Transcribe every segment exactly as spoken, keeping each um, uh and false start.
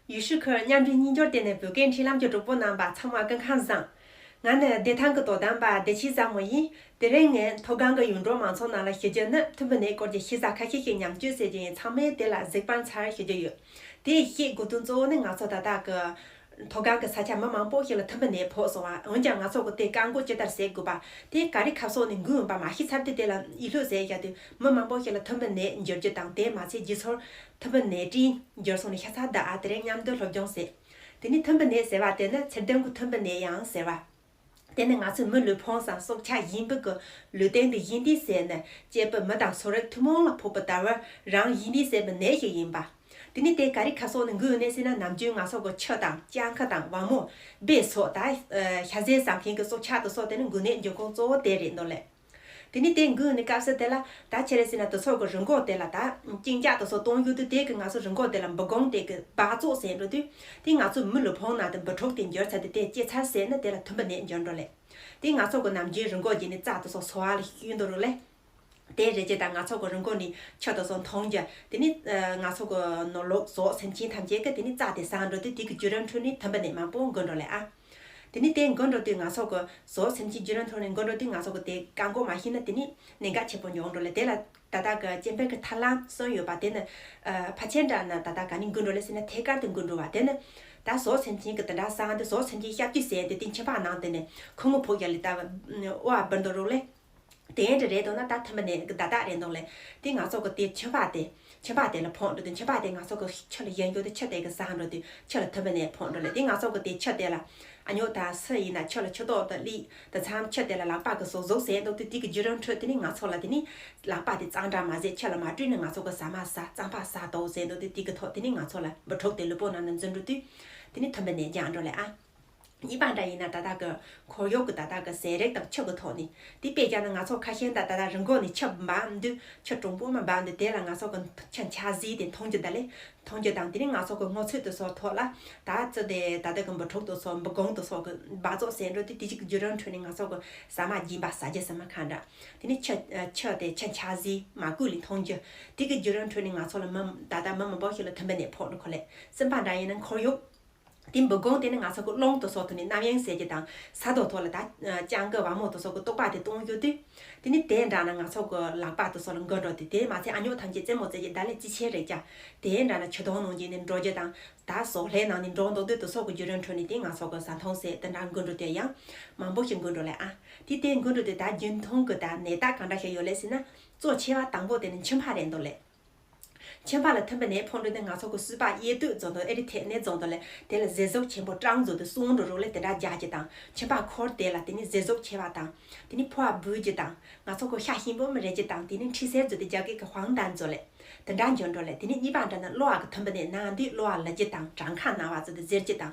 ཡུས་ཧྲི་ཁུར། མཉམ་འབྲེལ་གཉིས་འབྱོར་ལྟེ་གནས་བོད་སྐད་འཕྲིན་ལམ་གྱི་གྲོགས་པོ་རྣམ་པ་ཚང་མ་སྐུ་ཁམས་བཟང་། ང་ནི་བདེ་ཐང་གི་དོ་དམ་པ་བདེ་ཆེན་བཟང་མོ་ཡིན། དེ་རིང་ངས་མཐོ་སྒང་གི་ཡུལ་འབྲོག་མང་ཚོགས་རྣམས་ལ་ཞུ་རྒྱུ་ནི། ཐུམ་འབུ་ནད་སྐོར་གྱི་ཤེས་བྱ་ཁ་ཤས་ཤིག་ཉམས་བཅོས་བྱས་ཀྱི་ཡིན། ཚང་མས་དེ་ལ་གཟིགས་པར་འཚལ་ཞུ་རྒྱུ་ཡོད། དེ་བཤད་དགོས་དོན་གཙོ་བོ་ནི། ང་ཚོ་ད་ལྟ་གི་མཐོ་སྒང་གི་ས་ཆ་མི་མང་པོ་ཞིག་ལ་ཐུམ་འབུ་ནད་ཕོག་སོང་བ། འོན་ཀྱང་ང་ཚོ་གི་དེ་བཀག་འགོག་ཅི་ལྟར་བྱེད་དགོས་པ། དེ་ག་རེ་ཁ་ཕྱོགས་ནས་འགོས་ཡོད་པ་མ་ཤེས་ཚར་དུས། དེ་ལ་ཡིད་ལྷོད་བྱས་བཞག་དུས་མི་མང་པོ་ཞིག་ལ་ཐུམ་འབུ་ནད་འགོས་རྒྱུ་དང་། དེ་མ་ཚད་རྗེས་སོར་ཐུམ་འབུ་ནད་སྲིན་འགོས་སོང་ནས་ཤ་ཚ་བརྡབ་ཨ། དེ་རིང་མཉམ་དུ་སློབ་སྦྱོང་བྱེད། དེ་ནས་ཐུམ་འབུ་ནད་ཟེར་བ་དེ་ནི་ཚུར་སྟོན་གྱི་ཐུམ་འབུ་ནད་ཡང་ཟེར་བ། དེ་ནི་ང་ཚོའི་མི་ལུས་ཕུང་སམ་སྲོག་ཆགས་གཞན་པ་གི་ལུས་སྟེང་དུ་ཡིན་དུས་ཟེར་ནས། སྐྱེས་བུ་མི་དང་སོ་རིགས་ཐུན་མོང་ལ་ཕོག་པ་ལྟ་བུར་རང་ཡིན་དུས་ཟེར་བའི་ནད་ཞིག་ཡིན་པ། དེ་ནི་དེ་ག་རེ་ཁ་ཕྱོགས་ནས་འགོས་ནས་ཟེར་ན། ནམ་རྒྱུན་ང་ཚོ་གི་ཆུ་དང་སྤྱང་ཀི་དང་བ་མོ་སྦལ་སོགས་དང་ཤ་ཟའི་ཟ་མཁན་གྱི་སྲོག་ཆགས་དེ་ཚོ་དེ་ནི་འགོས་ནད་འབྱུང་ཁུངས་གཙོ་བོ་དེ་རེད་འདུག་ལེ། དེ་ནི་དེ་འགོས་ནས་སྐབས་སུ་དེ་ལ་ད་ཆི་རེད་ཟེར་ན། དེ་ཚོ་གི་རི་མགོ་དེ་ལ་ད་གཅིན་སྐྱག་དེ་ཚོ་གཏོང་རྒྱུ་དུས། དེ་གི་ང་ཚོ་རི་མགོ་དེ་ལ་འབུ་སྒོང་དེ་གི་སྦགས་བཙོག་ཟེར་འགྲོ་དུས། དེ་ང་ཚོ་མི་ལུས་ཕུང་ནང་དུ་འབུ་ཕྲུག་དེ་འགྱུར་ཚར་དུས། དེ་སྐྱེ་འཚར་ཟེར་ནས་དེ་ལ་ཐུམ་འབུ་ནད་འགྱུར་འགྲོ་ལེ། དེ་ང་ཚོ་གི་ནམ་རྒྱུན་རི་མགོ་བརྒྱུད་ནས་རྩྭ་དེ་ཚོ་ཟོ་བ་ལ་ཤོར་འགྲོ་རུ་ལེ། དེ་རེད་ཅེ་ད། ང་ཚོ་གི་རི་མགོ་ནས་ཆུ་དེ་ཚོ་འཐུང་རྒྱུ། དེ་ནི་ང་ཚོ་གི་ནོར་ལུག་ཟོག་སེམས་ཅན་ཐམས་ཅད་ཀྱིས་དེ་ནི་རྩྭ་དེ་ཟ་འགྲོ་དུས། དེ་གི་བརྒྱུད་རིམ་ཁྲོད་ནས་ཐུམ་འབུ་ནད་མང་པོ་འགོས་འགྲོ་ལེ་ཨ། དེ་ནི་དེ་འགོས་འགྲོ་དུས་ང་ཚོ་གི་ཟོག་སེམས་ཅན་བརྒྱུད་རིམ་ཁྲོད་ནས་འགོས་འགྲོ་དུས། ང་ཚོ་གི་དེ་བཀག་འགོག་མ་བྱས་ན་དེ་ནི་གནད་འགག་ཆེན་པོ་འབྱུང་འགྲོ་ལེ། དེ་ལ་ད་ལྟ་གི་སྐྱེ་འཕེལ་གྱི་ཐབས་ལམ་གསུམ་ཡོད་པ། དེ་ནི་ཕལ་ཆེར་འདྲ་ན་ད་ལྟ་ག་ནས་འགོས་འགྲོ་ལེ་ཟེར་ན། ཐད་ཀར་དུ་འགོས་འགྲོ་བ། དེ་ནི་ད་ཟོག་སེམས་ཅན་གྱིས་དེ་འདྲ་ཟ་འདི། ཟོག་སེམས་ཅན་སྐྱབས་བཅོལ་ཟེར་དེ་དེ་མཆིན་པ་ནང་དེ་ནས་ཁོ་ངོ་ཕོག་ཡ་ལེ། ད་དབའ་བུར་འདུག་རོགས་ལེ། དེ་འདྲ་རེད་འདུག་ན་ད་ཐུམ་འབུ་ནད་ཀྱི་བརྡ་རྟགས་རེད་འདུག་ལེ། དེ་ང་ཚོ་གི་དེ་མཆིན་པ་དེ། མཆིན་པ་དེ་ལ་ཕོག་འགྲོ་དུས། མཆིན་པ་དེ་ང་ཚོ་གི་ཆུ་ལ་བཞུར་འགྲོ་དུས། ཆུ་དེ་གི་ཟ་འགྲོ་དུས་ཆུ་ལ་ཐུམ་འབུ་ནད་ཕོག་འགྲོ་ལེ། དེ་ང་ཚོ་གི་དེ་ཆུ་དེ་ལ་ཨ་ཉོག་དང་སུ་ཡིན་ན་ཆུ་ལ་ཆུ་ཏོག་དང་ལི་དེ་ཚང་ཆུ་དེ་ལ་ལག་པ་གི་ཟུག་ཟུག་ཟེར་འདུག་དུས། དེ་གི་བརྒྱུད་རིམ་ཁྲོད་དེ་ནི་ང་ཚོ་ལ་དེ་ནི་ལག་པ་དེ་གཙང་སྦྲ་མ་བྱས། ཆུ་ལ་མ་བཀྲུས་ན་ང་ཚོ་གི་ཟ་མ་ཟ། རྩམ་པ་ཟ་འདུག་ཟེར་འདུག་དུས། དེ་གི་ཐོག་དེ་ནི་ང་ཚོ་ལ་འབུ་ཕྲུག་དེ་ལུས་པོ་ནང་ན་འཛུལ་འགྲོ་དུས། དེ་ནི་ཐུམ་འབུ་ནད་རྒྱག་འགྲོ་ལེ་ཨ། གཉིས་པ་འདྲ་ཡིན་ན་ད་ལྟ་གི་ཁོར་ཡུག་གི་ད་ལྟ་གི་ཟས་རིགས་དང་ཆུ་གི་ཐོག་ནས། དེ་དཔེ་བཞག་ན་ང་ཚོ་ཁ་ཤས་ད་ད་ལྟ་རི་མགོ་ནས་ཆུ་འབབ་དུས། ཆུ་གྲུང་པོ་མ་འབབ་དུས། དེ་ལ་ང་ཚོ་གི་ཆུ་འཁྱག་ཟས་དེ་འཐུང་རྒྱུ་ད་ལེ། འཐུང་རྒྱུ་དང་། དེ་ནས་ང་ཚོ་གི་སྔོ་ཚོད་དེ་ཚོ་ཐོག་ལ་ད་ཙི་དེ་ད་ལྟ་གི་འབུ་ཕྲུག་དེ་ཚོ་འབུ་སྒོང་དེ་ཚོ་གི་སྦགས་བཙོག་ཟེར་འགྲོ་དུས། དེ་གཅིག་གི་བརྒྱུད་རིམ་ཁྲོད་ནས་ང་ཚོ་གི་ཟ་མ་སྦྱིན་པ་ཟ་རྒྱུ་ཟ་མ་ཁ་འདྲ། དེ་ནས་ཆུ་ཆུ་དེ་ཆུ་འཁྱག་ཟས་མ་བསྐོལ་ལས་འཐུང་རྒྱུ། དེ་གི་བརྒྱུད་རིམ་ཁྲོད་ནས་ང་ཚོ་ལ་མི་ད་ལྟ་མི་མང་པོ་ཞིག་ལ་ཐུམ་འབུ་ནད་ཕོག་འགྲོ་གི་ལེ། གསུམ་པ་འདྲ་ཡིན་ན་ཁོར་ཡུག་དེ་འབུ་སྒོང་དེ་ནི་ང་ཚོ་གི་རླུང་དེ་ཚོ་ཐོག་ནས་གནམ་ཡན་ཟེར་རྒྱུ་དང་། ས་རྡོ་ཐོག་ལ་ད་སྤྱང་ཀི་བ་མོ་དེ་ཚོ་གི་ལྟོགས་པ་དེ་གཏོང་རྒྱུ་དུས། དེ་ནི་དེ་འདྲ་ན་ང་ཚོ་གི་ལག་པ་དེ་ཚོ་ལ་འགོས་འགྲོ་དུས། དེ་མ་ཚད་ཨ་ཉོག་ཐམས་ཅད་རྩེད་མོ་རྩེ་རྒྱུ་ད་ལེ་ཅི་ཆེ་རེད་ཀྱ། དེ་འདྲ་ན་ཆུ་དོང་ནང་བརྒྱུད་ནས་འགྲོ་རྒྱུ་དང་། ད་ཟོག་ལྷས་ནང་ནས་འགྲོ་འདུག་དུས། དེ་ཚོ་གི་བརྒྱུད་རིམ་ཁྲོད་ནས་དེ་ང་ཚོ་གི་ཟ་འཐུང་ཟས་དེ་འདྲ་འགོས་འགྲོ་དེ་ཡང་མང་པོ་ཞིག་འགོས་འགྲོ་ལེ་ཨ། དེ་དེ་འགོས་འགྲོ་དུས་ད་རྒྱུན་མཐོང་གི་ད་ནད་རྟགས་གང་འདྲ་ཞིག་ཡོད་ལེ་ཟེར་ན། གཙོ་ཆེ་བ་དང་པོ་དེ་ནི་མཆིན་པ་རེད་འདུག་ལེ། མཆིན་པ་ལ་ཐུམ་འབུ་ནད་ཕོག་འགྲོ་དུས་ང་ཚོ་གི་སུས་པ་གཡས་གཏོད་བཟོ་འདུག་ཨེ་རི་ཐེ་ནད་བཟོ་འདུག་ལེ། དེ་ལ་ཟས་ཟོག་ཆེན་པོ་སྲང་བཟོ་དུས་སོང་འགྲོ་རོགས་ལེ། དེ་འདྲ་རྒྱག་རྒྱུ་དང་། མཆིན་པ་འཁོར་དེ་ལ་དེ་ནི་ཟས་ཟོག་ཆེ་བ་དང་། དེ་ནི་ཕོ་བ་འབུད་རྒྱུ་དང་། ང་ཚོ་གི་ཤ་ཞིམ་པོ་མི་རེག་རྒྱུ་དང་། དེ་ནི་མཁྲིས་སེལ་བཟོ་དུས་རྒྱ་སྐད་ཀྱི་ཧུའང་ཏན་བཟོ་ལེ། དེ་འདྲ་འབྱུང་འགྲོ་ལེ། དེ་ནི་གཉིས་པ་འདྲ་ན་གློ་བ་གི་ཐུམ་འབུ་ནད་ན་དུས་གློ་བ་ལུ་རྒྱུ་དང་། བྲང་ཁ་ན་བ་བཟོ་དུས་གཟེར་རྒྱུ་དང་།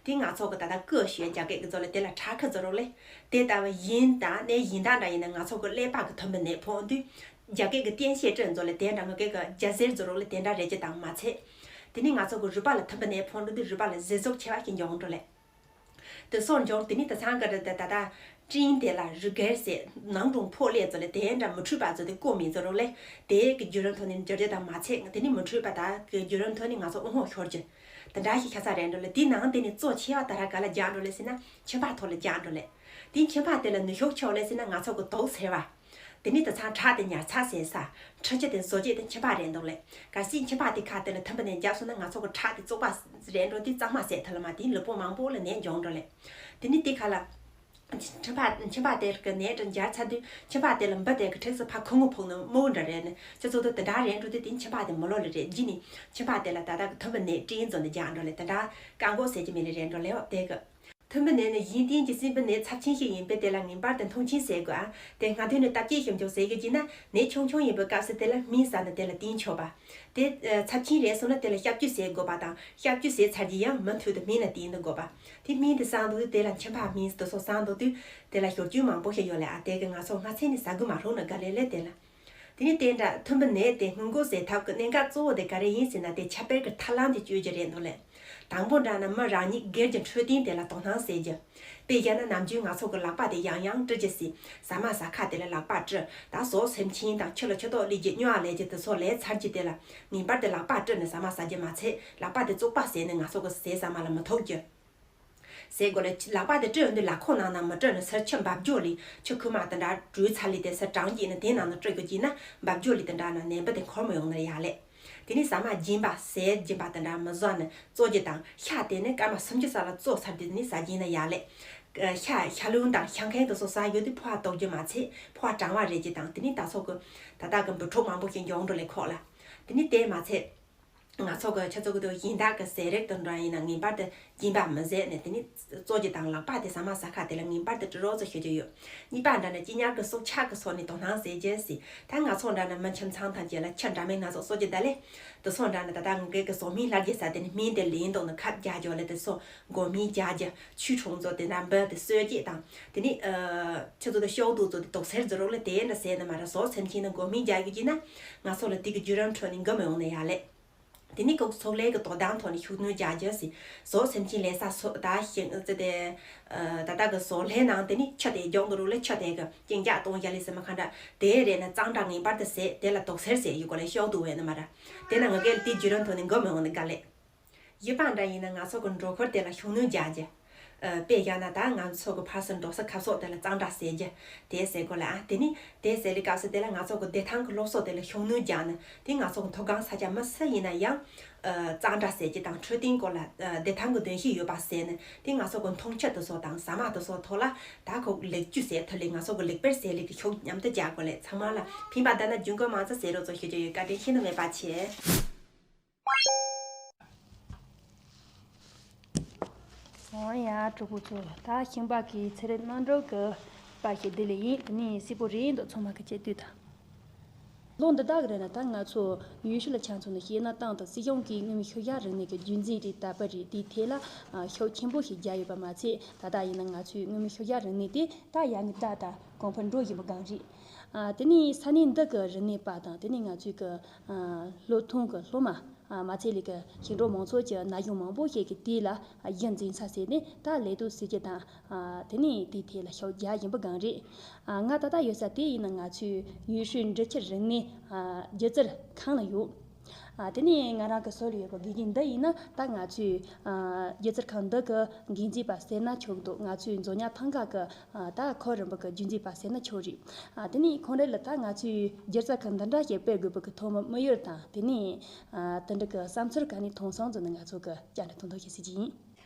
དེ་ང་ཚོ་གི་ད་ལྟ་ཀུ་ཞུ་རྒྱ་སྐད་ཀྱི་བཟོ་ལེ། དེ་ལ་ཁྲག་ཁུ་བཟོ་རོགས་ལེ། དེ་ལྟ་བུ་ཡིན་དང་། ནད་གཞན་དག་འདྲ་ཡིན་ན་ང་ཚོ་གི་ཀླད་པ་གི་ཐུམ་འབུ་ནད་ཕོག་དུས། རྒྱ་སྐད་ཀྱི་སྟེན་བཤད་སྤྲོད་བཟོ་ལེ། དེ་འདྲ་ང་སྐད་ཀྱི་རྒྱ་གཟེར་བཟོ་རོགས་ལེ། དེ་འདྲ་རེད་ཀྱི་དང་མ་ཚད། དེ་ནས་ང་ཚོ་གི་རུས་པ་ལ་ཐུམ་འབུ་ནད་ཕོག་འགྲོ་དུས་རུས་པ་ལ་ཟས་ཟོག་ཆེ་བ་ཞིག་འབྱུང་འགྲོ་ལེ། དེ་སོགས་འབྱུང་། དེ་ནས་དེ་ཚང་གི་རེད། ད་ད་ད་སྤྲིན་དེ་ལ་རུས་སྒལ་ཟེར། ནང་དྲུང་ཕོག་ལེ་བཟོ་ལེ། དེ་འདྲ་མི་འཁྲུགས་པ་བཟོ་དུས་ཀོ་མིན་བཟོ་རོགས་ལེ། དེ་གི་བརྒྱུད་རིམ་ཐོག་ནས་འབྱོར་རྒྱུ་དང་མ་ཚད། དེ་ནས་མི་འཁྲུགས་པ་ད་གི་བརྒྱུད་རིམ་ཐོག་ནས་ང་ཚོ་དབུགས་ཧོ་ཤོར་རྒྱུ། དེ་འདྲ་ཞིག་ཤ་ཚ་རེད་འགྲོ་ལེ། དེའི་ནང་དེ་ནས་གཙོ་ཆེ་བ་ད་ར་ག་ལ་རྒྱག་འགྲོ་ལེ་ཟེར་ན། མཆིན་པ་ཐོག་ལ་རྒྱག་འགྲོ་ལེ། དེའི་མཆིན་པ་དེ་ལ་ནུས་ཤུགས་ཆེ་བ་ལེ་ཟེར་ན། ང་ཚོ་གི་དོགས་སེལ་བ། དེ་ནས་དེ་ཚང་ཁྲག་དེ་ཉར་ཚགས་བྱེད་ས། འཕྲུལ་ཆས་དེ་བཟོ་བྱེད་དེ་མཆིན་པ་རེད་འདུག་ལེ། གལ་སྲིད་མཆིན་པ་དེ་ཁ་དེ་ལ་ཐུམ་འབུ་ནད་རྒྱག་སོང་ན། ང་ཚོ་གི་ཁྲག་དེ་བཙོག་པ་རེད་འགྲོ་དུས་གཙང་མ་བྱེད་ཐུབ་ལ་མ། དེ་ལུས་པོ་མང་པོ་ལ་ནད་འབྱུང་འགྲོ་ལེ། དེ་ནས་དེ་ཁ་ལ་མཆིན་པ་མཆིན་པ་དེ་གི་ནད་དེ་འབྱར་ཚར་དུས། མཆིན་པ་དེ་ལ་འབུ་དེ་གི་འཁྲིགས་སུ་ཕར་ཁུ་ངོ་ཕོག་ནི་མོ་འདྲ་རེད་ནི། སྤྱི་ཚོགས་དུ་དེ་འདྲ་རེད་འགྲོ་དུས། དེ་མཆིན་པ་དེ་མི་ལོ་ལེ་རེད། རྗེས་ནས་མཆིན་པ་དེ་ལ་ད་ལྟ་གི་ཐུམ་འབུ་ནད་སྤྲིན་བཟོ་ནི་རྒྱག་འགྲོ་ལེ། དེ་འདྲ་བཀག་འགོག་བྱེད་ཀྱི་མེད་ལེ་རེད་འགྲོ་ལེ། འོ་དེ་གི། ཐུམ་འབུ་ནད་ནི་གཞན་རྟེན་གྱི་སྲིན་འབུ་ནད་ཚབས་ཆེན་ཞིག་ཡིན་པས། དེ་ལ་ངེས་པར་དུ་མཐོང་ཆེན་བྱེད་དགོས་ཨ། དེ་སྔ་དུས་ནས་བརྟག་དཔྱད་ཞིབ་འཇུག་བྱེད་དགོས་ཀྱི་ན། ནད་ཆུང་ཆུང་ཡིན་པའི་སྐབས་སུ་དེ་ལ་སྨན་ཟ་ནས་དེ་ལ་བསྟེན་ཆོག་པ། དེ་ཚབས་ཆེན་རེད་སོང་ན་དེ་ལ་སྐྱབས་བཅོལ་བྱེད་དགོས་པ་དང་། སྐྱབས་བཅོལ་བྱས་ཚར་རྗེས་ཡང་མུ་མཐུད་དུ་སྨན་ལ་བསྟེན་དུ་དགོས་པ། དེ་སྨན་དེ་བཟང་འདུག་དེ་ལ་མཆིན་པ་སྨན་དེ་ཚོ་བཟང་འདུག་དུས། དེ་ལ་ཞོར་སྐྱོན་མང་པོ་ཞིག་ཡོད་ལེ་ཨ། དེ་གི་ང་ཚོ་སྔ་ཚེ་ནས་ཟ་དགོས་མ་རུང་ན་དགའ་ལེ་ལེ་དེ་ལ། དེ་ནས་དེ་འདྲ་ཐུམ་པའི་ནད་དེ་སྔོན་འགོག་བྱེད་ཐབས་ཀྱི་གནད་འགག་གཙོ་བོ་དེ་ག་རེ་ཡིན་ཟེར་ན། དེ་ཁྱབ་སྤེལ་གྱི་ཐབས་ལམ་དེ་བཅོས་རྒྱུ་རེད་འདུག་ལེ། དང་པོ་འདྲ་ན་མི་རང་ཉིད་སྒེར་གྱི་འཕྲོད་བསྟེན་དེ་ལ་དོ་སྣང་བྱེད་རྒྱུ། དཔེ་བཞག་ན་ནམ་རྒྱུན་ང་ཚོ་གི་ལག་པ་དེ་ཡང་ཡང་བཀྲུ་རྒྱུ་ཟེར། ཟ་མ་ཟ་ཁ་དེ་ལ་ལག་པ་བཀྲུ། ད་ཟོག་སེམས་ཅན་དང་ཆུ་ལ་ཆུ་ཏོག་སླེབས་རྒྱུ་སྨྱོ་བ་ལེན་རྒྱུ་དེ་ཚོ་ལས་ཚར་རྒྱུ་དེ་ལ་ངེས་པར་དུ་ལག་པ་བཀྲུས་ནས་ཟ་མ་ཟ་རྒྱུ་མ་ཚད། ལག་པ་དེ་བཙོག་པ་བཟས་ནས་ང་ཚོ་གི་ཟས་ཟ་མ་ལ་མི་ཐུག་རྒྱུ། ཟས་གོ་ལ་ལག་པ་དེ་བཀྲུས་ཡོང་དུས་ལག་ཁོག་ནང་ན་མི་བཀྲུས་ནས་ཟུར་ཆུ་འབབ་རྒྱུ་ལས། ཆུ་ཁུག་མ་དེ་འདྲ་བཀྲུས་ཚར་ལས་དེ་ཟུར་གྲང་རྒྱུ་ཡིན་ན་དེའི་ནང་ན་བཀྲུ་དགོས་ཀྱི་ཡིན་ན་འབབ་རྒྱུ་ལས་དེ་འདྲ་ན་ནད་འབུ་དེ་འཁོར་མི་ཡོང་ན་ཡག་ལེ། དེ་ནས་ཟ་མ་སྦྱིན་པ་ཟས་སྦྱིན་པ་དེ་འདྲ་མི་བཟོ་ནས་བཙོ་རྒྱུ་དང་། ཤ་དེ་ནི་སྐར་མ་སུམ་ཅུ་ཙམ་ལ་བཙོ་ཚར་དུས་ནི་ཟ་རྒྱུ་ཡིན་ན་ཡག་ལེ། ཤ་ཤ་ལུག་དང་ཤ་འཁན་དེ་ཚོ་ཟ་ཡོང་དུས་ཕོ་བ་ལྟོགས་རྒྱུ་མ་ཚད་ཕོ་བ་གྲང་བ་རེད་རྒྱུ་དང་། དེ་ནས་ད་ཚོ་གི་ད་ལྟ་གི་འབུ་ཕྲུག་མང་པོ་ཞིག་འབྱུང་འགྲོ་ལེ་ཁོག་ལ། དེ་ནས་དེ་མ་ཚད། ང་ཚོ་གི་ཆུ་ཚོད་ཀྱི་དུ་སྦྱིན་བདག་གི་ཟས་རིགས་དང་འདྲ་ཡིན་ན་ངེས་པར་དུ་སྦྱིན་པ་མི་ཟད་ནས་དེ་ནི་བཙོ་རྒྱུ་དང་། ལག་པ་དེ་ཟ་མ་ཟ་ཁ་དེ་ལ་ངེས་པར་དུ་བཀྲུ་རོགས་ཟེར་ཞུ་རྒྱུ་ཡོད། གཉིས་པ་འདྲ་ན་གཅིན་སྙི་གི་སྲོག་ཆགས་ཀྱི་སོགས་ནས་དོ་སྣང་ཟེར་རྒྱུ་ཟེར། ད་ང་ཚོ་འདྲ་ན་མི་ཁྱིམ་ཚང་ཐམས་ཅད་ལ་ཆུ་འདྲ་མིན་སྣ་ཚོགས་གསོག་རྒྱུ་ད་ལེ། དེ་ཚོ་འདྲ་ན་ད་ལྟ་ངེད་ཀྱི་ཟོག་སྨན་བླ་རྒྱུ་ཟ་དེ་ནི་སྨན་དེ་ལེན་འདུག་ནི་ཁབ་རྒྱག་རྒྱུ་ལ་དེ་ཚོ་མགོ་སྨན་རྒྱག་རྒྱུ། ཆུ་ཁྲོང་ཚོ་དེ་འདྲ་འབུ་དེ་གསོད་རྒྱུ་དང་། དེ་ནི་ཆུ་ཚོད་དུ་ཤོག་དུ་ཚོ་དེ་དོག་སེལ་ཟེར་རོགས་ལ་དེ་འདྲ་ཟེར་ནི་མ་ར། ཟོག་སེམས་ཅན་ནི་མགོ་སྨན་རྒྱག་རྒྱུ་གྱིས་ན་ང་ཚོ་ལ་དེ་གི་བརྒྱུད་རིམ་ཁྲོད་ནས་འགོ་མི་ཡོང་ནི་ཡ་ལེ། དེ་ནི་ཁོ་ཚོགས་ལས་ཀྱི་དོ་དམ་ཐོག་ནས་ཤུགས་སྣོན་རྒྱག་རྒྱུ་ཟེར། ཟོག་སེམས་ཅན་ལས་ས་སོ་ད་ཞིང་ཙི་དེ། ད་ལྟ་གི་ཟོག་ལྷས་ནང་དེ་ནི་ཆུ་དེ་རྒྱུག་འགྲོ་རུ་ལས་ཆུ་དེ་གི་གཅིན་སྐྱག་གཏོང་རྒྱུ་ལས་ཟེར་མ་ཁ་འདྲ་དེ་རེད་ན་གཙང་སྦྲ་ངེས་པར་དུ་ཟེར། དེ་ལ་དོག་སེལ་ཟེར་ཡོད་གོ་ལས་ཤོག་དུ་བས་ནི་མ་ར། དེ་ན་ང་གལ་དེ་བརྒྱུད་རིམ་ཐོག་ནས་འགོ་མི་འོང་ནི་ག་ལེ། ཡི་པང་འདྲ་ཡིན་ན་ང་ཚོ་གི་འགྲོ་ཁོར་དེ་ལ་ཤུགས་སྣོན་རྒྱག་རྒྱུ། དཔེ་བཞག་ན་ད་ང་ཚོ་གི་ཕར་སུ་འགྲོ་ས་ཁ་སོགས་དེ་ལ་གཙང་སྦྲ་ཟེར་རྒྱུ་དེ་ཟེར་གོ་ལ། ཨ་དེ་ནི་དེ་ཟེར་ལི་སྐབས་སུ་དེ་ལ་ང་ཚོ་གི་བདེ་ཐང་གི་སློབ་གསོ་དེ་ལ་ཤུགས་སྣོན་རྒྱག་ནི་དེ་ང་ཚོ་གི་མཐོ་སྒང་ས་ཆ་མི་སུ་ཡིན་ན་ཡང་གཙང་སྦྲ་ཟེར་རྒྱུ་དང་འཕྲོད་བསྟེན་སྐོར་ལ་བདེ་ཐང་གི་གདོན་ཤིག་ཡོད་པ་ཟེར་ནི་དེ་ང་ཚོ་གི་འཐུང་ཆུ་དེ་ཚོ་དང་ཟ་མ་དེ་ཚོ་ཐོག་ལ་ད་ཁོ་ལེགས་བཅོས་ཟེར་ཐུབ་ལེ། ང་ཚོ་གི་ལེགས་སྤེལ་ཟེར་ལེ་གི་ཤུགས་མཉམ་དུ་རྒྱག་དགོས་ལེ། ཚང་མ་ལ་ཕན་པ་ད་ན་རྒྱུན་གོ་མང་ཙམ་ཟེར་རོགས་ཚོ་ཞུ་རྒྱུ་ཡོད། བཀའ་དྲིན་ཤེས་ན་མེད་པ་ཆེ། འོ་ཡ་གྲོགས་པོ་ཚོ། ད་ཤིང་པ་གི་ཚེ་རིང་རྣམ་གྲོལ་གི་པར་ཞིག་འདི་ལས་ཡིན། དེ་ནས་སིལ་པོ་རེད་འདུག་ཚང་མ་གི་བཅད་བསྡུས་དང་། ལོ་འདི་དག་གི་རིང་ལ་ད་ང་ཚོ་ཡུལ་ཤུལ་ལ་ཆ་མཚོན་ནས་བཤད་ན། ཏང་དང་སྲིད་གཞུང་གིས་མངོན་མེད་ཤུགས་རྒྱག་རིག་གནས་ཀྱི་རྒྱུན་འཛིན་རེད། དར་སྤེལ་རེད། དེའི་ཐད་ལ་ཤུགས་ཆེན་པོ་ཞིག་རྒྱག་ཡོད་པ་མ་ཚད། ད་ལྟ་ཡིན་ན་ང་ཚོའི་མངོན་མེད་ཤུགས་རྒྱག་རིག་གནས་དེ་ད་ཡར་ངོའི་ད་ད་གོང་འཕེལ་འགྲོ་བཞིན་པ་གང་རེད། དེ་ནས་ས་གནས་འདི་གི་རིག་གནས་པ་དང་། དེ་ནས་ང་ཚོའི་གི་སློབ་ཐོན་གི་སློབ་མ། ཨ་མ་ཚད་ལས་ཀ་ཞིང་འབྲོག་མང་ཚོགས་ཀྱི་ན་གཞོན་མང་པོ་ཞིག་གིས་དེ་ལ་གཞི་འཛིན་ས་ཟེར་ནས་ད་ལས་གཏོད་ཟེར་རྒྱུ་དང་། ཨ་དེ་ནས་དེའི་ཐད་ལ་ཤུགས་རྒྱག་བཞིན་པ་གང་རེད། ཨ་ང་ད་ལྟ་ཡོད་ས་དེ་ཡིན་ན་ང་ཚོའི་ཡུལ་ཤུལ་འབྲི་ཆུ་རིག་གནས་ཨ་སྒྱུ་རྩལ་ཁང་ལ་ཡོད། ཨ་དེ་ནས་ང་རང་གི་ཟུར་ལ་ཡོད་པ་དགེ་རྒན་འདི་ཡིན་ན་ད་ང་ཚོའི་ཨ་སྒྱུ་རྩལ་ཁང་འདི་གི་འགན་འཛིན་པ་ཟེར་ན་ཆོག་འདུག་ང་ཚོའི་མཛོ་ཉ་ཐང་ག་གི་ཨ་ད་ཁོ་རིམ་པ་གི་རྒྱུན་འཛིན་པ་ཟེར་ན་ཆོག་རེད། ཨ་དེ་ནས་ཁོང་རང་ལ་ད་ང་ཚོའི་སྒྱུ་རྩལ་ཁང་འདི་འདྲ་ཞིག་སྤེལ་དགོས་པ་གི་ཐོག་མའི་དམིགས་ཡུལ་དང་། དེ་ནས་ཨ་དེ་འདྲ་གི་བསམ་ཚུལ་ག་ནས་ཐོན་སོང་ཟེར་ནས་ང་ཚོ་གི་བཅར་འདྲི་ཐུང་ཐུང་ཞིག་བྱེད་ཀྱི་ཡིན།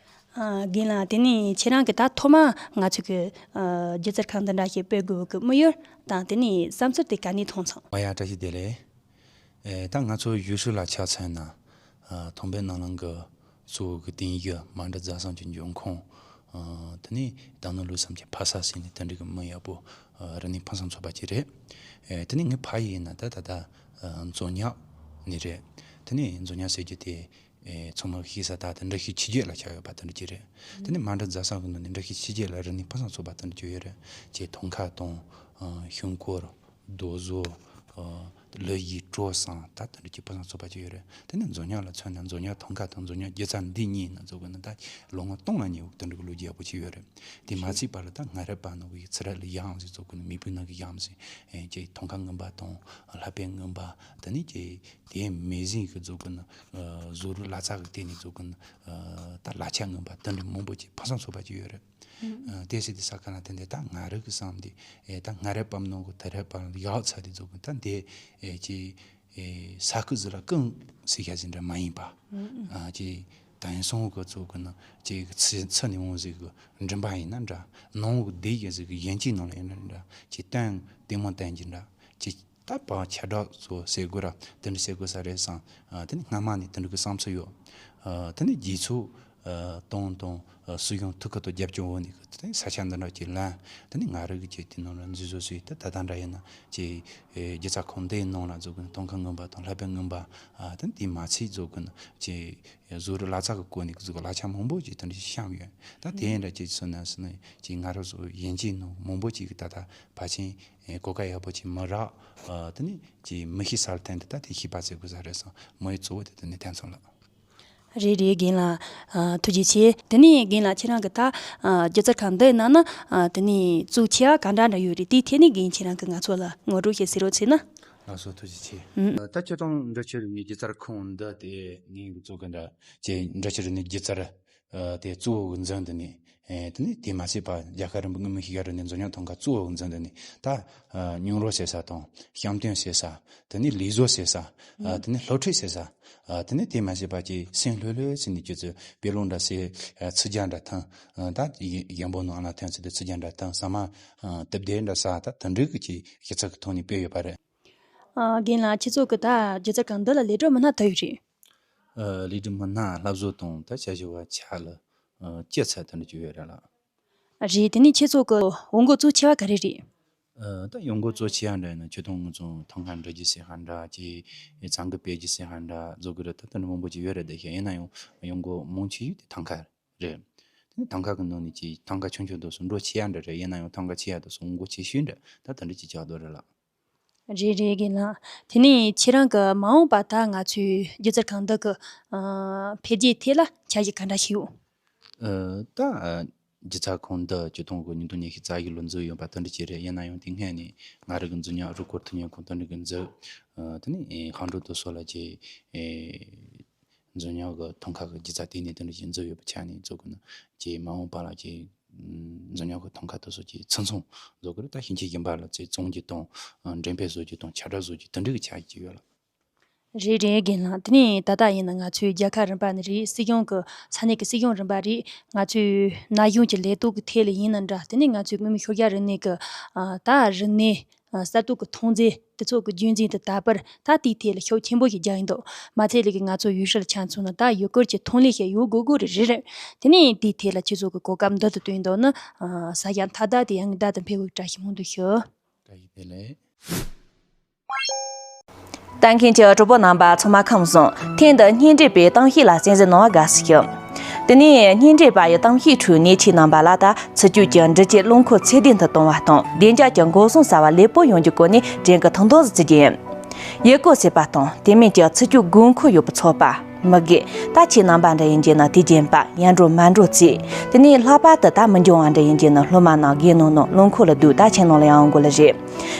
ཨ་རྒན་ལགས། དེ་ནས་ཁྱེད་རང་གི་ད་ཐོག་མ་ང་ཚོ་གི་ཨ་སྒྱུ་རྩལ་ཁང་འདི་འདྲ་ཞིག་སྤེལ་དགོས་པ་གི་དམིགས་ཡུལ་དང་། དེ་ནས་བསམ་ཚུལ་དེ་ག་ནས་ཐོན་སོང་། ཨ་ཡ་བཀྲ་ཤིས་བདེ་ལེགས། ཨེ་ད་ང་ཚོ་ཡུལ་ཤུལ་ལ་ཆ་མཚོན་ན། ཨ་ཐོན་པའི་ནང་ལོགས་ཀྱི་གཙོ་བོ་གི་དེང་གི་མ་འདྲ་རྫ་བཟང་གི་འབྱུང་ཁུངས། ཨ་དེ་ནས་དང་ནུ་ལུགས་བསམ་གྱི་ཕ་ས་ཟེར་ནས་དེ་འདྲ་གི་མིང་ཡག་པོ་ཨ་རིག་གནས་ཕུན་སུམ་ཚོགས་པ་ཅིག་རེད། ཨེ་དེ་ནས་ངའི་ཕ་ཡུལ་ཡིན་ན་ད་ད་ད་ཨ་མཛོ་ཉ་ནས་རེད། དེ་ནས་མཛོ་ཉ་ཟེར་རྒྱུ་དེ་ཨེ་ཚང་མ་ཤེས་ས་ད་དེ་འདྲ་ཤི་ཆི་རྒྱལ་ལ་ཆགས་ཡོད་པ་དེ་འདྲ་ཅིག་རེད། དེ་ནས་མ་འདྲ་རྫ་བཟང་གི་ནང་ནས་འདྲ་ཤི་ཆི་རྒྱལ་ལ་རིག་གནས་ཕུན་སུམ་ཚོགས་པ་དེ་འདྲ་ཅིག་ཡོད་རེད། ཅེས་ཐང་ཀ་དང་ཨ་ཤིང་ཀོར། རྡོ་བཟོ། ཨ་ལི་ཡི་གྲོ་སང་ད་དེ་འདྲ་ཅིག་ཕུན་སུམ་ཚོགས་པ་ཅིག་ཡོད་རེད། དེ་ནས་མཛོ་ཉ་ལ་མཚོན་ན་མཛོ་ཉ་ཐང་ཀ་དང་མཛོ་ཉ་སྒྱུ་རྩལ་འདི་གཉིས་ན་ཚོ་གི་ན་ད་ལོ་ངོ་སྟོང་ལ་ཉེ་བོ་དེ་འདྲ་གི་ལོ་རྒྱུས་ཡག་པོ་ཅིག་ཡོད་རེད། དེ་མ་ཚད་པ་ལ་ད་སྔ་རབས་པ་ནང་གི་ཚུ་ར་ལི་ཡང་ཟིག་ཚོ་གི་ན་མེས་པོའི་ནང་གི་ཡང་ཟིག་ཨེ་ཅེ་ཐང་ཀ་རྔོན་པ་དང་ལྷ་པའི་རྔོན་པ། དེ་ནས་ཅེ་དེ་མེ་ཟིན་གི་ཚོ་གི་ན་ཨ་བཟོ་རུ་ལ་ཚ་གི་དེ་ནས་ཚོ་གི་ན་ཨ་ད་ལ་ཆ་རྔོན་པ་དེ་འདྲ་མང་པོ་ཅིག་ཕུན་སུམ་ཚོགས་པ་ཅིག་ཡོད་རེད། ཨ་དེ་སྲིད་དེ་ས་ཁ་ན་དེ་འདི་ད་ང་རང་གི་བསམ་དེ་ཨེ་ད་སྔ་རབས་པའམ་ནང་གི་ད་རབས་པའམ་ཡག་ཚ་དེ་ཚོ་གི་ད་འདི་ཨེ་ཅི་ཨེ་ས་ཁུ་ཟི་ལ་ཀུན་ཟེར་ཤ་ཟིན་འདྲ་མ་ཡིན་པ། ཨ་ཅི་དེང་སང་གི་ཚོ་གི་ན་ཅི་ཚི་ཚི་ནི་འོང་ཟིག་གི་མགྲིན་པ་ཡིན་ན་འདྲ། ནང་གི་བདེ་ཡ་ཟིག་གི་ཡན་ཆད་ནང་ལ་ཡིན་ན་འདྲ། ཅི་སྟོན་ལྟད་མོ་བསྟན་གྱི་འདྲ། ཅི་ད་བ་ཁྱད་འདྲ་ཚོ་ཟེར་དགོས་ར་དེ་འདྲ་ཟེར་དགོས་ས་རེད་བསམ། ཨ་དེ་ནི་སྔ་མ་ནས་དེ་འདྲ་གི་བསམ་ཚུལ་ཡོད། ཨ་དེ་ནི་རྗེས་ཚོ་ ཨ་ཏང་དང་ཨ་སྲིད་གཞུང་ཐུགས་ཁུར་དང་རྒྱབ་སྐྱོར་འོག་ནས་ས་ཆ་འདི་འདྲ་ཅིག་ལེན། དེ་ནས་ང་རང་གིས་ཅིག་དེ་ནང་ལ་འཛུལ་བཟོ་བྱས། ད་ད་ལྟ་འདྲ་ཡིན་ན་ཅིག་ཨེ་སྒྱུ་རྩལ་ཁང་འདིའི་ནང་ལ་བཟོ་གི་ནི་ཐང་ཀ་རྔོན་པ་དང་ལྷ་པའི་རྔོན་པ། ཨ་དེ་དེ་མ་ཚད་བཟོ་གི་ནི་ཅིག་བཟོ་རིག་ལག་རྩལ་གྱི་སྐོར་ནས་བཟོ་གི་ལག་ཆ་མང་པོ་ཅིག་དེ་འདྲ་ཞིག་བཤམས་ཡོད། ད་དེ་འདྲ་ཅིག་སོང་ན་སོང་ན་ཅིག་ང་རང་ཚོ་ཡན་ཆད་ནང་མང་པོ་ཅིག་གིས་ད་ལྟ་ཕལ་ཆེར་ཨེ་གོ་སྐབས་ཡག་པོ་ཅིག་མི་རག། ཨ་དེ་ནས་ཅིག་མི་ཤེས་ས་ལ་བརྟེན་ཏེ་ད་དེ་ཤེས་པ་བྱེད་དགོས་ས་རེད་བསམ། མི་ཡི་གཙོ་བོ་དེ་དེ་ནས་ཐོན་སོང་ལགས། རེད་རེད། རྒན་ལགས། ཨ་ཐུགས་རྗེ་ཆེ། དེ་ནས་རྒན་ལགས་ཁྱེད་རང་གི་ད་ཨ་སྒྱུ་རྩལ་ཁང་འདིའི་ནང་ན་ཨ་དེ་ནས་གཙོ་ཆེ་བ་ག་འདྲ་འདྲ་ཡོད་རེད། དེའི་ཐད་ནས་རྒན་ཁྱེད་རང་གིས་ང་ཚོ་ལ་ངོ་སྤྲོད་ཞིག་ཟེར་རོགས་བྱས་ན། ལགས་སོ། ཐུགས་རྗེ་ཆེ། ཨུ། ད་སྤྱིར་བཏང་འབྲི་ཆུ་རིག་གནས་སྒྱུ་རྩལ་ཁང་འདི་དེ་ངས་གཙོ་གི་འདྲ་ཅེ་འབྲི་ཆུ་རིག་གནས་སྒྱུ་རྩལ་ཨ་དེ་གཙོ་བོ་གི་འཛིན་དེ་ནས། ཨེ་དེ་ནས་དེ་མ་ཚད་པ་རྒྱལ་ཁབ་རིམ་པ་དངོས་མིན་ཤེས་བྱ་རིག་གནས་འཛིན་སྐྱོང་ཐང་ཀ་གཙོ་བོ་གི་འཛིན་དེ་ནས། ད་ཨ་སྙན་རོ་ཟེར་ས་དང་བཤམས་སྟོན་ཟེར་ས། དེ་ནས་ལས་བཟོ་ཟེར་ས། ཨ་དེ་ནས་སློབ་ཁྲིད་ཟེར་ས། ཨ་དེ་ནས་དེ་མ་ཚད་པ་ཅིག་སེམས་ལྷོད་ལྷོད་བྱས་ནས་ཁྱོད་ཚོས་དཔེ་ཀློག་འདྲ་བྱས། ཨ་ཚིག་རྒྱན་འདྲ་འཐེན། ཨ་ད་གཞན་པ་ནང་ལ་འཐེན་ཚུལ་དུ་ཚིག་རྒྱན་འདྲ་འཐེན། ཟ་མ་ཨ་དུབ་སྡེར་འདྲ་ཟ། ད་དེ་འདྲའི་གི་ཅིག་ཞིབ་ཚགས་ཀྱི་ཐོག་ནས་སྤེལ་ཡོད་པ་རེད། ཨ་རྒན་ལགས། ཁྱེད་ཚོ་གི་ད་སྒྱུ་རྩལ་ཁང་འདི་ལ་ལས་སྒྲུབ་མི་སྣ་དུ་ཡོད་རེད། ཨ་ལས་སྒྲུབ་མི་སྣ་སློབ་གསོ་དང་ད་བྱ་བཞག་པ་ཆ་ལ་ཨ་སྤྱི་ཚད་དེ་འདྲ་ཅིག་ཡོད་རེད་ལགས། རེད། དེ་ནས་ཁྱེད་ཚོ་གི་འོས་འགན་གཙོ་ཆེ་བ་ག་རེ་རེད། ཨ་ད་འོས་འགན་གཙོ་ཆེ་བ་འདྲ་ཡིན་ན་སྤྱིར་བཏང་ང་ཚོ་ཐང་ཀ་འབྲི་རྒྱུ་ཟེར་ཧ་འདྲ་ཅིག་ཚང་གི་སྤེལ་རྒྱུ་ཟེར་ཧ་འདྲ་བཟོ་གི་རེད། ད་དེ་འདྲ་མང་པོ་ཅིག་ཡོད་རེད། དེ་བཞིན་ཡིན་ན་ཡང་འོས་འགན་མང་ཆེ་ཤོས་དེ་ཐང་ཀ་རེད། དེ་ནས་ཐང་ཀ་གི་ནང་ནས་ཅིག་ཐང་ཀ་ཆུང་ཆུང་དེ་ཚོ་འགྲོ་ཆེ་ཡ་འདྲ་རེད། ཡིན་ན་ཡང་ཐང་ཀ་ཆེ་ཡ་དེ་ཚོ་འོས་འགན་ཆེ་ཤོས་འདྲ་ད་དེ་འདྲ་ཅིག་ཆགས་བསྡད་རེད་ལགས། རེད་རེད། རྒན་ལགས། དེ་ནས་ཁྱེད་རང་གི་མ་འོངས་པ་ད་ང་ཚོའི་སྒྱུ་རྩལ་ཁང་འདི་གི་ཨ་འཕེལ་རྒྱས་ཐད་ལ་འཆར་གཞི་ག་འདྲ་ཞིག་ཡོད། ཨ་ད་ཨ་སྒྱུ་རྩལ་ཁང་འདི་སྤྱིར་བཏང་གི་ཉིས་སྟོང་ཉི་ཤུ་རྩ་བཞི་ལོ་འཛུགས་ཡོད་པ་དེ་འདྲ་ཅིག་རེད། ཡིན་ན་ཡང་དེ་སྔོན་ནས་ང་རང་གི་འཛུལ་ཉག་རུས་སྐོར་མཐུན་ལས་ཁང་དེ་འདྲ་གི་འཛུགས། ཨ་དེ་ནས་ཨེ་ཧང་ཀྲོའུ་དེ་ཚོ་ལ་ཅིག་ཨེ་འཛུལ་ཉག་གི་ཐང་ཀ་གི་སྒྱུ་རྩལ་ལྟེ་གནས་དེ་འདྲ་ཅིག་འཛུགས་ཡོད་པ་ཆ་ནས་བཟོ་དགོས་ན་ཅིག་མ་འོངས་པ་ལ་ཅིག་འཛུལ་ཉག་གི་ཐང་ཀ་དེ་ཚོ་ཅིག་ཚུན་ཚོད་བཟོ་དགོས་རེད། ད་ཕྱིན་ཆད་གཞན་པ་ལ་ཅིག་བཙོང་རྒྱུ་དང་འགྲེམས་སྤེལ་བཟོ་རྒྱུ་དང་ཁྱབ་བསྒྲགས་བཟོ་རྒྱུ་དེ་འདྲ་གི་འཆར་གཞི་ཅིག་ཡོད་ལགས། རེད་རེད། རྒན་ལགས། དེ་ནས་ད་ལྟ་ཡིན་ན་ང་ཚོའི་རྒྱལ་ཁབ་རིམ་པ་ནས་རེད། སྲིད་གཞུང་གི་ས་གནས་ཀྱི་སྲིད་གཞུང་རིམ་པ་རེད། ང་ཚོའི་ན་གཞོན་གྱི་ལས་གཏོད་ཀྱི་ཐད་ལ་ཡིན་ན་འདྲ། དེ་ནས་ང་ཚོའི་དངོས་མེད་ཤོར་རྒྱག་རིག་གནས་ཀྱི་ཨ་ད་རིག་གནས་ཨ་གསར་གཏོད་ཀྱི་ཐོན་རྫས་དེ་ཚོ་གི་རྒྱུན་འཛིན་དང་དར་སྤེལ་ད་དེའི་ཐད་ལ་ཤུགས་ཆེན་པོ་ཞིག་རྒྱག་ཡིན་འདུག་མ་ཚད་ལས་ཀྱི་ང་ཚོ་ཡུལ་ཤུལ་ཆ་མཚོན་ན་ད་ཡུལ་སྐོར་གྱི་ཐོན་ལས་ཞིག་ཡོད་དགོས་དགོས་རེད་རེད་རེད། དེ་ནས་དེའི་ཐད་ལ་ཁྱེད་ཚོ་གི་གོ་སྐབས་འདི་ལྟ་བསྟུན་འདུག་ན་ཨ་ས་ཞིང་ཐ་དད་དེ་ཡང་བདག་ཏུ་འཕེལ་བའི་བཀྲ་ཤིས་སྨོན་འདུན་ཞུ། བཀྲ་ཤིས་བདེ་ལེགས། ལྟ་མཁན་གྱི་གྲོགས་པོ་རྣམ་པ་ཚང་མ་ཁམས་བཟང་། ཐེངས་འདིར་སྙན་འགྲེལ་པའི་གཏམ་བཤད་ལ་གསན་གཟིགས་གནང་བར་དགའ་བསུ་ཞུ། དེ་ནས་སྙན་འགྲེལ་པ་ཡི་གཏམ་བཤད་ཁྲོད་ནས་ཁྱེད་རྣམ་པ་ལ་ད་ཚུར་སྐྱོད་ཀྱི་འབྲི་ཆུའི་རླངས་འཁོར་ཚད་ལྡན་དུ་གཏོང་བ་དང་བདེ་འཇགས་ཀྱི་འགོག་སྲུང་གསར་བ་ལེགས་པོ་ཡོང་རྒྱུའི་སྐོར་ནས་དྲན་གྱི་ཐུགས་འདུན་ཞུ་རྒྱུ་ཡིན། ཡུལ་སྐོར་ཟེར་བ་དང་དེ་མིན་གྱི་ཚུར་སྐྱོད་དགོས་མཁོ་ཡོད་པའི་ཚོགས་པ། མི་སྒེར། ད་ཁྱེད་རྣམ་པ་འདྲ་ཡིན་གྱི་ན་དུས་རྒྱུན་པ་ཡར་འགྲོ་མར་འགྲོ་བྱས། དེ་ནས་ལྷག་པར་དུ་ད་མི་འགྱང་བ་འདྲ་ཡིན་གྱི་ན་སློབ་མ་རྣམས་དགེ་སློང་རྣམས་རླངས་འཁོར་ལ་བསྡུས་ད་ཁྱིམ་ནང་ལ་ཡོང་དགོས་ལ་རེད།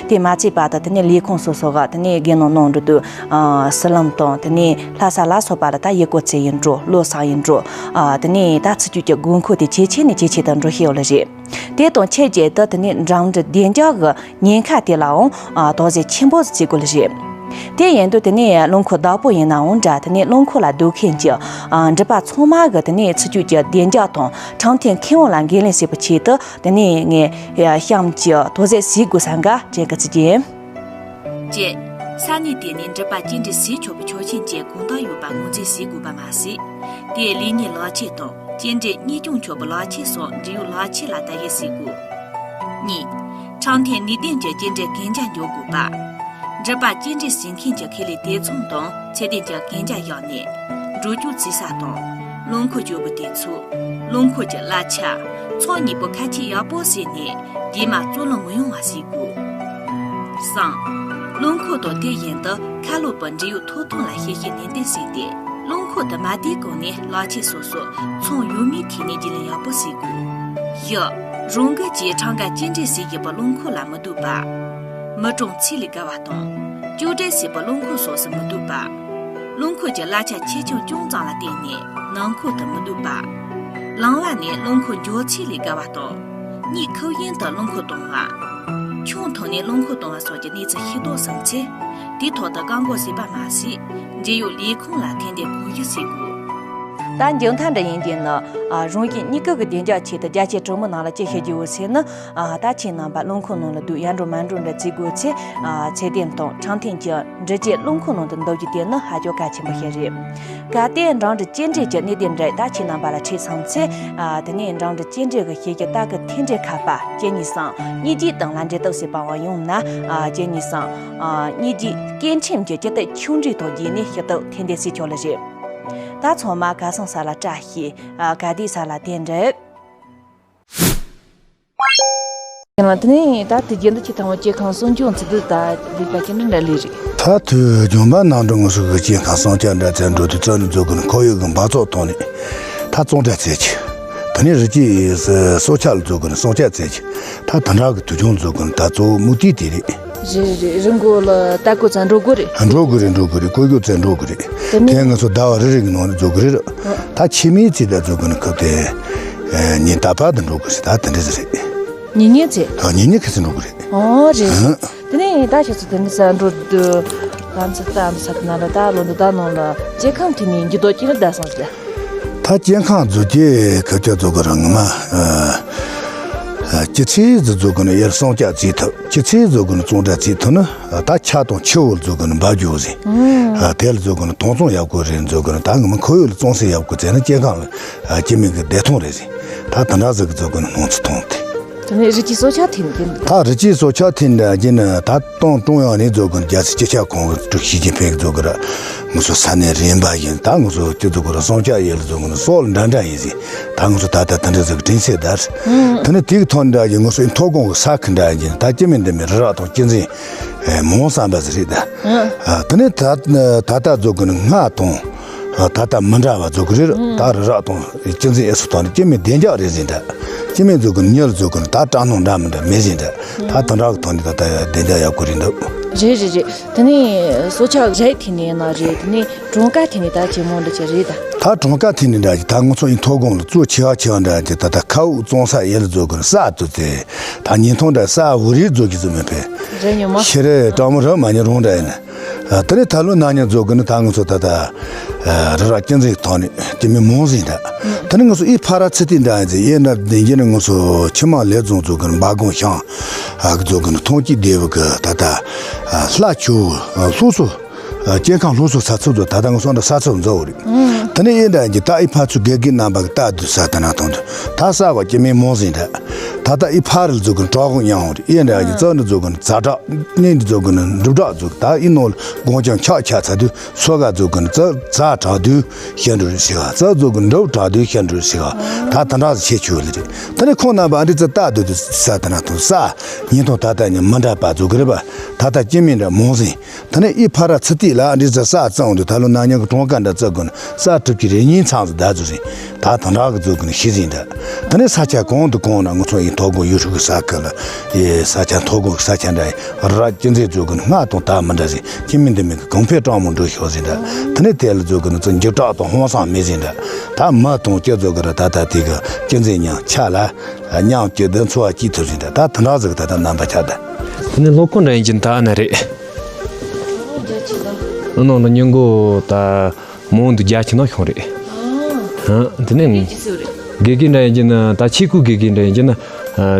དེ་མ་ཚད་པ་དང་དེ་ནས་ལས་ཁུངས་སོ་སོ་ག་དེ་ནས་དགེ་སློང་རྣམས་འགྲོ་དུས་ཨ་སི་ལམ་དང་དེ་ནས་ལྷ་ས་ལ་སོགས་པ་ལ་ད་ཡུལ་སྐོར་བྱེད་ཡིན་འགྲོ་ལོ་གསར་ཡིན་འགྲོ། ཨ་དེ་ནས་ད་ཚུར་སྐྱོད་ཀྱི་དགོས་མཁོ་དེ་ཇེ་ཆེ་ནས་ཇེ་ཆེ་དུ་འགྲོ་བཞིན་ཡོད་ལ་རེད། དེ་དང་ཆབས་ཅིག་ཏུ་དེ་ནས་འགྲིམ་འགྲུལ་བདེ་འཇགས་ཀྱི་ཉེན་ཁ་དེ་ལའང་ཨ་དོགས་ཟོན་ཆེན་པོ་བྱེད་དགོས་ལ་རེད། དེ་ཡིན་དུས་དེ་ནས་རླངས་འཁོར་བདག་པོ་ཡིན་ནའང་འདྲ། དེ་ནས་རླངས་འཁོར་ལ་སྡོད་མཁན་གྱི་ཨ་འགྲུལ་པ་ཚང་མ་གི་དེ་ནས་ཚུར་སྐྱོད་ཀྱི་བདེ་འཇགས་དང་འཕྲང་འཐེན་ཁེ་དབང་ལ་འགན་ལེན་བྱེད་པའི་ཆེད་དུ་དེ་ནས་ངས་གཤམ་གྱི་དོགས་ཟོན་བྱེད་དགོས་ས་འགའ་དྲན་གི་བརྩི་རྒྱུ་ཡིན། གཅིག་ས་གནས་དེ་ནས་འགྲུལ་པ་སྐྱེལ་འདྲེན་བྱེད་ཆོག་པའི་ཆོག་མཆན་གྱི་དགོངས་དོན་ཡོད་པ་ངོས་འཛིན་བྱེད་དགོས་པ་མ་ཟད། དེའི་ལས་གཉེར་ལག་ཁྱེར་དང་སྐྱེལ་འདྲེན་གཉེར་སྐྱོང་ཆོག་པའི་ལག་ཁྱེར་སོགས་འབྲེལ་ཡོད་ལག་ཁྱེར་ལ་བརྡ་ཡིག་བྱེད་དགོས། གཉིས། འཕྲང་འཐེན་ནུས་ལྡན་གྱི་སྐྱེལ་འདྲེན་གན་རྒྱ་འཇོག་དགོས་པ། འགྲུལ་པ་སྐྱེལ་འདྲེན་བྱེད་མཁན་གྱི་ཁེ་ལས་དེ་ཚང་དང་ཚད་ལྡན་གྱི་གན་རྒྱ་བཞག་ནས། འགྲོ་སྐྱོད་བྱེད་ས་དང་། རླངས་འཁོར་སྐྱོད་པའི་དུས་ཚོད། རླངས་འཁོར་གྱི་གླ་ཆ། ཚང་གཉིས་པོ་ཁ་ཆད་ཡག་པོ་བྱས་ནས་རྗེས་མ་རྩོད་གླེང་མི་ཡོང་བ་བྱེད་དགོས། གསུམ། རླངས་འཁོར་དང་དེ་བཞིན་དུ་ཁ་ལོ་པའི་འབྲེལ་ཡོད་ཐོབ་ཐང་ལ་ཞིབ་བཤེར་ནན་ཏན་བྱས་ཏེ། རླངས་འཁོར་དུ་མ་བསྡད་གོང་ནས་ལག་ཁྱེར་སོ་སོ་ཚང་ཡོད་མེད་ཐད་ནས་རྒྱུས་ལོན་ཡག་པོ་བྱེད་དགོས། བཞི། རང་འགུལ་གྱིས་འཕྲང་འགག་སྐྱེལ་འདྲེན་བྱེད་བཞིན་པའི་རླངས་འཁོར་ལ་མི་སྡོད་པ། མི་གྲངས་ཚད་ལས་བརྒལ་བ་དང་། སྐྱོབ་འགྲོ་བྱེད་པའི་རླངས་འཁོར་སོགས་སུ་མི་སྡོད་པ། རླངས་འཁོར་གྱི་གླ་ཆ་ཆེ་ཆུང་ཅུང་ཙམ་ལ་བརྟེན་ནས་ནང་འཁོར་དུ་མི་སྡོད་པ། ལམ་བར་ནས་རླངས་འཁོར་འགྱོ་ཚད་ལས་བརྒལ་བ་དང་། གཉིད་ཁུག་བཞིན་དུ་རླངས་འཁོར་གཏོང་བ། ཆང་འཐུང་ནས་རླངས་འཁོར་གཏོང་བ་སོགས་ཀྱི་གནས་ཚུལ་ཤེས་རྟོགས་བྱུང་ཚེ། དེའི་ཐོག་ཏུ་བཀག་འགོག་བྱེད་པ་མ་ཟད། འབྲེལ་ཡོད་ལས་ཁུངས་ལ་ཐེར་འདོན་གང་ལེགས་བྱེད་དགོས། ད་མཇུག་མཐའ་འདྲ་ཡིན་གྱི་ན། ཨ་རང་བཞིན་གཉིས་ཀ་གི་བདེ་འཇགས་ཆེད་དུ་རྒྱ་ཆེའི་གྲོང་མི་ནང་ལ་ཅི་བྱེད་རྒྱུ་ཡོད་ཟེར་ན། ཨ་ད་ཁྱེད་རྣམ་པ་རླངས་འཁོར་ནང་ལ་སྡོད་ཡར་འགྲོ་མར་འགྲོ་འདྲ་བྱེད་དགོས་ཚེ། ཨ་ཚད་ལྡན་དང་འཕྲང་འཐེན་གྱི་ འབྲི་བྱེད་རླུང་ཁུག་ནང་དུ་འདུ་རྒྱུ་དེ་ནི་ཧ་ཅང་གལ་ཆེན་པོ་ཞིག་རེད། གལ་ཏེ་འབྲིང་རིམ་སྐྱེལ་འདྲེན་གྱི་གནད་དོན་འདྲ་ད་ཁྱེད་རྣམ་པ་ལ་འཕྲད་སོང་ཚེ། ཨ། དེ་ནས་འབྲིང་རིམ་སྐྱེལ་འདྲེན་གྱི་ཤེས་རྒྱུ་ད་གི་མཐུན་འབྲེལ་ཁ་པར་གཅིག་གཉིས་གསུམ་གཉིས་བརྒྱད་སྟེང་ལ་འབྲེལ་གཏུག་བྱེད་པའང་ཡང་ན། ཨ། གཅིག་གཉིས་གསུམ་ཨ། གཉིས་བརྒྱད་སྐྱེལ་འཕྲིན་གྱི་སྤྱི་སྟེགས་ཆུང་འབྲིང་དང་བརྒྱུད་ནས་ཞུ་གཏུག་ཐད་འདེད་བྱེད་ཆོག་ལེ་རེད། ད་ཚང་མ་གར་སོང་ས་ལ་བཀྲ་ཤིས། ཨ། གར་བསྡད་ས་ལ་བདེ་འཇགས། ཡང་དེ་ནས་ད་དེ་རྒྱུན་དུ་ཆེས་མཐོའི་སྐྱེ་ཁམས་སྲུང་སྐྱོང་ཚུལ་དུ་ད་ལས་ཀ་ཅི་འདྲ་འདྲ་ལས་རེད། ད་དུས་རྒྱུན་པ་ནང་དུ་ང་ཚོ་གི་སྐྱེ་ཁམས་སྲུང་སྐྱོབ་འདྲ་ཚན་འགྲོ་དུས་རྩ་ནས་བཟོ་དགོས་ན་ཁོར་ཡུག་གི་འབག་བཙོག་གཏོང་ནས་ད་གཙང་སྦྲ་བྱེད་ཀྱི། དེ་ནས་རི་སྐྱེས་སྲོག་ཆགས་ལ་བཟོ་དགོས་ན་སྲུང་སྐྱོབ་བྱེད་ཀྱི། ད་དེ་འདྲ་གི་དུས་རྒྱུན་བཟོ་དགོས་ན་ད་གཙོ་བོ་མུ་ཏིག་དེ་རེད། རེད་རེད། རི་མགོ་ལ་ལྟ་སྐོར་ཚ་འགྲོ་དགོས་རེད། འགྲོ་དགོས་རེད། འགྲོ་དགོས་རེད། སྐོར་སྐྱོད་ཚ་འགྲོ་དགོས་རེད། དེ་ནས་དེ་ང་ཚོ་ཟླ་བ་རེ་རེ་གི་ནང་ནས་བཟོ་དགོས་རེད། ད་ཁྱིམ་མིའི་ཚེ་ད་བཟོ་དགོས་ན་སྐབས་དེ། ཉིན་རྟག་པར་དུ་འགྲོ་དགོས་ཟེར་ད་དེ་འདྲ་ཟེར་རེད། ཉིན་ཉིན་ཚེ། ཨ། ཉིན་ཉིན་ཁ་ཚེ་འགྲོ་དགོས་རེད། ཨོ་རེད། ཨང་། དེ་ནས་ད་ཁྱེད་ཚོ་དེ་འདྲ་ས་འགྲོ་དུས་ད་ཚོད་ད་ཚོད་ན་ལ་ད་ལོ་འདི་ད་ནང་ལ་སྐྱེ་ཁམས་དེ་ནས་འགྱུར་ལྡོག་ཅི་འདྲ་ད་སོང་ཟེར། ད་སྐྱེ་ཁམས་བཟོ་རྒྱུ་ཁ་ཆ་བཟོ་དགོས་རང་ངོ་མ། སྐྱེད་ཚལ་བཟོ་དགོས་ན་ཡར་སྲུང་སྐྱོབ་བྱེད་ཐུབ། སྐྱེད་ཚལ་བཟོ་དགོས་ན་གཙང་སྦྲ་བྱེད་ཐུབ་ན། ད་ཆར་དང་ཆུ་བོ་བཟོ་དགོས་ན་འབབ་རྒྱུ་ཟིན། ཨ། དེ་ལ་བཟོ་དགོས་ན་དྭངས་གཙང་ཡག་པོ་རེད་བཟོ་དགོས་ན་ད་ངོ་མ་ཁོར་ཡུག་ལ་གཙང་སེལ་ཡག་པོ་བྱས་ན་སྐྱེ་ཁམས་ལ་སྐྱེ་དམན་གྱི་བདེ་ཐང་རེད་ཟིན། ད་དེ་འདྲ་ཟིག་གི་བཟོ་དགོས་ན་སྣང་ཚུལ་མཐོང་སྟེ། དེ་ནས་རི་སྐྱེས་སྲོག་ཆགས་ཐིན་ཐིན། ད་རི་སྐྱེས་སྲོག་ཆགས་ཐིན་འདྲ་བྱས་ན་ད་ཏང་ཀྲུང་དབྱང་ནས་བཟོ་དགོས་ན་རྒྱལ་སྲིད་སྤྱི་ཁྱབ་ཁང་གི་ཀྲུའུ་ཞི་ཅིན་ཕིང་གིས་བཟོ་དགོས་ར། ང་ཚོ་ས་གནས་རིམ་པ་ཡིན་ད་ང་ཚོ་སྤྱི་ཚོགས་ཀྱི་སྲུང་སྐྱོབ་ཡིན་ལ་བཟོ་དགོས་ན་སྲོག་ལ་འདྲ་འདྲ་ཡིན་ཟིན། ད་ང་ཚོ་ད་ལྟ་དེ་འདྲ་ཟིག་གི་དྲན་ཤེས་ད། དེ་ནས་དེ་གི་ཐོག་འདྲ་བྱས་ང་ཚོ་ཨི་མཐོ་སྒང་གི་ས་ཁུལ་འདྲ་ཡིན་ད་སྐྱེ་དམན་འདི་མི་རི་རབ་དང་སྐྱེ་མཛེས་མང་བསམ་པ་ཟིག་རེད་ད། ཨ། དེ་ནས་ད་ད་ལྟ་བཟོ་དགོས་ན་སྔར་དང་ད་ལྟ་མི་འདྲ་བ་བཟོ་གི་རེད། ད་རི་རབ་དང་སྐྱེ་མཛེས་ཨེ་སུ་ཐོག་ནས་སྐྱེ་དམན་བདེ་འཇགས་རེད་ཟིན་ད། སྐྱེ་དམན་བཟོ་དགོས་ན་མྱི་ལ་བཟོ་དགོས་ན་ད་སྐྲག་སྣང་འདྲ་མི་འདྲ་མེད་ཟིན་ད། ད་དེ་འདྲ་གི་ཐོག་ནས་ད་ལྟ་བདེ་འཇགས་ཡག་པོ་རེད་འདུག་རེད་རེད་རེད། དེ་ནས་སྲོག་ཆགས་རི་ཐིན་ནས་ན་རེད། དེ་ནས་གྲངས་ཀ་ཐིན་ནས་ད་ཇེ་མང་འགྲོ་ཆ་རེད་ད། ད་གྲངས་ཀ་ཐིན་ནས་འདྲ་གི་ད་ང་ཚོ་ཡིན་མཐོ་སྒང་ལ་གཙོ་ཆེ་བ་ཆེ་བ་འདྲ་གི་ད་ད་མཁའ་དབུགས་གཙང་ས་ཡིན་ལ་བཟོ་དགོས་ན་ས་དུ་དེ་ད་ཉིན་ཐོང་འདྲ་ས་བུ་རིགས་བཟོ་གི་བཟོ་མེད་པས། རེད་ཉོ་མ། ཤི་རེ་གྲང་མོ་ར་མ་ཉེ་རུང་འདྲ་ཡིན། ཨ། དེ་ནས་ད་ལོ་ན་ནིང་བཟོ་དགོས་ན་ད་ང་ཚོ་ད་ལྟ་རི་རབ་སྐྱེ་མཛེས་ཐོག་ནས་སྐྱེ་དམན་མང་ཟིན་ད། དེ་ནས་ང་ཚོ་ཨི་ཕ་ར་ཚི་ཏི་འདྲ་ཡིན་ཟེར་ཡིན་ན་བདེན་རྒྱུ་ནི་ང་ཚོ་ཆུ་དམག་ལས་རྫོང་བཟོ་དགོས་ན་འབའ་སྒོང་ཤང་ཨ་གི་བཟོ་དགོས་ན་ཐོང་སྐྱིད་སྡེ་བ་གི་ད་ལྟ་ལྷ་ཆུ་སློབ་གསོ། སྐྱེ་ཁམས་སློབ་གསོ་ས་ཚུགས་བཟོ་ད་ལྟ་ང་ཚོ་འདྲ་ས་ཚུགས་བཟོ་བ་རེད། དེ་ནས་ཨི་འདྲ་ཡིན་གྱི་ད་ཨི་ཕ་ཚུ་དགེ་རྒན་རྣམ་པ་གི་ལྟ་དུས་ས་དེ་ན་ཐོང་དུས་ད་ས་བ་སྐྱེ་དམན་མང་ཟིན་འདྲ། ད་ལྟ་ཨི་ཕ་རི་ལ་བཟོ་དགོས་ན་བྲག་གོང་ཡང་བ་རེད། ཨི་འདྲ་ཡིན་གྱི་རྩ་འདྲ་བཟོ་དགོས་ན་རྫ་བྲག་གནས་འདི་བཟོ་དགོས་ན་འབྲུག་བྲག་བཟོ་ད་ཨི་ནང་ལ་སྒོང་ལྕང་འཁྱག་འཁྱག་ཚ་དུས། སོ་ག་བཙུགས་ཀུན་རྩ་རྩ་དྲག་དུས་ཤ་འགྲོ་རེ་ཞེས་པ། རྩ་བཙུགས་ཀུན་འགྲོ་དྲག་དུས་ཤ་འགྲོ་རེ་ཞེས་པ། ད་དེ་འདྲ་ཞིག་ཆེ་ཆུ་ལེ་རེད། ད་ནི་ཁོང་རྣམ་པ་འདི་རྩ་རྟག་ཏུ་དུ་ས་དེ་ན་ཐོན་ས་ཉིན་ཐོང་ད་ལྟ་ཉིན་མི་འདྲ་པ་བཙུགས་ཀི་རེད་པ། ད་ལྟ་སྐྱེ་དམན་འདྲ་མང་ཟིན། ད་ནི་ཨི་ཕ་ར་ཚི་ཏི་ལ་འདི་རྩ་ས་བཙོང་དུས་ད་ལོ་ན་ཉག་གི་གྲོང་ཁ་འདྲ་བཙུགས་ཀུན་ས་གྲུབ་ཀྱི་རེ་ཉིན་ཚང་ཟིན་ད་བཙུགས་ཟིན། ད་དེ་འདྲ་གི་བཙུགས་ཀུན་ཤི་ཟིན་ད། ད་ནི་ས་ཆ་གང་དུ་གང་ན་ང་ཚོ་ཡི་ཐོག་གོ་ཡུལ་ཧྲུ་གི་ས་ཁུལ་ལ་ཡི་ས་ཆ་ཐོག་གོ་གི་ས་ཆ་འདྲ་ཡི་ར་སྐྱེ་མཛེས་བཙུགས་ཀུན་སྔ་དང་ད་མི་འདྲ་ཟིན། སྐྱེ་དམན་འདི་མིན་གྱི་གོང་འཕེལ་གྲངས་མང་འགྲོ་ཤོག་ཟིན་འདྲ། དེ་ནས་དེ་ལ་བཟོ་གི་ནི་ཚོ་འཇིགས་སྐྲག་དང་ཧང་སང་མེད་ཟིན་འདྲ། ད་མ་དང་སྐྱེ་བཟོ་གི་ར་ད་ལྟ་དེ་གི་སྐྱེ་མཛེས་མཉམ་ཆ་ལ་མཉམ་སྐྱེ་དོན་འཚོ་བ་སྐྱིད་ཐུབ་ཟིན་འདྲ། ད་དེ་འདྲ་ཟིག་ད་ལྟ་རྣམ་པ་ཆགས་ད། དེ་ནས་ལྷོ་ཁོག་འདྲ་ཡིན་གྱི་ད་ཨ་ན་རེད། ཨ་ནང་ལ་ཉིན་གོ་ད་མོ་འདུག་རྒྱ་ཆེ་ན་ཤོང་རེད། ཨ། དེ་ནས་དགེ་རྒན་འདྲ་ཡིན་གྱི་ན་ད་ཆེ་ཁུག་དགེ་རྒན་འདྲ་ཡིན་གྱི་ན་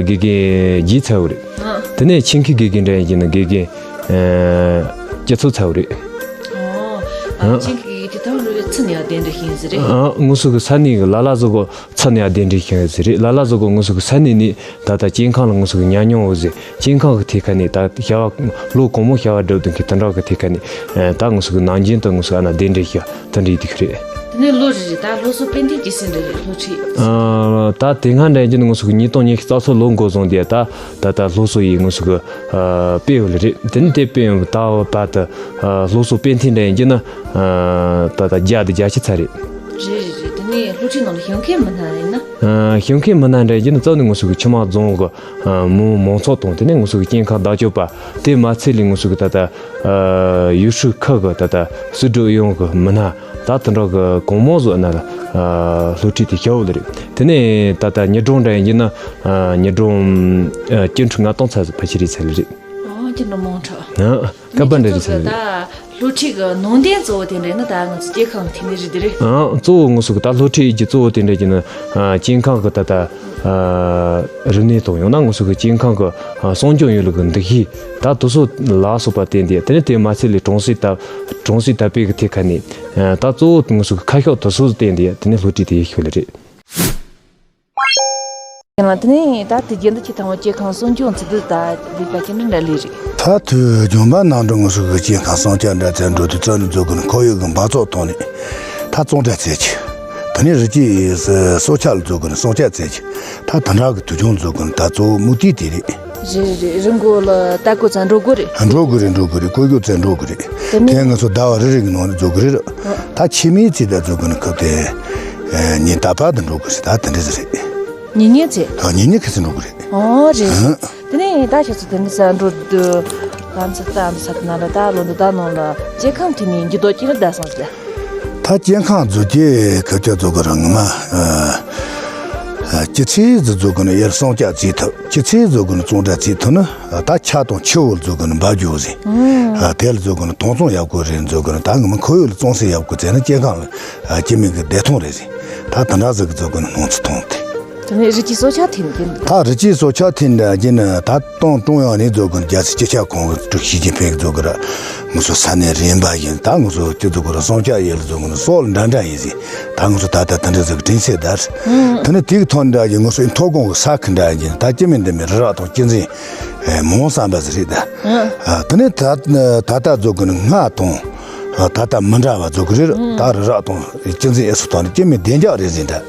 དགེ་རྒན་རྗེས་ཚར་བ་རེད། དེ་ནས་ཆེད་མཁས་དགེ་རྒན་འདྲ་ཡིན་གྱི་ན་དགེ་རྒན་སྤྱི་ཚོགས་ཚར་བ་རེད། ཨ། ཆེད་མཁས་དེ་ཐོག་རུ་ཚུ་ནས་ཡང་གདན་འདྲེན་ཤིང་ཟེར་རེད། ཨ། ངོ་སོ་གི་ས་གནས་གི་ལ་ལ་ཟོ་གོ་ཚུ་ནས་ཡང་གདན་འདྲེན་ཤིང་ཟེར་རེད། ལ་ལ་ཟོ་གོ་ངོ་སོ་གི་ས་གནས་ནས་ད་ལྟ་སྐྱེ་ཁམས་ལ་ངོ་སོ་གི་ཉམས་མྱོང་འོ་ཟེར། སྐྱེ་ཁམས་ཀྱི་ཐད་ཁ་ནས་ད་བྱ་བ་ལོ་གང་མང་བྱ་བ་སྒྲུབ་དུས་ཀྱི་དེ་འདྲ་གི་ཐད་ཁ་ནས་ད་ང་ཚོ་གི་ནང་རྒྱུན་དུ་ང་ཚོ་ཨ་ན་གདན་འདྲེན་ཞུ་དེ་འདྲ་ཡིན་དུས་རེད། དེ་ནས་ལོ་རེ་རེ་ད་སློབ་གསོ་སྤེལ་མཁན་གྱི་སྲིད་འདི་རེད་སློབ་ཁྲིད། ད་དེ་སྔ་འདྲ་ཡིན་ན་ང་ཚོ་གི་ཉིས་སྟོང་ཉི་ཤུ་རྩ་གསུམ་ལོ་འགོ་བཟུང་དེ་ད་ད་ལྟ་སློབ་གསོ་ཡིས་ང་ཚོ་གི་སྤེལ་ཡོད་ལེ་རེད། དེ་ནས་དེ་སྤེལ་ཡོང་ད་བར་དུ་སློབ་གསོ་སྤེལ་མཁན་འདྲ་ཡིན་ན་ད་ད་བརྒྱ་དང་བརྒྱད་ཅུ་ཚར་རེད། རེད་རེད་རེད། དེ་ནས་སློབ་ཁྲིད་ནང་ལ་ཞུགས་མཁན་མི་སྣ་རེད་ན། ཞུགས་མཁན་མི་སྣ་འདྲ་ཡིན་ན་གཙོ་ནས་ང་ཚོ་གི་ཆུ་དམག་རྫོང་གི་མི་མང་ཚོགས་དང་དེ་ནས་ང་ཚོ་གི་སྐྱེ་ཁམས་བདག་སྐྱོབ་པ་དེ་མ་ཚད་ལས་ང་ཚོ་གི་ད་ལྟ་ཡུས་ཧྲུའུ་ཁུལ་གི་ད་ལྟ་སྲིད་གྲོས་ཨུ་ཡོན་གི་མི་སྣ་ད་དེ་འདྲ་གི་གང་མང་ཟིག་ན་ལ་སློབ་ཁྲིད་དེ་བྱ་བ་ལེ་རེད། དེ་ནས་ད་ལྟ་ཉི་སྒྲོན་འདྲ་ཡིན་ན་ཉི་སྒྲོན་སྐྱེ་འཕྲོད་ལྔ་སྟོང་ཚ་ཟིག་ཕལ་ཆེར་རེད་ཚ་ལེ་རེད། ཨོ་སྐྱེ་འཕྲོད་མང་དྲགས། སྐབས་འདྲ་རེད་ཚ་ལེ་རེད། སློབ་ཁྲིད་ཀྱི་ནང་དོན་གཙོ་བོ་དེ་འདྲ་ཡིན་ན་ད་ང་ཚོ་སྐྱེ་ཁམས་ཐིག་ནས་རེད་དེ་རེད། ཨང་གཙོ་བོ་ང་ཚོ་གི་ད་སློབ་ཁྲིད་ཀྱི་གཙོ་བོ་དེ་འདྲ་ཡིན་ན་སྐྱེ་ཁམས་ཀྱི་ད་ལྟ་ ཨ་རིག་གནས་དང་ཡང་ན་ང་ཚོ་གི་སྐྱེ་ཁམས་ཀྱི་ཨ་སྲུང་སྐྱོབ་ཡོད་ལུགས་ཀྱི་འདུ་ཤེས། ད་དེ་ཚོ་ལ་སོགས་པ་བརྟེན་ཏེ། དེ་ནས་དེ་མ་ཚད་ལས་གྲོང་གསེབ་དར་གྲོང་གསེབ་དར་སྤེལ་གྱི་ཐད་ཁ་ནས་ཨ་ད་གཙོ་བོ་ང་ཚོ་གི་ཁ་ཕྱོགས་དེ་ཚོ་བརྟེན་ཏེ་དེ་ནས་སློབ་ཁྲིད་དེ་ཡེ་ཤོས་ལ་རེད། ཡིན་ལ། དེ་ནས་ད་དེ་རྒྱུན་དུ་ཁྱེད་ཚང་མ་སྐྱེ་ཁམས་སྲུང་སྐྱོབ་ཚུལ་དུ་ད་ལས་ཀ་ཅི་འདྲ་འདྲ་ལས་རེད། ད་དུས་རྒྱུན་པ་ནང་དུ་ང་ཚོ་གི་སྐྱེ་ཁམས་སྲུང་སྐྱོབ་འདྲ་ཚན་འགྲོ་དུས་རྩ་ནས་བཟོ་དགོས་ན་ཁོར་ཡུག་གི་འབག་བཙོག་གཏོང་ནས་ད་གཙང་སྦྲ་བྱེད་ཀྱི། དེ་ནས་རི་སྐྱེས་སྲོག་ཆགས་ལ་བཟོ་དགོས་ན་སྲུང་སྐྱོབ་བྱེད་ཀྱི། ད་དེ་འདྲ་གི་དུས་རྒྱུན་བཟོ་དགོས་ན་ད་གཙོ་བོ་མུ་ཏིག་དེ་རེད། རེད་རེད། རི་མགོ་ལ་ལྟ་སྐོར་ཚ་འགྲོ་དགོས་རེད། འགྲོ་དགོས་རེད། འགྲོ་དགོས་རེད། ཀོ་ཡོ་ཚ་འགྲོ་དགོས་རེད། དེ་ནས་དེ་ང་ཚོ་ཟླ་བ་རེ་རེ་གི་ནང་ནས་བཟོ་དགོས་རེད། ད་ཁྱིམ་མིའི་ཚེ་ད་བཟོ་དགོས་ན་སྐབས་དེ་ཉིན་རྟག་པར་དུ་འགྲོ་དགོས་རེད། ད་དེ་འདྲ་ཟིག་རེད། ཉིན་ཉིན་ཚེ། ཨ་ཉིན་ཉིན་ཁ་ཚེ་འགྲོ་དགོས་རེད། ཨོ་རེད། ཨང་། དེ་ནས་ད་ཁྱེད་ཚོ་དེ་འདྲ་ས་འགྲོ་དུས་ད་ཚོད་ད་ཚོད་ན་ལ་ད་ལོ་འདི་ད་ནང་ལ་སྐྱེ་ཁམས་དེ་ནས་འགྱུར་ལྡོག་ཅི་འདྲ་ད་སོང་ཟེར། ད་སྐྱེ་ཁམས་བཟོ་རྒྱུའི་སྐབས་ཀྱི་བཟོ་དགོས་རང་ངོ་མ་ཨ་ཨ་སྐྱེད་ཚལ་ཟིག་བཟོ་དགོས་ན་ཡར་སྲུང་སྐྱོབ་བྱེད་ཐུབ། སྐྱེད་ཚལ་བཟོ་དགོས་ན་གཙང་སྦྲ་བྱེད་ཐུབ་ན། ད་ཆར་དང་ཆུ་བོ་བཟོ་དགོས་ན་འབབ་རྒྱུ་ཟིག་ཨ་དེ་ལ་བཟོ་དགོས་ན་དྭངས་གཙང་ཡག་པོ་རེ་བཟོ་དགོས་ན། ད་ངོ་མ་ཁོར་ཡུག་ལ་གཙང་སེལ་ཡག་པོ་བྱས་ན་སྐྱེ་ཁམས་ལ་ཨ་སྐྱེ་དམན་གྱི་བདེ་ཐང་རེད་ཟིག་ད་དེ་འདྲ་ཟིག་གི་བཟོ་དགོས་ན་སྣང་ཚུལ་མཐོང་སྟེ། དེ་ནས་རི་སྐྱེས་སྲོག་ཆགས་ཐིན་ཐིན། ད་རི་སྐྱེས་སྲོག་ཆགས་ཐིན་འདྲ་ཡིན་ན་ད་ཏང་ཀྲུང་དབྱང་ནས་བཟོ་དགོས་ན། རྒྱལ་སྲིད་སྤྱི་ཁྱབ་ཁང་གི་ཀྲུའུ་ཞི་ཅིན་ཕིང་གིས་བཟོ་དགོས་ར། ང་ཚོ་ས་གནས་རིམ་པ་ཡིན། ད་ང་ཚོ་སྤྱི་ཚོགས་ཀྱི་སྲུང་སྐྱོབ་ཡུལ་ལ་བཟོ་དགོས་ན་སྲོག་ལ་འདྲ་འདྲ་ཡིན་ཟིག་ད་ང་ཚོ་ད་ལྟ་དེ་འདྲ་ཟིག་གི་དྲན་ཤེས་ད་རེད། དེ་ནས་དེའི་ཐོག་འདྲ་ཡིན། ང་ཚོ་ཡི་མཐོ་སྒང་གི་ས་ཁུལ་འདྲ་ཡིན། ད་སྐྱེ་དམན་འདི་མི་རི་རབ་དང་གཅན་གཟན་མང་ས་འབའ་ཟིག་རེད་ད། ཨ་དེ་ནས་ད་ད་ལྟ་བཟོ་དགོས་ན་སྔར་དང་ད་ལྟ་མི་འདྲ་བ་བཟོ་དགོས་རེད། ད་རི་རབ་དང་གཅན་གཟན་ཨེ་སུ་ཐོག་ནས་སྐྱེ་དམན་བདེ་འཇགས་རེད་ཟིན་ད།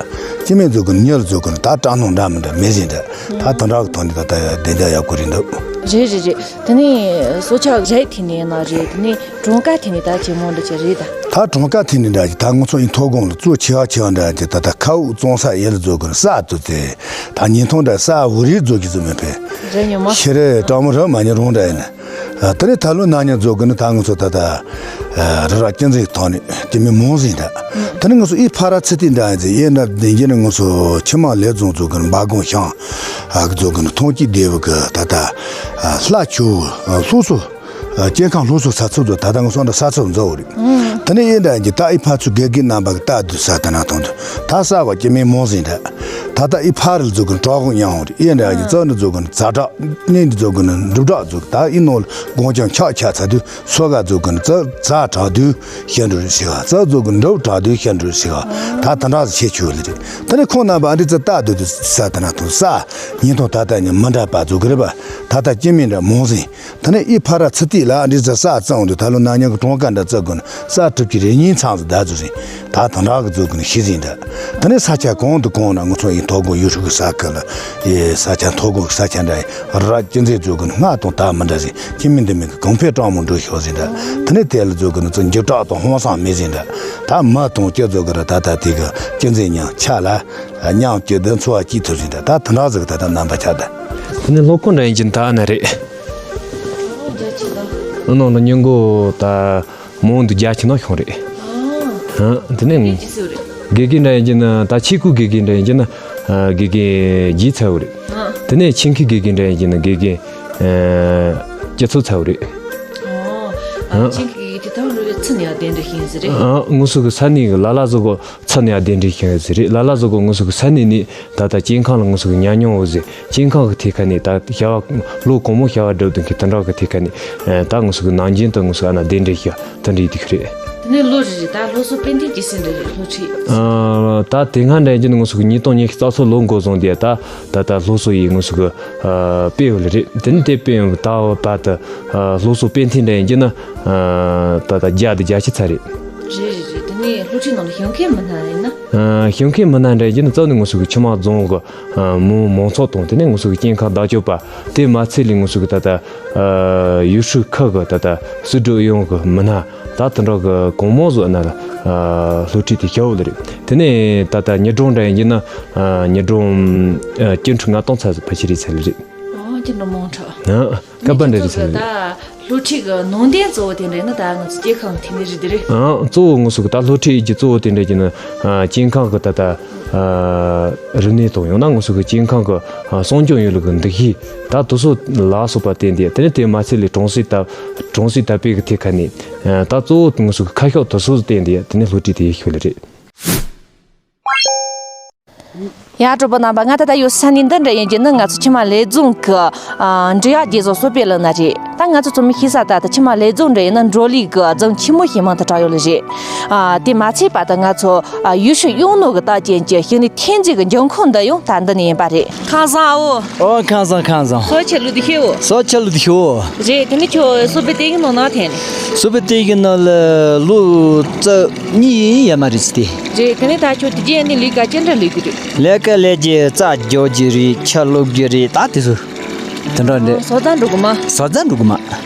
སྐྱེ་དམན་བཟོ་དགོས་ན་མྱི་ལ་བཟོ་དགོས་ན་ད་སྐྲག་སྣང་འདྲ་མི་འདྲ་མེད་ཟིན་ད། ད་དེ་འདྲ་གི་ཐོག་ནས་ད་ལྟ་བདེ་འཇགས་ཡག་པོ་རེད་འདུག་རེད་རེད་རེད། དེ་ནས་སྲོག་ཆགས་རི་ཐིན་ནས་ན་རེད། དེ་ནས་གྲོང་ཁ་ཐིན་ནས་ད་ཇེ་མང་དུ་ཆེ་རེད་ད། ད་གྲོང་ཁ་ཐིན་ནས་འདྲ་གི་ད་ང་ཚོ་ཡི་མཐོ་སྒང་ལ་གཙོ་ཆེ་བ་ཆེ་བ་འདྲ་གི་ད་ད་མཁའ་དབུགས་གཙང་ས་ཡིན་ལ་བཟོ་དགོས་ན་ས་དུ་ཚེ་ད་ཉིན་ཐོང་འདྲ་ས་འུ་རིག་བཟོ་གི་བཟོ་མེད་པས། རེད་ཉོ་མ། ཤི་རེ་གྲང་མོ་ར་མ་ཉེ་རུང་འདྲ་ཡིན། ཨ་དེ་ནས་ད་ལོ་ན་ནིང་བཟོ་དགོས་ན་ད་ང་ཚོ་ད་ལྟ་ཨ་རི་རབ་གཅན་གཟན་ཐོག་ནས་སྐྱེ་དམན་མང་ཟིན་ད། དེ་ནས་ང་ཚོ་ཨི་ཕ་ར་ཚི་ཏི་འདྲ་ཡིན་ཟེར་ཡིན་ན་བདེན་རྒྱུ་ནི་ང་ཚོ་ཆུ་དམག་ལས་རྫོང་བཟོ་དགོས་ན་འབའ་སྒོང་ཤང་ཨ་གི་བཟོ་དགོས་ན་ཐོང་སྐྱིད་སྡེ་བ་གི་ད་ལྟ་ཨ་ལྷ་ཆུ་ཨ་སློབ་གསོ་ཨ་སྐྱེ་ཁམས་སློབ་གསོ་ས་ཚུགས་བཟོ། ད་ལྟ་ང་ཚོ་འདྲ་ས་ཚུགས་བཟོ་བ་རེད། དེ་ནས་ཨི་འདྲ་ཡིན་གྱི་ད་ཨི་ཕ་ཚུ་དགེ་རྒན་རྣམ་པ་གི་ལྟ་དུས་ས་དེ་ན་ཐོང་དུས་ད་ས་བ་སྐྱེ་དམན་མང་ཟིན་ད། ད་ལྟ་ཨི་ཕ་རི་ལ་བཟོ་དགོས་ན་བྲག་ཧོང་ཡང་ཧོང་རེད། ཨི་འདྲ་གི་རྩ་འདི་བཟོ་དགོས་ན་རྫ་བྲག་གནས་འདི་བཟོ་དགོས་ན་འབྲུག་བྲག་བཟོ། ད་ཨི་ནོ་ལ་སྒོང་ལྕང་འཁྱག་འཁྱག་ཚ་དུས་སོ་ག་བཟོ་དགོས་ན་རྩ་རྫ་བྲག་དུས་ཤ་འགྲོ་རེད་ཟེར་བ། རྩ་བཟོ་དགོས་ན་འབྲུག་བྲག་དུས་ཤ་འགྲོ་རེད་ཟེར་བ། ད་དེ་འདྲ་ཟིག་ཆེ་ཆུ་ལི་རེད། དེ་ནས་ཁོང་རྣམ་པ་འདི་རྩ་རྟག་དུས་དུས་ས་དེ་ན་ཐོང་ས་ཉིན་ཐོང་ད་ལྟ་ཉིན་མི་འདྲ་པ་བཟོ་གི་རེད་པ། ད་ལྟ་སྐྱེ་དམན་འདྲ་མང་ཟིན། དེ་ནས་ཨི་ཕ་ར་ཚི་ཏི་ལ་འདི་ཚ་ས་གཙང་དུ་ད་ལོ་ན་ཉག་གི་གྲོང་ཁ་འདྲ་བཙག་དགོས་ན་ས་གྲུབ་ཀྱི་རེ་ཉིན་ཚང་ཟིག་ད་བཟོ་ཟིན། ད་དེ་འདྲ་གི་བཟོ་དགོས་ན་ཤི་ཟིན་ད། དེ་ནས་ས་ཆ་གང་དུ་གང་ན་ང་ཚོ་ཡི་མཐོ་སྒང་ཡུལ་ཤུལ་གི་ས་ཁུལ་ལ་ཡི་ས་ཆ་མཐོ་སྒང་གི་ས་ཆ་འདྲ་ཡི་ར་གཅན་གཟན་བཟོ་དགོས་ན་སྔར་དང་ད་མི་འདྲ་ཟིན། སྐྱེ་དམན་འདི་མི་གི་གོང་འཕེལ་གྲངས་མང་འགྲོ་ཤོག་ཟིན་ད། དེ་ནས་དེ་ལ་བཟོ་དགོས་ན་ཚོ་འགྱུར་དྲག་དང་ཧང་སང་མེད་ཟིན་ད། ད་མི་དང་སྐྱེ་བཟོ་གི་ར་ད་ད་དེ་གི་གཅན་གཟན་མཉམ་ཆ་ལ་མཉམ་སྐྱེ་དང་འཚོ་བ་སྐྱེལ་ཐུབ་ཟིན་ད། ད་དེ་འདྲ་ཟིག་ད་ད་རྣམ་པ་ཆགས་ད། དེ་ནས་ལྷོ་ཁོག་འདྲ་ཡིན་གྱི་ད་ན་རེད། ཨ་ནང་ལ་ཉིན་གོ་ད་མོ་འདུག་རྒྱ་ཆེ་ན་ཤོང་རེད། ཨ་དེ་ནས་དགེ་རྒན་འདྲ་ཡིན་གྱི་ན་ད་ཆེ་ཁུག་དགེ་རྒན་འདྲ་ཡིན་གྱི་ན་དགེ་རྒན་རྗེས་ཚར་བ་རེད། དེ་ནས་ཆེད་མཁས་དགེ་རྒན་འདྲ་ཡིན་གྱི་ན་དགེ་རྒན་སྤྱི་ཚོགས་ཚར་བ་རེད། ཨ་ཆེད་མཁས་དེ་ཐང་རུ་ཚུ་ནས་ཡང་གདན་འདྲེན་ཤིང་ཟེར་རེད། ཨ་ངོ་སོ་གི་ས་གནས་གི་ལ་ལ་ཟོ་གོ་ཚུ་ནས་ཡང་གདན་འདྲེན་ཤིང་ཟེར་རེད། ལ་ལ་ཟོ་གོ་ངོ་སོ་གི་ས་གནས་ནས་ད་ལྟ་སྐྱེ་ཁམས་ལ་ངོ་སོ་གི་ཉམས་མྱོང་འོ་ཟེར། སྐྱེ་ཁམས་ཀྱི་ཐད་ཁ་ནས་ད་བྱ་བ་ལོ་གང་མང་བྱ་བ་སྒྲུབ་དུས་ཀྱི་དེ་འདྲ་གི་ཐད་ཁ་ནས་ད་ང་ཚོ་གི་ནང་རྒྱུན་དུ་ང་ཚོ་ཨ་ན་གདན་འདྲེན་ཞུ་དེ་འདྲ་ཡིན་དུས་རེད། དེ་ནས་ལོ་རེ་རེ་ད་སློབ་གསོ་སྤེལ་མཁན་གྱི་སྲིད་འདི་རེད་སློབ་ཁྲིད། ད་དེ་སྔ་འདྲ་ཡིན་ན་ང་ཚོ་གི་ཉིས་སྟོང་ཉི་ཤུ་རྩ་གསུམ་ལོ་འགོ་བཟུང་དེ་ད་ད་ལྟ་སློབ་གསོ་ཡིས་ང་ཚོ་གི་སྤེལ་ཡོད་ལ་རེད། དེ་ནས་དེ་སྤེལ་ཡོང་ད་བར་དུ་སློབ་གསོ་སྤེལ་མཁན་འདྲ་ཡིན་ན་ད་ད་བརྒྱ་དང་བརྒྱད་ཅུ་ཚར་རེད། རེད་རེད་རེད། དེ་ནས་སློབ་ཁྲིད་ནང་ལ་ཞུགས་མཁན་མི་སྣ་རེད་ན། ཞུགས་མཁན་མི་སྣ་འདྲ་ཡིན་ན་གཙོ་ནས་ང་ཚོ་གི་ཆུ་དམག་རྫོང་གི་མི་མང་ཚོགས་དང་དེ་ནས་ང་ཚོ་གི་སྐྱེ་ཁམས་བདག་སྐྱོབ་པ། དེ་མ་ཚད་ལས་ང་ཚོ་གི་ད་ལྟ་ཡུལ་ཤུལ་ཁག་གི་ད་ལྟ་སྲིད་གྲོས་ཨུ་ཡོན་གི་མི་སྣ་ད་དེ་འདྲ་གི་གང་མང་ཟིག་ན་ལ་སློབ་ཁྲིད་དེ་བྱ་འོ་ལ་རེད། དེ་ནས་ད་ལྟ་ཉི་སྒྲོན་འདྲ་ཡིན་ན་ཉི་སྒྲོན་སྐྱེ་འཕྲོད་ལྔ་སྟོང་ཚ་ཟིག་ཕལ་ཆེར་རེད་ཚ་ལ་རེད། ཨོ་སྐྱེ་འཕྲོད་མང་དྲགས། སྐབས་འདྲ་རེད་ཚ་ལ་རེད། སློབ་ཁྲིད་ཀྱི་ནང་དོན་གཙོ་བོ་དེ་འདྲ་ཡིན་ན་ད་ང་ཚོ་སྐྱེ་ཁམས་ཐིག་ནས་རེད་དེ་རེད། ཨང་གཙོ་བོ་ང་ཚོ་གི་ད་སློབ་ཁྲིད་ཀྱི་གཙོ་བོ་དེ་འདྲ་ཡིན་ན་སྐྱེ་ཁམས་ཀྱི་ད་ལྟ་རིག་གནས་དང་ཡང་ན་ང་ཚོ་གི་སྐྱེ་ཁམས་ཀྱི་སྲུང་སྐྱོབ་ཡོད་ལུགས་ཀྱི་འདུ་ཤེས་ད་དེ་ཚོ་ལ་སོགས་པ་བརྟེན་ཏེ། དེ་ནས་དེ་མ་ཚད་ལས་གྲོང་གསེབ་དར་གྲོང་གསེབ་དར་སྤེལ་གྱི་ཐད་ཁ་ནས་ད་གཙོ་བོ་ང་ཚོ་གི་ཁ་ཕྱོགས་དེ་ཚོ་བརྟེན་ཏེ་དེ་ནས་སློབ་ཁྲིད་དེ་ཡེ་ཤོས་ལ་རེད། ཡ། གྲོགས་པོ་རྣམ་པ། ང་ད་ལྟ་ཡོད་ས་ནི་འདི་འདྲ་ཡིན་གྱི་ནི། ང་ཚོ་ཆུ་དམར་ལེབ་རྫོང་གི་ཨ་འབྲི་གཡག་རྒྱལ་ཟོག་གསོ་སྤེལ་ལ་ན་རེད། ད་ང་ཚོ་ཚང་མས་ཤེས་གསལ་ལྟར་དུ་ཆུ་དམར་ལེབ་རྫོང་འདྲ་ཡིན་ན་འབྲོག་ལས་ཀྱི་རྫོང་ཆེན་མོ་ཞིག་མིང་དུ་གྲགས་ཡོད་ལ་རེད། ཨ་དེ་མ་ཚད་པ་དུ་ང་ཚོ་ཨ་ཡུལ་ཤུལ་གཡུང་ནོར་གྱི་རྟགས་ཅན་གྱི་ཞིང་ལས་ཐོན་རྫས་ཀྱི་འབྱུང་ཁུངས་འདི་ཡང་ད་འདི་ནས་ཡིན་པ་རེད། ཁམས་བཟང་ཨོ། ཨོ། ཁམས་བཟང་། ཁམས་བཟང་། སོ་ཆེ་ལུ་དུ་ཤེའོ། སོ་ཆེ་ལུ་དུ་ཤེའོ། རེད། དེ་ནི་ཁྱོད་གསོ་སྤེལ་དེ་གི་ནང་ན་ཐོན་ནས། གསོ་སྤེལ་དེ་གི་ནང་ལ་ལོ་ཙཱ་གཉིས་ཡིན་ཡ་མ་རེད་ཅི་དེ། རེད། དེ་ནི་ད་ཁྱོད་དེ་རྗེས་ནི་ལས་ཀ་ཅི་འདྲ་ལས་གི་རེད། ལས་ཀ་ལས་རྒྱུ་རྩྭ་རྒྱག་རྒྱུ་རེད། ཆུ་བླུག་རྒྱུ་རེད། ད་དེ་ཚོ་དེ་འདྲ་རེད། ཟོག་རྩྭ་འགྲོ་གི་མ། ཟོག་རྩྭ་འགྲོ་གི་མ།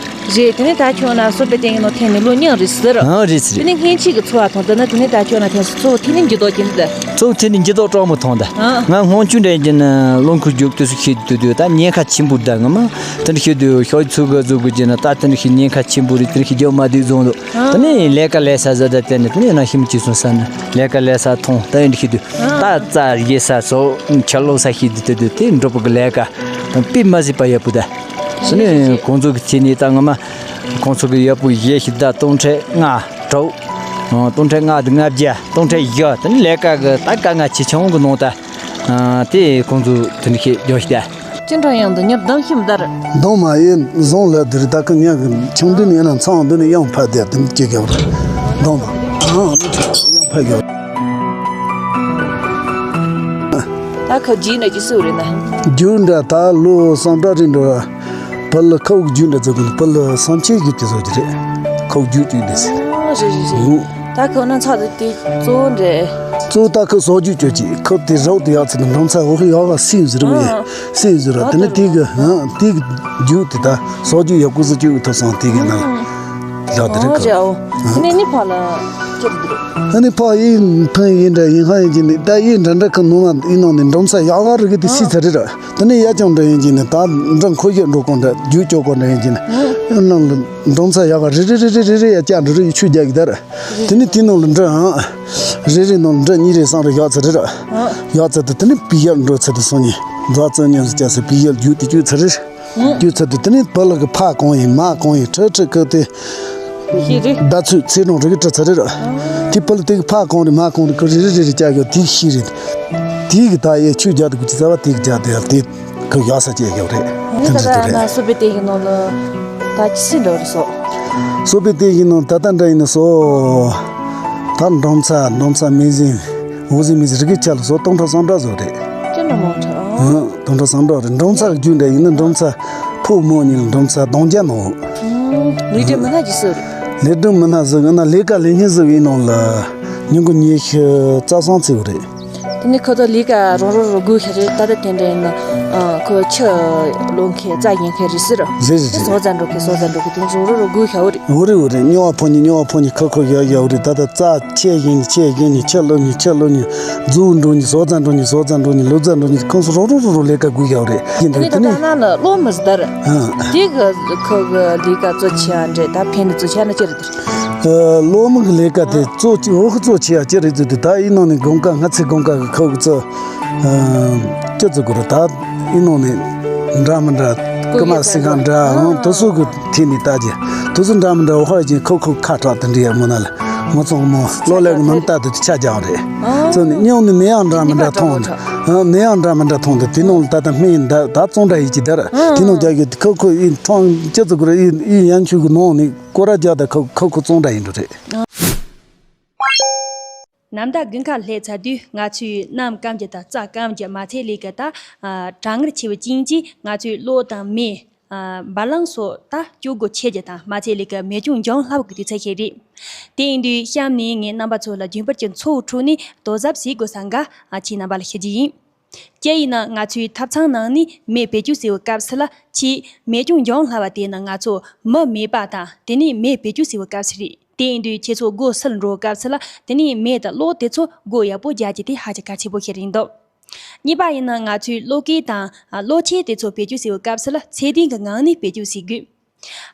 རེད། དེ་ནི་ད་ཁྱོད་ན་གསོ་སྤེལ་དེ་གི་ནང་ཐོན་ནས་ལོ་གཉིས་རེད་ཟེར། ཨང་། རེད་ཟེར། དེ་ནི་སྔོན་ཆད་ཀྱི་འཚོ་བ་དང་དེ་ནི་དེ་ནི་ད་ཁྱོད་ན་ཐོན་སོ་ཚོ་དེ་ནི་འགྱུར་ལྡོག་ཅི་འདྲ། གཙོ་བོ་དེ་ནི་འགྱུར་ལྡོག་དྲག་མོ་མཐོང་ད། ཨ། ང་སྔོན་ཆད་འདྲ་ཡིན་གྱི་ན་རླངས་འཁོར་རྒྱུག་དུས་སུ་ཤེས་དུས་དུས་ད་ཉེན་ཁ་ཆེན་པོ་ད་ངོ་མ་དེ་འདྲ་ཤེས་དུས་ཤོག་ཚུགས་ག་ཟུག་གི་ན་ད་དེ་འདྲ་ཤེས་ཉེན་ཁ་ཆེན་པོ་རེད། དེ་འདྲ་ཤེས་རྒྱག་མ་དུས་བཟུང་དུ། ཨ། དེ་ནས་ལས་ཀ་ལས་ས་ཟ་ད་དེ་ནས་དེ་ནས་ན་ཤིམ་ཅི་སོང་ས་ན་ལས་ཀ་ལས་ས་མཐོང་ད་ཡིན་འདྲ་ཤེས་དུས། ཨ། ད་རྩྭ་རྒྱས་ས་སོ་ཆུ་བླུག་ས་ཤེས་དུས་དུས་དུས་དེ་འགྲོ་པོ་གི་ལས་ཀ་དཔེ་མ་སྲིད་པ་ཡག་པོ་ད། དེ་ནས་ཁོང་ཚོ་གི་ཐད་ནས་ད་ངོ་མ་ཁོང་ཚོ་གི་ཡག་པོ་ཡེ་ཤེས་ད་སྟོང་ཕྲག་ལྔ་དྲུག་ཨ། སྟོང་ཕྲག་ལྔ་དང་ལྔ་བརྒྱ། སྟོང་ཕྲག་བཞི། དེ་ནི་ལས་ཀ་གི་ད་དཀའ་ངལ་ཆེ་ཆུང་གི་ནང་ད། ཨ། དེ་ཁོང་ཚོ་དེ་ནི་ཤེས་རྒྱག་ཤེས་ད། ཅི་འདྲ་ཡང་འདི་ཉིད་གདམ་ཤིམ་དར། གདམ་མ་ཡིན་བཟང་ལ་དེར་ད་གི་ཉག་གི་ཆུང་དུས་ནས་ན་ཚང་འདི་ནས་ཡང་ཕ་དེ་དེ་ནི་སྐྱེ་གི་བར། གདམ་མ་ཨང་ཡང་ཕ་གི་བར། ད་ཁ་རྗེས་ན་ཅི་སུ་རེད་ན། རྒྱུ་འདྲ་ད་ལོ་སང་འདྲ་རེད་འགྲོ། བུ་ལ་ཁའུ་རྒྱུ་འདྲ་ཚོ་གི་བུ་ལ་སང་ཆེ་གི་དེ་ཚོ་གི་རེད། ཁའུ་རྒྱུ་དེ་འདྲ་ཟེར། ཨ། རེད་རེད་རེད། ད་ཁོ་ན་ཚ་དེ་དེ་གཙོ་བོ་འདྲ། གཙོ་བོ་ད་ཁོ་ཟོག་རྒྱུ་སྤྱོད་ཀྱི་ཁོ་དེ་རོགས་དེ་ཡག་ཚེ་དང་འབྲོང་ཚ་འོ་ཁོ་ཡག་ག་སིའུ་ཟེར་བ་ཡ། ཨ། སིའུ་ཟེར་བ་དེ་ནི་དེ་གི་ཨ་དེ་གི་རྒྱུ་དེ་ད་ཟོག་རྒྱུ་ཡག་པོ་ཟིག་སྤྱོད་གི་ཐུབ་སོང་དེ་གི་ན་ལ་ཡག་དེ་རེད། ཨ། ཁོ་རེད་ཨོ། ཨ་ནི་ནི་ཕ་ལ་ཅི་རེད། ཨ་ནི་ཕ་ཡིན་ཕན་ཡིན་འདྲ་ཡིན་ཧ་ཡིན་གྱི་ནི་ད་ཡིན་འདྲ་འདྲ་ཁོ་ནུ་མ་ཡིན་ནང་ནི་འབྲོང་ཚ་ཡག་ག་རེད་གི་དེ་སི་ཚ་རེད་ར། དེ་ནས་ཡ་ཅང་འདྲ་ཡིན་གྱི་ནི་ད་འདྲ་འཁོར་ཡག་འགྲོ་གོང་འདྲ་རྒྱུ་སྐྱོ་གོ་འདྲ་ཡིན་གྱི་ནི། ཨ། ཡང་ནང་ལ་འབྲོང་ཚ་ཡག་ག་རེ་རེ་རེ་རེ་ཡ་ཅང་འདྲ་རེ་ཡི་ཆུ་རྒྱག་གི་ད་ར། དེ་ནི་དེ་ནང་ལ་འདྲ་ཨང་། རེ་རེ་ནང་ལ་འདྲ་གཉིས་རེ་སང་རེ་ཡག་ཚ་རེ་ར། ཡག་ཚ་དེ་དེ་ནི་པི་ཡག་འགྲོ་ཚ་དེ་སོང་ནི་འཛག་ཚ་ཉམས་སུ་བཅག་ས་པི་ཡག་རྒྱུ་དེ་རྒྱུ་ཚ་རེ། རྒྱུ་ཚ་དེ་དེ་ནི་བུ་ལ་གི་ཕ་གང་ཡིན་མ་གང་ཡིན་ཁྲི་ཁྲི་ཁ་དེ། ཤེས་རེད། ཟླ་ཚོད་ཚེ་གྲོང་རེ་གི་ཁྲི་ཚ་རེ་ར། དེ་བུ་ལ་དེ་གི་ཕ་གང་རེད་མ་གང་རེད་ཁོ་རེ་རེ་རེ་རེ་བཅག་གི་དེ་ཤེས་རེད། དེ་གི་ད་ཡའི་ཆུ་རྒྱག་དེ་གི་ཅི་ཚ་བ་དེ་གི་རྒྱག་དེ་ཡ་དེ། ཁོ་ཡག་ས་སྐྱེ་ཡོད་རེད། ངས་དེ་ད་འདྲ་ལྟ་དེ་ན་རེད། གསོ་སྤེལ་དེ་ཡིན་ནོ་ལ་ད་ཅི་སྲིད་འགྲོ་རེད་སོ། གསོ་སྤེལ་དེ་ཡིན་ནོ་ད་ལྟ་འདྲ་ཡིན་ནོ་སོ། ད་འབྲོང་ཚ་འབྲོང་ཚ་མི་ཟིན། འུ་ཟིན་མི་ཟིན་རི་གི་ཆ་ལ་སོ་སྟོང་ཕྲག་སང་འདྲ་བཟོ་རེད། ཅི་འདྲ་མང་ཕྲག་ཨང་། སྟོང་ཕྲག་སང་འདྲ་རེད། འབྲོང་ཚ་རྒྱུ་འདྲ་ཡིན་ན་འབྲོང་ཚ་ཕོ་མོ་གཉིས་ལ་འབྲོང་ཚ་གདོང་རྒྱ་ནོ། ལས་སྒྲུབ་མི་སྣ་ཅི་སོ་རེད། ལས་སྒྲུབ་མི་སྣ་ཟིག་ཡིན་ན་ལས་ཀ་ལས་ཉིན་ཟིག་ཡིན་ནོ་ལ་ཉིན་གུང་ཉི་ཤུ་རྩ་སང་ཚེ་བ་རེད། དེ་ནི་ཁོ་ཚོ་ལས་ཀ་རང་རང་རང་དགོས་ཤ་རེད། ད་ལྟ་དེ་འདྲ་ཡིན་ན་ཨ་ཁོ་ཆུ་ལོག་མཁན་རྩྭ་ཡིན་མཁན་རེད་ཟེར། རེད་རེད་རེད། སོ་ཙ་འགྲོ་མཁན་སོ་ཙ་འགྲོ་མཁན་དེ་རང་རང་རང་དགོས་ཤ་བ་རེད། འོ་རེད་འོ་རེད། སྨྱོ་བ་ཕོ་ཉི་སྨྱོ་བ་ཕོ་ཉི་ཁོ་ཁོ་ཡ་ཡ་བ་རེད། ད་ལྟ་རྩྭ་ཆེ་ཡིན་ཆེ་ཡིན་ཆུ་ལོག་ནི་ཆུ་ལོག་ནི་རྫུ་འགྲོ་ནི་སོ་ཙ་འགྲོ་ནི་སོ་ཙ་འགྲོ་ནི་ལོ་ཙ་འགྲོ་ནི་ཁོང་ཚོ་རང་རང་རང་རང་ལས་ཀ་དགོས་ཤ་བ་རེད། ཡིན་དེ་ནི་ད་ལྟ་ན་ལ་གློག་མི་ཟ་ད་ར། ཨ། དེ་གི་ཁོ་གི་ལས་ཀ་གཙོ་ཆེ་བ་འདྲ་ད་ཕན་ནི་གཙོ་ཆེ་བ་ན་ཅི་རེད་ད། ཨ། གློག་མི་གི་ལས་ཀ་དེ་གཙོ་ཆེ་འོ་ཁོ་གཙོ་ཆེ་ཡ་ཅི་རེད་ཟེར་དུས་ད་ཡིན་ནང་ནས་དགོང་ཁ་ང་ཚེ་དགོང་ཁ་གི་ཁོ་གི་གཙོ་ཨ། ཅི་ཟེར་དགོས་རེད་ད་ཡིན་ནང་ནས་འདྲ་མི་འདྲ་ཀུ་མ་སི་ཁང་འདྲ་ཨང་དུ་སུ་གི་ཐད་ནས་ལྟ་རྒྱུ་དུ་སུ་འདྲ་མི་འདྲ་འོ་ཧ་ཅིང་ཁོ་ཁོ་ཁ་གྲག་དེ་འདྲ་ཡ་མོ་ན་ལ་མོ་ཚོང་མོ་གློག་ཀླད་གི་ནང་ལྟ་དུ་ཆ་རྒྱག་རེད། ཚོ་ནས་སྙིང་ནས་ནད་ཡང་འདྲ་མི་འདྲ་མཐོང་དུ་ནད་ཡང་འདྲ་མི་འདྲ་མཐོང་དུ་དེ་ནང་ལ་ད་ལྟ་སྨན་ད་ད་བཙོང་འདྲ་ཡིན་གྱི་ད་ར་དེ་ནང་རྒྱག་རྒྱུ་དེ་ཁོ་ཁོ་ཡིན་ཁྲོང་ཅི་ཙི་གུ་ར་ཡིན་ཡིན་ཡང་ཆུ་གི་ནང་ནས་སྐོར་ར་རྒྱག་ད་ཁོ་ཁོ་ཁོ་བཙོང་འདྲ་ཡིན་འགྲོ་རེད། ནམ་ཟླ་དགུན་ཁ་སླེབས་ཚར་དུས་ང་ཚོས་གནམ་སྐམ་རྒྱུ་དང་རྩྭ་སྐམ་རྒྱུ་མ་ཚད་ལས་ཀ་ད་གྲང་ངར་ཆེ་བའི་རྐྱེན་གྱིས་ང་ཚོས་གློག་དང་མེ། འབར་རླངས་སོགས་ད་སྤྱོད་སྒོ་ཆེ་རྒྱུ་དང་མ་ཚད་ལས་ཀ་མེ་སྐྱོན་འབྱུང་སླ་བོ་གི་དུས་ཚོད་ཞིག་རེད། དེ་ཡིན་དུས་གཤམ་ནས་ངས་རྣམ་པ་ཚོ་ལ་རྒྱུན་པར་གྱི་འཚོ་བའི་ཁྲོད་ནས་དོ་གཟབ་བྱེད་དགོས་ས་འགའ་ཁྱེད་རྣམ་པ་ལ་ཞུ་རྒྱུ་ཡིན། སྤྱིར་ཡིན་ན་ང་ཚོའི་ཐབ་ཚང་ནང་ནས་མེ་བེད་སྤྱོད་བྱེད་པའི་སྐབས་སུ་ལ་ཆེས་མེ་སྐྱོན་འབྱུང་སླ་བ་དེ་ནི་ང་ཚོ་མི་མེད་པ་དང་དེ་ནས་མེ་བེད་སྤྱོད་བྱེད་པའི་སྐབས་སུ་རེད། དེ་ཡིན་དུས་ཁྱེད་ཚོ་སྒོ་ཕྱིར་འགྲོ་བའི་སྐབས་སུ་ལ་དེ་ནས་མེ་དང་གློག་དེ་ཚོ་སྒོ་ཡག་པོ་རྒྱག་རྒྱུ་དེ་ཧ་ཅང་གལ་ཆེན་པོ་ཞིག་རེད་འདུག་གཉིས་པ་ཡིན་ན་ང་ཚོས་གློག་སྐས་དང་གློག་ཆས་དེ་ཚོ་བེད་སྤྱོད་བྱེད་པའི་སྐབས་སུ་ལ་ཚད་ལྡན་གྱི་ངང་ནས་བེད་སྤྱོད་བྱེད་དགོས།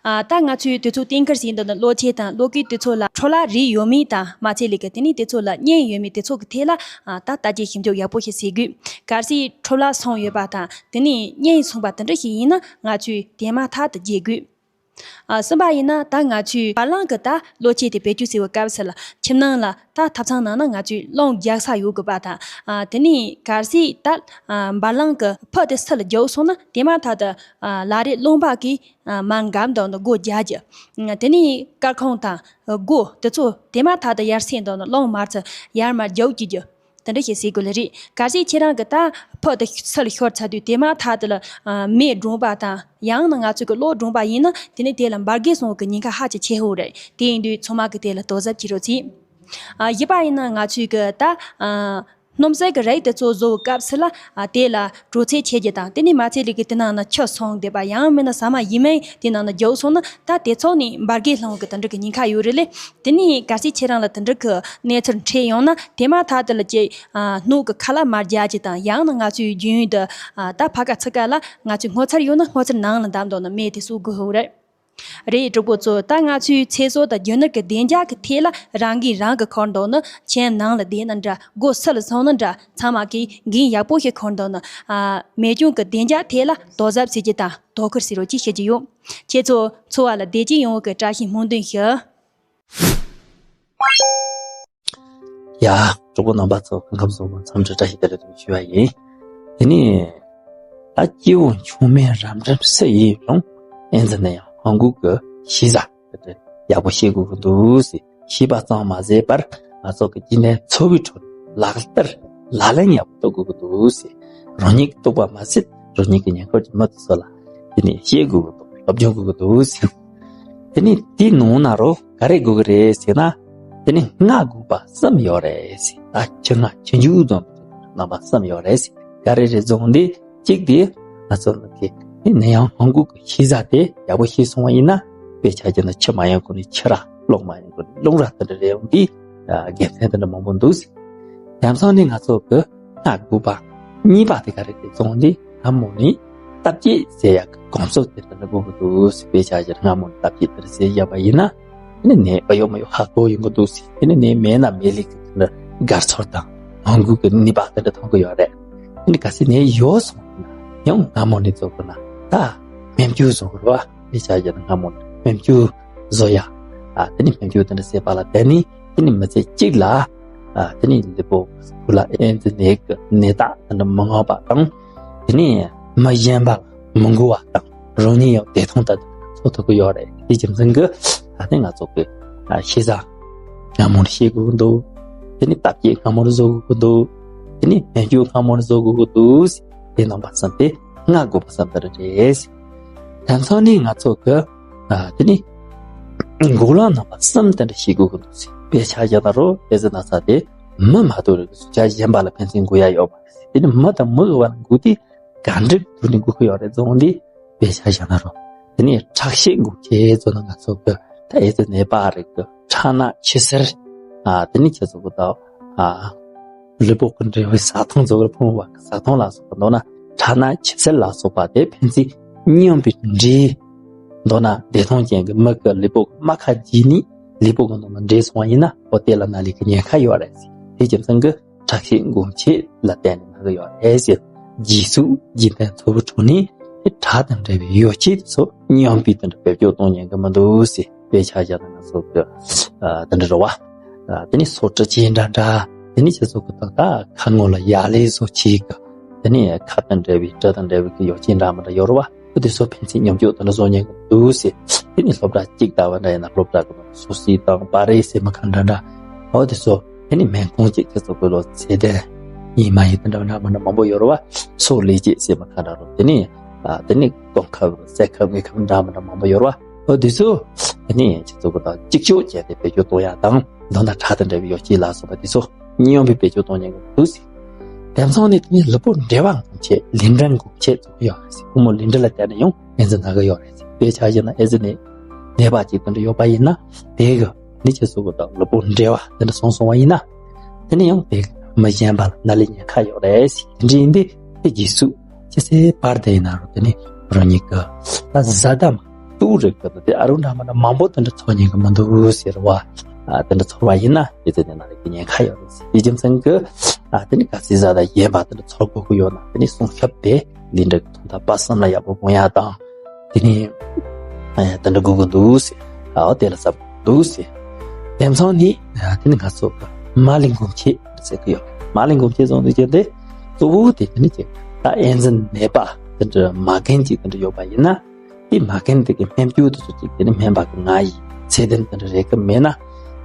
ཨ། ད་ང་ཚོས་དུས་ཚོད་གཏན་འཁེལ་བྱས་འདུག་ན་གློག་ཆས་དང་གློག་སྐས་དེ་ཚོ་ལ་འཕྲོ་བརླག་རེད་ཡོད་མེད་དང་མ་ཚད་ལས་ཀ་དེ་ནས་དེ་ཚོ་ལ་གཉན་ཡོད་མེད་དེ་ཚོ་གི་ཐད་ལ་ཨ། ད་ལྟ་ཅི་ཞིབ་འཇུག་ཡག་པོ་ཞིག་བྱེད་དགོས། གལ་སྲིད་འཕྲོ་བརླག་སོང་ཡོད་པ་དང་དེ་ནས་གཉན་སོང་པ་དེ་འདྲ་ཞིག་ཡིན་ན་ང་ཚོས་དེ་མ་ཐག་ཏུ་བརྗེ་དགོས། ཨ་གསུམ་པ་ཡིན་ན་ད་ང་ཚོས་བར་ལམ་གྱི་ད་གློག་ཆས་དེ་བེད་སྤྱོད་བྱེད་པའི་སྐབས་སུ་ལ་ཁྱིམ་ནང་ལ་ད་ཐབ་ཚང་ནང་ན་ང་ཚོས་རླུང་རྒྱག་ས་ཡོད་དགོས་པ་དང་། ཨ་དེ་ནས་གལ་སྲིད་ད་ཨ་བར་ལམ་གྱི་ཕུ་དེ་ཚུར་ལ་རྒྱུག་སོང་ན་དེ་མ་ཐག་ཏུ་ཨ་ལ་རེ་རླུང་འབག་གིས་ཨ་མར་འགམ་དང་ནི་སྒོ་རྒྱག་རྒྱུ། ཨ་དེ་ནས་སྐར་ཁུང་དང་སྒོ་དེ་ཚོ་དེ་མ་ཐག་ཏུ་ཡར་སེང་དང་ནི་རླུང་མར་ཚུར་ཡར་མར་རྒྱུག་བཅུག་རྒྱུ། དེ་འདྲ་ཞིག་བྱེད་དགོས་ལེ་རེད། གལ་སྲིད་ཁྱེད་རང་གི་ད་ཕུ་དེ་ཚུར་ཤོར་ཚར་དུས་དེ་མ་ཐག་ཏུ་ལ་ཨ་མེ་སྒྲོན་པ་དང་ཡང་ན་ང་ཚོ་གི་གློག་སྒྲོན་པ་ཡིན་ན་དེ་ནི་དེ་ལ་འབར་གས་སོང་གི་ཉེན་ཁ་ཧ་ཅང་ཆེ་ཧོ་རེད། དེ་ཡིན་དུས་ཚང་མ་གི་དེ་ལ་དོ་གཟབ་བྱེད་རོགས་གྱིས། ཨ་བཞི་པ་ཡིན་ན་ང་ཚོའི་གི་ད་ཨ་སྣུམ་ཟད་གི་རིགས་དེ་ཚོ་བཟོ་བའི་སྐབས་སུ་ལ་ཨ་དེ་ལ་དྲོད་ཚད་ཆེ་རྒྱུ་དང་དེ་ནི་མ་ཚད་ལས་གི་དེ་ནང་ན་ཆུ་སོང་བསྡད་པ་ཡང་མིན་ན་ཟ་མ་ཡིན་མིན་དེ་ནང་ན་རྒྱུག་སོང་ན་ད་དེ་ཚོ་ནི་འབར་གས་སློང་གི་དེ་འདྲ་གི་ཉེན་ཁ་ཡོད་རེད་ལེ། དེ་ནས་གལ་སྲིད་ཁྱེད་རང་ལ་དེ་འདྲ་གི་གནས་ཚུལ་འཕྲད་ཡོང་ན་དེ་མ་ཐག་དེ་ལ་ཅིག་ཨ་སྣུམ་གི་ཁ་ལག་མར་རྒྱག་རྒྱུ་དང་ཡང་ན་ང་ཚོའི་རྒྱུན་དུ་ཨ་ད་ཕ་ག་ཚི་ག་ལ་ང་ཚོའི་སྔོ་ཚལ་ཡོད་ན་སྔོ་ཚལ་ནང་ལ་བསྡམས་འདུག་ན་མེ་དེ་གསོད་དགོས་ཧོ་རེད། རེད་གྲོགས་པོ་ཚོ། ད་ང་ཚོའི་ཚེ་སྲོག་དང་རྒྱུ་ནོར་གི་བདེ་འཇགས་ཀྱི་ཐད་ལ་རང་གིས་རང་གི་འཁུར་འདུག་ན་ཁྱིམ་ནང་ལ་བསྡད་ན་འདྲ་སྒོ་ཚུར་ལ་སོང་ན་འདྲ་ཚང་མ་གིས་འགན་ཡག་པོ་ཞིག་འཁུར་འདུག་ན་ཨ་མེ་སྐྱོན་གི་བདེ་འཇགས་ཐད་ལ་དོ་གཟབ་བྱེད་རྒྱུ་དང་དོ་ཁུར་བྱེད་རོགས་གྱིས་ཞུ་རྒྱུ་ཡོད། ཁྱེད་ཚོ་འཚོ་བ་ལ་བདེ་སྐྱིད་ཡོང་བའི་བཀྲ་ཤིས་སྨོན་འདུན་ཞུ། ཡ། གྲོགས་པོ་རྣམ་པ་ཚོ་སྐུ་ཁམས་བཟང་པོ། འཚམས་འདྲི་བཀྲ་ཤིས་བདེ་ལེགས་དང་ཞུ་བ་ཡིན། དེ་ནས་ད་སྐྱེ་བོ་མཆོག་དམན་རབ་འབྲིང་སུ་ཡིན་རུང་། ཨེ་ཙི་ནད་ཡམས་ཧང་གོ་གི་ཤེས་བྱ་དེ་ཡག་པོ་ཤེས་དགོས་ཀྱི་འདུག་ཟེར། ཤེས་པ་ཙམ་མ་ཟད་པར་ང་ཚོ་གི་སྐྱེ་གནས་འཚོ་བའི་ཁྲོད་ལག་བསྟར་ལག་ལེན་ཡག་པོ་གཏོང་དགོས་ཀྱི་འདུག་ཟེར། རང་ཉིད་ཀྱིས་རྟོགས་པ་མ་ཟད་རང་ཉིད་ཀྱི་ཉེ་འཁོར་གྱི་མི་དེ་ཚོ་ལ་དེ་ནས་བཤད་དགོས་ཀྱི་འདུག་སློབ་སྦྱོང་དགོས་ཀྱི་འདུག་ཟེར། དེ་ནས་དེའི་ནང་ན་རོ་ག་རེ་དགོས་ཀྱི་རེད་ཟེར་ན། དེ་ནས་སྔ་དགོས་པ་གསུམ་ཡོད་རེད་ཟེར། ད་ཆུ་སྔ་ཆུ་འཇུག་ཙམ་རྣམ་པ་གསུམ་ཡོད་རེད་ཟེར། ག་རེ་རེད་ཟེར་ན་དེ་གཅིག་དེ་ང་ཚོ་ལ་དེ་ནད་ཡམས་ཧང་གོ་གི་ཤེས་བྱ་དེ་ཡག་པོ་ཤེས་སོང་བ་ཡིན་ན། དཔེ་ཆ་བཞག་ན་ཆུ་མ་ཡོང་གོང་ནས་ཆུ་ར། རླུང་མ་ཡོང་གོང་ནས་རླུང་ར། དེ་འདྲ་རེད་ཡོང་དུས་དགེ་མཚན་དེ་འདྲ་མང་པོ་འདུག་ཟེར། དེ་མཚུངས་ནས་ང་ཚོ་གི་སྔ་དགོས་པ་གཉིས་པ་དེ་ག་རེ་རེད་ཟེར་ན་དེ་སྔ་མོ་ནས་བརྟག་དཔྱད་བྱེད་ཡག་གི་གོམས་སྲོལ་དེ་འདྲ་དགོས་ཀྱི་འདུག་ཟེར། དཔེ་ཆ་བཞག་ན་སྔ་མོ་ནས་བརྟག་དཔྱད་དེ་འདྲ་བྱེད་བཞག་པ་ཡིན་ན། དེ་ནི་ནད་ཨེ་ཡོད་མེད་ཧ་གོ་ཡོང་གི་འདུག་ཟེར། དེ་ནི་ནད་མེད་ན་མེད་ལས་ཀྱི་དེ་འདྲ་དགའ་ཚོར་དང་ཧང་གོ་གི་ནུས་པ་དེ་འདྲ་ཐོན་གི་ཡོད་རེད། དེ་ནི་གལ་སྲིད་ནད་ཡོད་སོང་ན་ཡང་སྔ་མོ་ནས་ཚོ་དགོས་ན་ད་སྨན་བཅོས་བཟོ་དགོས་རེད་བ། དཔེ་ཆ་བཞག་ན་སྔ་མོ་ནས་སྨན་བཅོས་བཟོ་ཡ། ཨ་དེ་ནི་སྨན་བཅོས་དེ་འདྲ་བྱས་པ་ལ་བརྟེན་ནས་དེ་ནི་མི་ཚེ་གཅིག་ལ་ཨ་དེ་ནི་ལུས་པོ་ཁུ་ལ་ཨེ་ཙི་ནད་ཀྱི་ནད་རྟགས་དེ་འདྲ་མི་མངོན་པ་དང་། དེ་ནི་མི་གཞན་པ་ལ་མི་འགོ་བ་དང་། རང་ཉིད་ཡང་བདེ་ཐང་དུ་འཚོ་ཐུབ་ཀྱི་ཡོད་རེད། དེ་རྒྱུ་མཚན་གྱིས་ད་ཐེངས་ང་ཚོ་གི་ཤེས་བྱ་སྔ་མོར་ཤེས་དགོས་ཀྱི་འདུག་དེ་ནི་བརྟག་དཔྱད་སྔ་མོར་བཟོ་དགོས་ཀྱི་འདུག་དེ་ནི་སྨན་བཅོས་སྔ་མོར་བཟོ་དགོས་ཀྱི་འདུག་དེ་རྣམ་པ་གསུམ་དེ་སྔ་དགོས་པ་གསུམ་དེ་རེད། དེ་མཚུངས་ནས་ང་ཚོ་གི་དེ་ནི་འགོག་ལམ་རྣམ་པ་གསུམ་དེ་འདྲ་ཤེས་དགོས་ཀྱི་འདུག་དཔེ་ཆ་བཞག་ན་རོ་ཨེ་ཙི་ན་ཚ་དེ་མི་མ་གཏོགས་རིགས་སུ་ཆ་གཞན་པ་ལ་ཕན་ཚུན་འགོ་ཡ་ཡོད་པ་རེད། དེ་ནི་མི་དང་མི་གི་བར་ལ་འགོས་དུས་ག་འདྲ་དུས་ནས་འགོ་གི་ཡོད་རེད་ཟེར་ན་དེ་དཔེ་ཆ་བཞག་ན་རོ། དེ་ནས་ཁྲག་ཤེད་འགོག་ཆེད་ཚོ་ན་ང་ཚོ་གི་ད་ཨེ་ཙི་ནད་པ་རིགས་གི་ཁྲག་སྣ་ཆུ་སེར། ཨ་དེ་ནས་ཁྱེད་ཚོ་གི་ད་ཨ་ལུས་པོ་གི་འབྲེལ་བའི་བཟའ་ཚང་ཚོ་གི་ཕུང་བ་གི་བཟའ་ཚང་ལ་སོགས་པ་མདོར་ན་ཁྲག་སྣ་ཆུ་སེར་ལ་སོགས་པ་དེ་ཕན་ཚུན་མཉམ་པའི་འབྲེལ། མདོར་ན་བདེ་ཐང་ཅན་གྱི་མི་གི་ལུས་པོ་གི་རྨ་ཁ་རྒྱས་ནས་ལུས་པོ་གི་ནང་ལ་འདྲེས་སོང་བ་ཡིན་ན་འོ་དེ་ལ་ན་ལུས་ཀྱི་ཉེན་ཁ་ཡོད་རེད་ཟེར། དེ་རྒྱུ་མཚན་གྱིས་ཁྲག་ཤེད་འགོག་ཆེད་ལ་བརྟེན་ནས་ན་གི་ཡོད་རེད་ཟེར། རྗེས་སུ་རྗེས་དྲན་འཚོ་བའི་ཁྲོད་ནས་ཁྲག་དང་འབྲེལ་བའི་ཡོ་བྱད་དེ་ཚོ་མཉམ་པའི་དེ་འདྲ་བེད་སྤྱོད་གཏོང་ཉན་གི་མི་འདུག་ཟེར། དཔེ་ཆ་བཞག་ན་ང་ཚོ་གི་ཨ་དེ་འདྲ་རེད་བ། ཨ་དེ་ནས་སོ་གྲི་ཅན་འདྲ་འདྲ། དེ་ནས་ཁྱེད་ཚོ་གི་ད་ལྟ་ཁ་ངོ་ལ་ཡ་ལས་བཟོ་བྱེད་གི། དེ་ནས་ཁ་དང་འབྲེལ་བའི་གྲི་དང་འབྲེལ་བའི་གི་ཡོ་བྱད་འདྲ་མི་འདྲ་ཡོད་རེད་བ། ཨོ་དེ་ཚོ་ཕན་ཚུན་མཉམ་སྤྱོད་དེ་འདྲ་བཟོ་ཉན་གི་འདུག་ཟེར། དེ་ནས་སློབ་གྲྭ་གཅིག་ལྟ་བུ་འདྲ་ཡིན་ན་སློབ་གྲྭ་གི་ནང་སོ་སི་དང་པ་རེ་ཟེར་མི་ཁ་འདྲ་འདྲ། ཨོ་དེ་ཚོ་དེ་ནས་སྨན་ཁང་གཅིག་ཁྱེད་ཚོ་གི་ལོ་ཚད་ལྡན་ཡིན་མ་ཡིན་དེ་འདྲ་འདྲ་མི་འདྲ་མང་པོ་ཡོད་རེད་བ། སོ་ལས་བྱེད་ཟེར་མི་ཁ་འདྲ་རོ། དེ་ནས་ཨ་དེ་ནས་གོང་ཁ་སེ་ཁ་དངོས་ཁ་འདྲ་མི་འདྲ་མང་པོ་ཡོད་རེད་བ། ཨོ་དེ་ཚོ་དེ་ནས་ཁྱེད་ཚོ་གི་ད་གཅིག་ལྕོགས་བྱས་ཏེ་བེད་སྤྱོད་གཏོང་ཡ་དང་མདོར་ན་ཁྲག་དང་འབྲེལ་བའི་ཡོ་བྱད་ལ་སོགས་པ་དེ་ཚོ་མཉམ་པའི་བེད་སྤྱོད་གཏོང་ཉན་གི་འདུག་ཟེར། དེ་མཚུངས་ནས་དེ་ནས་ལུས་པོ་འབྲེལ་བ་འགོག་ཆེད་ལུས་འབྲེལ་འགོག་ཆེད་ཚོ་ཡོད་རེད་ཟེར། ཁོ་མོ་ལུས་འབྲེལ་ལ་བརྟེན་ནས་ཡང་ཨེ་ཙི་ན་གི་ཡོད་རེད་ཟེར། དཔེ་ཆ་བཞག་ན་ཨེ་ཙི་ནད་ནད་པ་ཅིག་དེ་འདྲ་ཡོད་པ་ཡིན་ན་དེ་གི་ནི་ཁྱེད་ཚོ་གི་ད་ལུས་པོ་འབྲེལ་བ་དེ་འདྲ་སོང་སོང་བ་ཡིན་ན་དེ་ནས་ཡང་དེ་གི་མི་གཞན་པ་ལ་ན་ལུས་ཉེན་ཁ་ཡོད་རེད་ཟེར། དེ་འདྲ་ཡིན་དུས་དེ་རྗེས་སུ་ཅི་སེ་བར་དེ་ཡིན་ན་རུང་དེ་ནས་རང་ཉིད་ཀྱི་ད་བཟའ་ཟླ་མ་ཏུའུ་རེ་གི་དེ་ཨ་རུ་འདྲ་མི་འདྲ་མང་པོ་དེ་འདྲ་ཚོར་ཉན་གི་མི་འདུག་ཟེར་བ། ཨ་དེ་འདྲ་ཚོར་བ་ཡིན་ན་དེ་ཚེ་ནས་ན་ལུས་ཀྱི་ཉེན་ཁ་ཡོད་རེད་ཟེར། དེ་རྒྱུ་མཚན་གྱིས་ཨ་དེ་ནི་ག་ཚོད་བཟའ་ཟླ་གཞན་པ་དེ་འདྲ་ཚོར་དགོས་ཀྱི་ཡོད་ན་དེ་ནི་སྲུང་སྐྱོབ་དེ་ལས་འབྲས་ཀྱི་ཐོག་མཐའ་བར་གསུམ་ལ་ཡག་པོ་སྤོང་ཡ་དང་། དེ་ནི་ ཨ་ཡ་དེ་འདྲ་དགོས་ཀྱི་འདུག་ཟེར། ཨའོ་དེ་ལ་ཟབ་དགོས་འདུག་ཟེར། དེང་སང་ནི་ཨ་དེ་ནི་ང་ཚོ་གི་མ་ལེན་སྒོམ་ཆེན་ཟེར་གི་ཡོད། མ་ལེན་སྒོམ་ཆེན་བཟུང་དུས་ཀྱི་དེ་གཙོ་བོ་དེ་དེ་ནི་ཅིག་ད་ཨེ་ཙི་ནད་པ་དེ་འདྲ་མ་རྒན་ཅིག་དེ་འདྲ་ཡོད་པ་ཡིན་ན། དེ་མ་རྒན་དེ་གི་སྨན་བཅོས་དེ་ཚོ་ཅིག་དེ་ནི་སྨན་པ་གི་ང་ཡི་ཚད་ལྡན་དེ་འདྲ་རེད་གི་མེད་ན།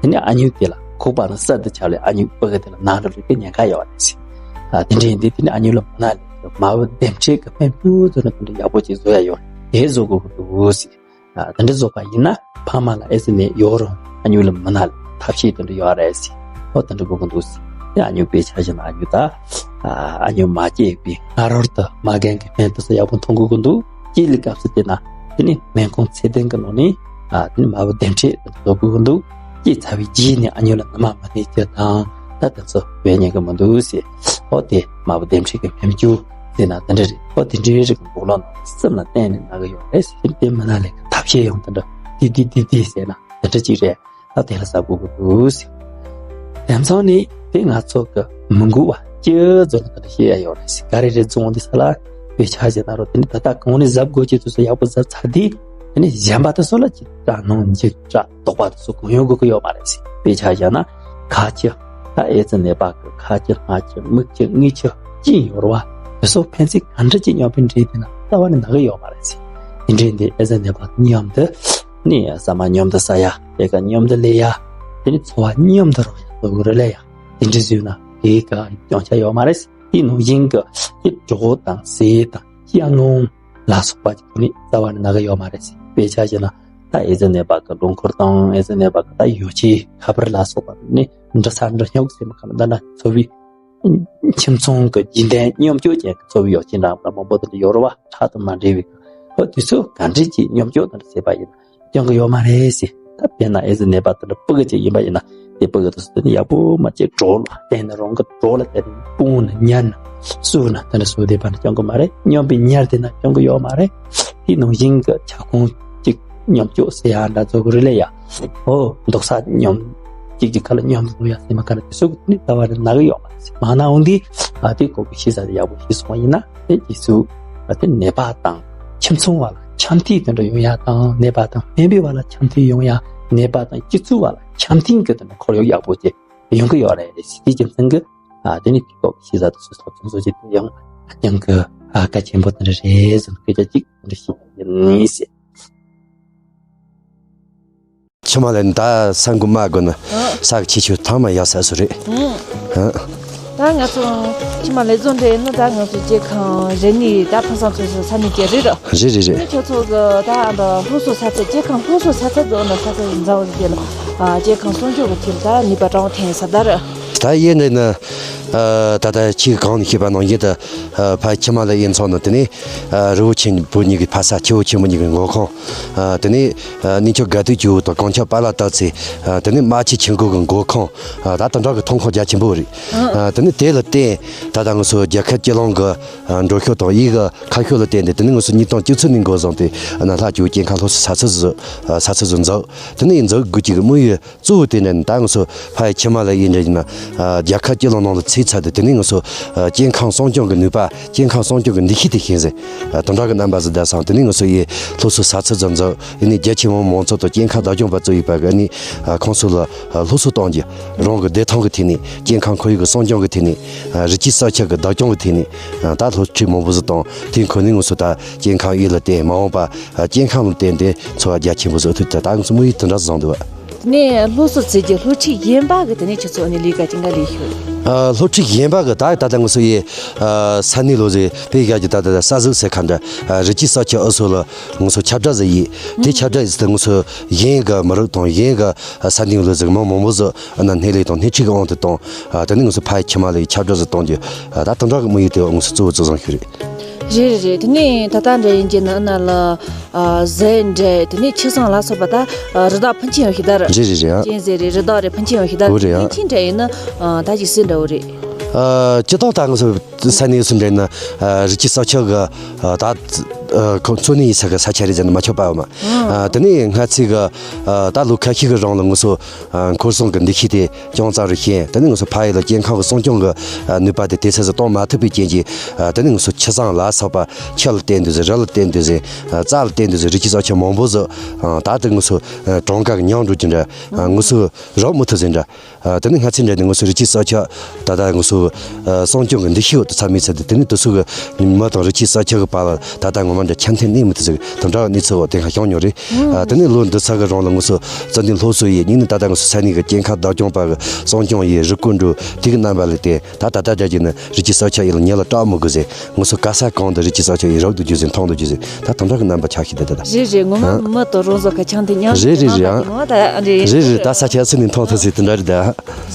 དེ་ནི་ཨ་མྱེས་དེ་ལ་ཁོག་པ་ནས་བསད་དེ་ཆགས་ལས་ཨ་མྱེས་ཕ་གི་དེ་ལ་ན་རུ་ལུས་ཀྱི་ཉེན་ཁ་ཡོད་རེད་ཟེར། ཨ་དེ་འདྲ་ཡིན་དུས་དེ་ནི་ཨ་མྱེས་ལ་མ་ན་ལས་མ་བུ་ལྡེམ་ཕྲད་གི་སྨན་བཅོས་དེ་ནི་དེ་འདྲ་ཡག་པོ་ཅིག་བཟོ་ཡ་ཡོད་རེད། དེ་བཟོ་དགོས་གི་འདུག་ཟེར། ཨ་དེ་འདྲ་བཟོ་པ་ཡིན་ན་ཕ་མ་ལ་ཨེ་ཙི་ནད་ཡོད་རུང་ཨ་མྱེས་ལ་མ་ན་ལས་ཐབས་ཤེས་དེ་འདྲ་ཡོད་རེད་ཟེར། ཨོ་དེ་འདྲ་དགོས་གི་འདུག་ཟེར། དེ་ཨ་མྱེས་དཔེ་ཆ་བཞག་ན་ཨ་མྱེས་ད་ཨ་ཨ་མྱེས་མ་སྐྱེས་པའི་སྔ་རོལ་དུ་མ་རྒན་གི་སྨན་དེ་ཚོ་ཡག་པོ་འཐུང་དགོས་གི་འདུག་སྐྱེས་ལི་སྐབས་སུ་སྐྱེས་ན་དེ་ནི་སྨན་ཁང་ཚད་ལྡན་གི་ནང་ནས་ཨ་དེ་ནི་མ་བུ་ལྡེམ་ཕྲད་དེ་འདྲ་བཟོ་དགོས་གི་འདུག་སྐྱེས་ཚར་བའི་རྗེས་ནས་ཨ་མྱེས་ལ་ན་མ་མ་ནད་ཀྱི་དང་ད་དེ་ཚོ་བས་ཉན་གི་མི་འདུག་ཟེར། ཨོ་དེ་མ་བུ་ལྡེམ་ཕྲད་གི་སྨན་བཅོས་ཟེར་ན་དེ་འདྲ་རེད། ཨོ་དེ་འདྲའི་རིགས་འགོག་ལོག་ནང་སེམས་ལ་གཏན་ནས་ན་གི་ཡོད་རེད་ཟེར། དེ་མ་ན་ལས་ཀྱི་ཐབས་ཤེས་ཡང་དེ་འདྲ་དེ་དེ་དེ་དེ་ཟེར་ན་དེ་འདྲ་ཅིག་རེད། ད་དེ་ལ་ཟབ་དགོས་ཀྱི་འདུག་ཟེར། དེང་སང་ནི་དེ་ང་ཚོ་གི་མི་འགུག་པ་སྐྱེ་བོ་ཚོ་ལ་དེ་འདྲ་བཤད་ཡ་ཡོད་རེད་ཟེར། ག་རེ་རེད་བྱུང་འདི་ས་ལ་དཔེ་ཆ་བཞག་ན་རོ། དེ་ནི་ད་ལྟ་གང་ནས་ཟབ་དགོས་ཀྱི་དུས་སུ་ཡག་པོ་ཟབ་ཚར་དུས་དེ་ནི་གཞན་པ་དེ་ཚོ་ལ་ཅིག་སྐྲག་སྣང་འཇིགས་སྐྲག་དོགས་པ་དེ་ཚོ་གང་ཡོང་དགོས་ཀྱི་ཡོད་མ་རེད་ཟེར། དཔེ་ཆ་བཞག་ན་ཁ་ཆུ། ད་ཨེ་ཙི་ནད་པ་གི་ཁ་ཆུ་སྔ་ཆུ་མིག་ཆུ་མངལ་ཆུ་ཅི་ཡོད་རེད་བ། དེ་ཚོ་ཕན་ཚུན་ག་འདྲ་ཅིག་སྙོམས་པའི་འདྲེས་དེ་ན་རྩ་བ་ནས་ན་གི་ཡོད་མ་རེད་ཟེར། དེ་འདྲས་འདི་ཨེ་ཙི་ནད་པ་མཉམ་དུ་ནི་ཟ་མ་མཉམ་དུ་ཟ་ཡ། དེ་ག་མཉམ་དུ་ལས་ཡ། དེ་ནི་འཚོ་བ་མཉམ་དུ་རོལ་ཡ་དོ་གི་རེད་ལས་ཡ། དེ་འདྲས་བཟོས་ན་དེའི་ག་སྐྱོན་ཆ་ཡོད་མ་རེད། དེའི་ནང་བཞིན་གི་དེ་གྲོད་ཁོག་དང་ཟས་དང་ལྕགས་སྣང་ལ་སོགས་པ་ཅིག་ནི་རྩ་བ་ནས་ན་གི་ཡོད་མ་རེད་ཟེར། དཔེ་ཆ་བཞག་ན་ད་ཨེ་ཙི་ནད་པ་གི་སྒྲོ་འཁོར་དང་ཨེ་ཙི་ནད་པ་གི་ད་ཡོ་བྱད་ཁ་པར་ལ་སོགས་པ་ནི་འབྲི་ས་འབྲི་སྙོག་ཟེར་མ་ག་ལ་འདི་འདྲ་འཚོ་བའི་ཁྱིམ་ཚང་གི་རྒྱུན་ལྡན་མཉམ་སྤྱོད་ཅན་གྱི་འཚོ་བའི་ཡོ་བྱད་འདྲ་མང་པོ་དེ་འདྲ་ཡོད་རེད་བ། ཁྲག་དང་མ་འབྲེལ་བའི་ཨོ་དུས་ཚོད་ག་འདྲས་ཀྱི་མཉམ་སྤྱོད་དེ་འདྲ་བྱས་པ་ཡིན་ན་སྐྱོན་གི་ཡོད་མ་རེད་ཟེར། ད་དཔེར་ན་ཨེ་ཙི་ནད་པ་དེ་འདྲ་ཕྲུ་གུ་ཅིག་ཡིན་པ་ཡིན་ན་དེ་ཕྲུ་གུ་དེ་ཚོ་དེ་ནི་ཡག་པོ་མ་བྱས་གྲོགས་ལ་བསྟེན་ནས་རང་གི་གྲོགས་ལ་བསྟེན་ནས་སྤུངས་ནས་ཉར་ནས་བསུ་ནས་དེ་འདྲ་བཟོ་བསྡད་པ་ནི་སྐྱོན་གི་མ་རེད། མཉམ་པའི་ཉར་བསྡད་ན་སྐྱོན་གི་ཡོད་མ་རེད། དེ་ནང་བཞིན་གི་ཁྱབ་ཁོངས་གཅིག་མཉམ་སྤྱོད་ཟེར་ཡ་འདྲ་བཟོ་གི་རེད་ལས་ཡ། ཨོ་འདུག་ས་མཉམ་གཅིག་གཅིག་ཁ་ལ་མཉམ་དུ་འདུག་ཡ་ཟེར་མ་ག་རེ་དེ་ཚོ་གི་ནི་ད་བར་ན་གི་ཡོད་མ་རེད། མ་ན་འོང་དུས་ཨ་དེ་གོ་གི་ཤེས་ས་དེ་ཡག་པོ་ཤེས་སོང་བ་ཡིན་ན་དེ་རྗེས་སུ་ཨ་དེ་ནད་པ་དང་ཁྱིམ་ཚང་བ་ལ་འཆམ་མཐུན་དེ་འདྲ་ཡོང་ཡ་དང་ནད་པ་དང་སྨན་པའི་བར་ལ་འཆམ་མཐུན་ཡོང་ཡ། ནད་པ་དང་སྤྱི་ཚོགས་བར་ལ་འཆམ་མཐུན་གི་དེ་འདྲ་ཁོར་ཡུག་ཡག་པོ་ཅིག་ཡོང་གི་ཡོད་རེད། དེ་རྒྱུ་མཚན་གི་ཨ་དེ་ནི་དེ་གོ་གི་ཤེས་ས་དེ་ཚོ་ཚོ་ཚོ་ཅིག་དེ་ཡང་ཨ་ཅང་གི་ཨ་གལ་ཆེན་པོ་དེ་འདྲ་རེད་ཟེར་སྐད་ཆ་གཅིག་དེ་འདྲ་ཞིག་ཡིན་ཟེར། ཕྱི་མ་ལ་ད་ས་འགུལ་མ་དགོས་ན་ཨ། ས་གི་ཆེ་ཆུང་ཐང་མ་ཡག་ས་སུ་རེད། ཨ། ཨ། ད་ང་ཚོ་ཕྱི་མ་ལས་བཟོ་འདྲ་ཡིན་ན་ད་ང་ཚོ་སྐྱེ་ཁང་རེ་གཉིས་ད་ཕུན་སུམ་ཚོགས་སུ་ས་གནས་ཀྱི་རེད་ར། རེད་རེད་རེད། ཁྱོད་ཚོ་གི་ད་ཨ་ད་སློབ་གསོ་ས་ཚད་སྐྱེ་ཁང་སློབ་གསོ་ས་ཚད་བཟོ་ན་ས་ཚད་འཛའ་བོ་རེད་ལ། ཨ་སྐྱེ་ཁང་སྲུང་སྐྱོབ་ཀྱི་ཐད་ད་ནུས་པ་དྲང་བ་འཐེན་ས་ད་ར། ད་ཡིན་ནའི་ན། ཨ་ད་ལྟ་ཁྱེད་གང་ནས་ཤེས་པ་ནང་བཞིན་དུ་ཨ་ཕ་ཁྱིམ་མ་ལ་ཡིན་ཚང་ནི་དེ་ནས་ཨ་རི་བོ་ཆེན་པོ་གཉིས་ཀྱི་ཕ་ས་ཆེ་བོ་ཆེན་པོ་གཉིས་ཀྱི་མགོ་ཁང་། ཨ་དེ་ནས་ཨ་གནས་མཆོག་དགའ་སྟོན་ཆུ་བོ་དང་གངས་ཆག་པ་ལ་བཏབ་ཚེ་ཨ་དེ་ནས་རྨ་ཆུ་ཆུ་འགོ་གི་མགོ་ཁང་། ཨ་ད་དེ་འདྲ་གི་ཐོན་ཁུངས་རྒྱ་ཆེན་པོ་རེད། ཨ་དེ་ནས་དེ་ལ་བརྟེན་ད་ལྟ་ང་ཚོ་རྒྱལ་ཁབ་སྤྱི་གླིང་གི་ཨ་འགྲོ་ཤུགས་དང་ཡིག་གི་ཁ་ཤོག་ལ་བརྟེན་ཏེ་དེ་ནས་ང་ཚོ་ཉིས་སྟོང་བཅུ་གཅིག་ནས་འགོ་བཟུང་སྟེ་ཨ་ན་ལྷ་ཆུ་བོ་སྐྱེ་ཁང་སློབ་གསོ་ས་ཚིགས་སུ་ཨ་ས་ཚིགས་སུ་འཛུགས། དེ་ནས་འཛུགས་དགོས་ཀྱི་དམིགས་ཡུལ་གཙོ་བོ་དེ་ནི་ད་ང་ཚོ་ཕ་ཡི་ཁྱིམ་མ་ལ་ཡིན་འདྲ་ཡིན་ན། ཨ་རྒྱལ་ཁབ་སྤྱི་གླིང་ནང་ལ་ཚུད་ཚར་དུས་དེ་ནས་ང་ཚོ་ཨ་སྐྱེ་ཁམས་སྲུང་སྐྱོང་གི་ནུས་པ། སྐྱེ་ཁམས་སྲུང་སྐྱོང་གི་འདུ་ཤེས་དེ་ཤེས་ཟིན། ཨ་དེ་འདྲ་གི་རྣམ་པ་ཟིག་བསྡད་སོང་། དེ་ནས་ང་ཚོ་ཡི་སློབ་གསོ་ས་ཚིགས་ཟིག་འཛུགས། ཡིན་ནའི་རྒྱ་ཆེ་མང་མང་ཚོགས་དང་སྐྱེ་ཁམས་བདག་སྐྱོང་པ་གཙོ་ཡིན་པ་གི་ནི་ཨ་ཁོང་ཚོ་ལ་ཨ་སློབ་གསོ་གཏོང་རྒྱུ། རང་གི་བདེ་ཐང་གི་ཐད་ནས། སྐྱེ་ཁམས་ཁོར་ཡུག་གི་སྲུང་སྐྱོང་གི་ཐད་ནས། ཨ་རི་སྐྱེས་སྲོག་ཆགས་ཀྱི་བདག་སྐྱོང་གི་ཐད་ནས། ཨ་ད་སློབ་ཁྲིད་མང་པོ་ཟིག་བཏང་། དེའི་ཁོ་ནས་ང་ཚོ་ད་སྐྱེ་ཁམས་ཡུལ་ལ་བརྟེན་མ་འོངས་པ་ཨ་སྐྱེ་ཁམས་ལ་བརྟེན་ཏེ་འཚོ་བ་རྒྱ་ཆེན་པོ་བཟོ་ཐུབ། ད་ད་ང་ཚོ་དམིགས་ཡུལ་དེ་འདྲ་བཟུང་འདུག་བ། དེ་ནས་སློབ་གསོ་བྱེད་རྒྱུ་སློབ་ཁྲིད་གཞན་པ་གི་དེ་ནས་ཁྱེད་ཚོ་ནས་ལས་ཀ་ཅི་འགའ་ལས་ཤོད། ཨ་སློབ་ཁྲིད་གཞན་པ་གི་ད་ད་ལྟ་ང་ཚོ་ཡི་ཨ་ས་གནས་ལོ་ཟེར་དཔེ་བཞག་རྒྱུ་ད་ད་ད་ས་ཟིག་ཟེར་ཁ་འདྲ། ཨ་རི་སྐྱེས་སྲོག་ཆགས་ཨུ་ཚོ་ལ་ང་ཚོ་ཁྱབ་བསྒྲགས་ཟིག་ཡིན། དེ་ཁྱབ་བསྒྲགས་ཡིན་ཟེར་ང་ཚོ་གཞན་གི་མི་རིགས་དང་གཞན་གི་ས་གནས་ལོ་ཟིག་མི་མང་པོ་ཟིག་ཨ་ན་སྣེ་ལེན་དང་སྣེ་ཁྲིད་གི་དབང་དུ་བཏང་། ཨ་དེ་ནས་ང་ཚོ་ཕ་ཡི་ཁྱིམ་མ་ལ་ཡི་ཁྱབ་བསྒྲགས་ཟིག་གཏོང་རྒྱུ། ཨ་ད་དེ་འདྲ་གི་དམིགས་ཡུལ་དེ་ང་ཚོ་གཙོ་བོ་གཙོ་བཟུང་ཞིག་རེད། རེད་རེད་རེད། དེ་ནས་ད་ལྟ་འདྲ་ཡིན་གྱི་ན་ཨ་ན་ལ། ཨ་ཟས་འདྲ་དེ་ནས་ཆུ་སྲང་ལ་སོགས་པ་ད་ཨ་རི་དྭགས་ཕོན་ཆེན་ཡོད་ཤི་ད་ར། རེད་རེད་རེད། ཅན་ཟས་རེད། རི་དྭགས་རེད། ཕོན་ཆེན་ཡོད་ཤི་ད་ར། འོ་རེད་ཨ། ཕོན་ཆེན་འདྲ་ཡིན་ན་ཨ་ད་ཅིག་སུས་འདྲ་བོ་རེད། ཨ་སྤྱི་བཏང་ད་ང་ཚོ་ས་གནས་སུ་འདྲ་ཡིན་ན་ཨ་རི་སྐྱེས་སྲོག་ཆགས་གི་ཨ་ད། ཨ། ཁོ་འཚོ་གནས་ཡིན་ས་གི་ས་ཆ་རེད་ཟེར་ན་མ་ཆོག་པ་ཡོད་མ། ཨ། དེ་ནས་སྔ་ཚིག་གི། ཨ། ད་ལོ་ཁ་ཤས་ཀྱི་རིང་ལ་ང་ཚོ། ཨ། འཁོར་སྲུང་གི་འདུ་ཤེས་དེ་ཅུང་ཙམ་རེ་ཤེས། དེ་ནས་ང་ཚོ་ཕ་ཡུལ་ལ་སྐྱེ་ཁམས་ཀྱི་སྲུང་སྐྱོང་གི། ཨ། ནུས་པ་དེ་དེ་ཚོ་ཟིག་གཏོང་མ་ཐུབ་པའི་རྐྱེན་གྱིས། ཨ། དེ་ནས་ང་ཚོ་ཆུ་བཟང་ལ་སོགས་པ་ཆུ་ལ་བརྟེན་དུས་ཟིག་རི་ལ་བརྟེན་དུས་ཟིག་ཨ། རྩྭ་ལ་བརྟེན་དུས་ཟིག་རི་སྐྱེས་སྲོག་ཆགས་མང་པོ་ཟིག་ཨ། ད་དེ་ང་ཚོ། ཨ། གྲངས་ཀ་གི་ཉུང་འགྲོ་རྒྱུ་འདྲ། ཨ། ང་ཚོ་རོགས་མི་ཐུབ་ཟིག་འདྲ། ཨ། དེ་ནས་སྔ་ཚིག་འདྲ་ནས་ང་ཚོ་རི་སྐྱེས་སྲོག་ཆགས་ད་ལྟ་ང་ཚོ། ཨ། སྲུང་སྐྱོང་གི་འདུ་ཤེས་འོག་ཏུ་ཚང་མི་ཚད་དེ། དེ་ནས་དེ་ཚོ་གི་མི་དང་རི་སྐྱེས་སྲོག་ཆགས་ཀྱི་བར་ལ་ད་ལྟ་ངོ་མ་འདྲ་ཆ་མཐུན་གནས་མི་ཐུབ་ཟིག་དེ་འདྲ་གི་གནས་ཚུལ་འོག་དེ་སྔ་བྱུང་མྱོང་རེད། ཨ། དེ་ནས་ལོ་འདི་ཚོ་གི་རིང་ལ་ང་ཚོ་བཙུན་ནས་སློབ་གསོ་ཡིས། གཉིས་ནས་ད་ལྟ་ང་ཚོ་ས་གནས་ཀྱི་སྐྱེ་ཁམས་བདག་སྐྱོང་པ་གི་སྲུང་སྐྱོང་ཡིས། རི་སྐོར་འགྲོ་དེ་གི་རྣམ་པ་ལས་ཏེ། ད་ད་ལྟ་འདྲ་བྱས་ན་རི་སྐྱེས་སྲོག་ཆགས་ཡིན་ལ་ཉེ་ལ་སྐྲག་མི་དགོས་ཟེར། ང་ཚོ་ག་ས་གང་དུ་རི་སྐྱེས་སྲོག་ཆགས་ཡིན་རོགས་འདུག་རྒྱུ་ཟེར། མཐོང་འདུག་རྒྱུ་ཟེར། ད་དེ་འདྲ་གི་རྣམ་པ་ཆགས་ཤིག་ད་ད་ད། རེད་རེད། ངོ་མ། ཨ། མི་དང་རང་བཟོ་ག་ཆ་མཐུན་མཉམ། རེད་རེད་རེད། ཨ། ད་རེད་རེད། ད་ས་ཆ་སུ་ནས་མཐོང་ཐུབ་ཟིག་དེ་འདྲ་རེད་ད།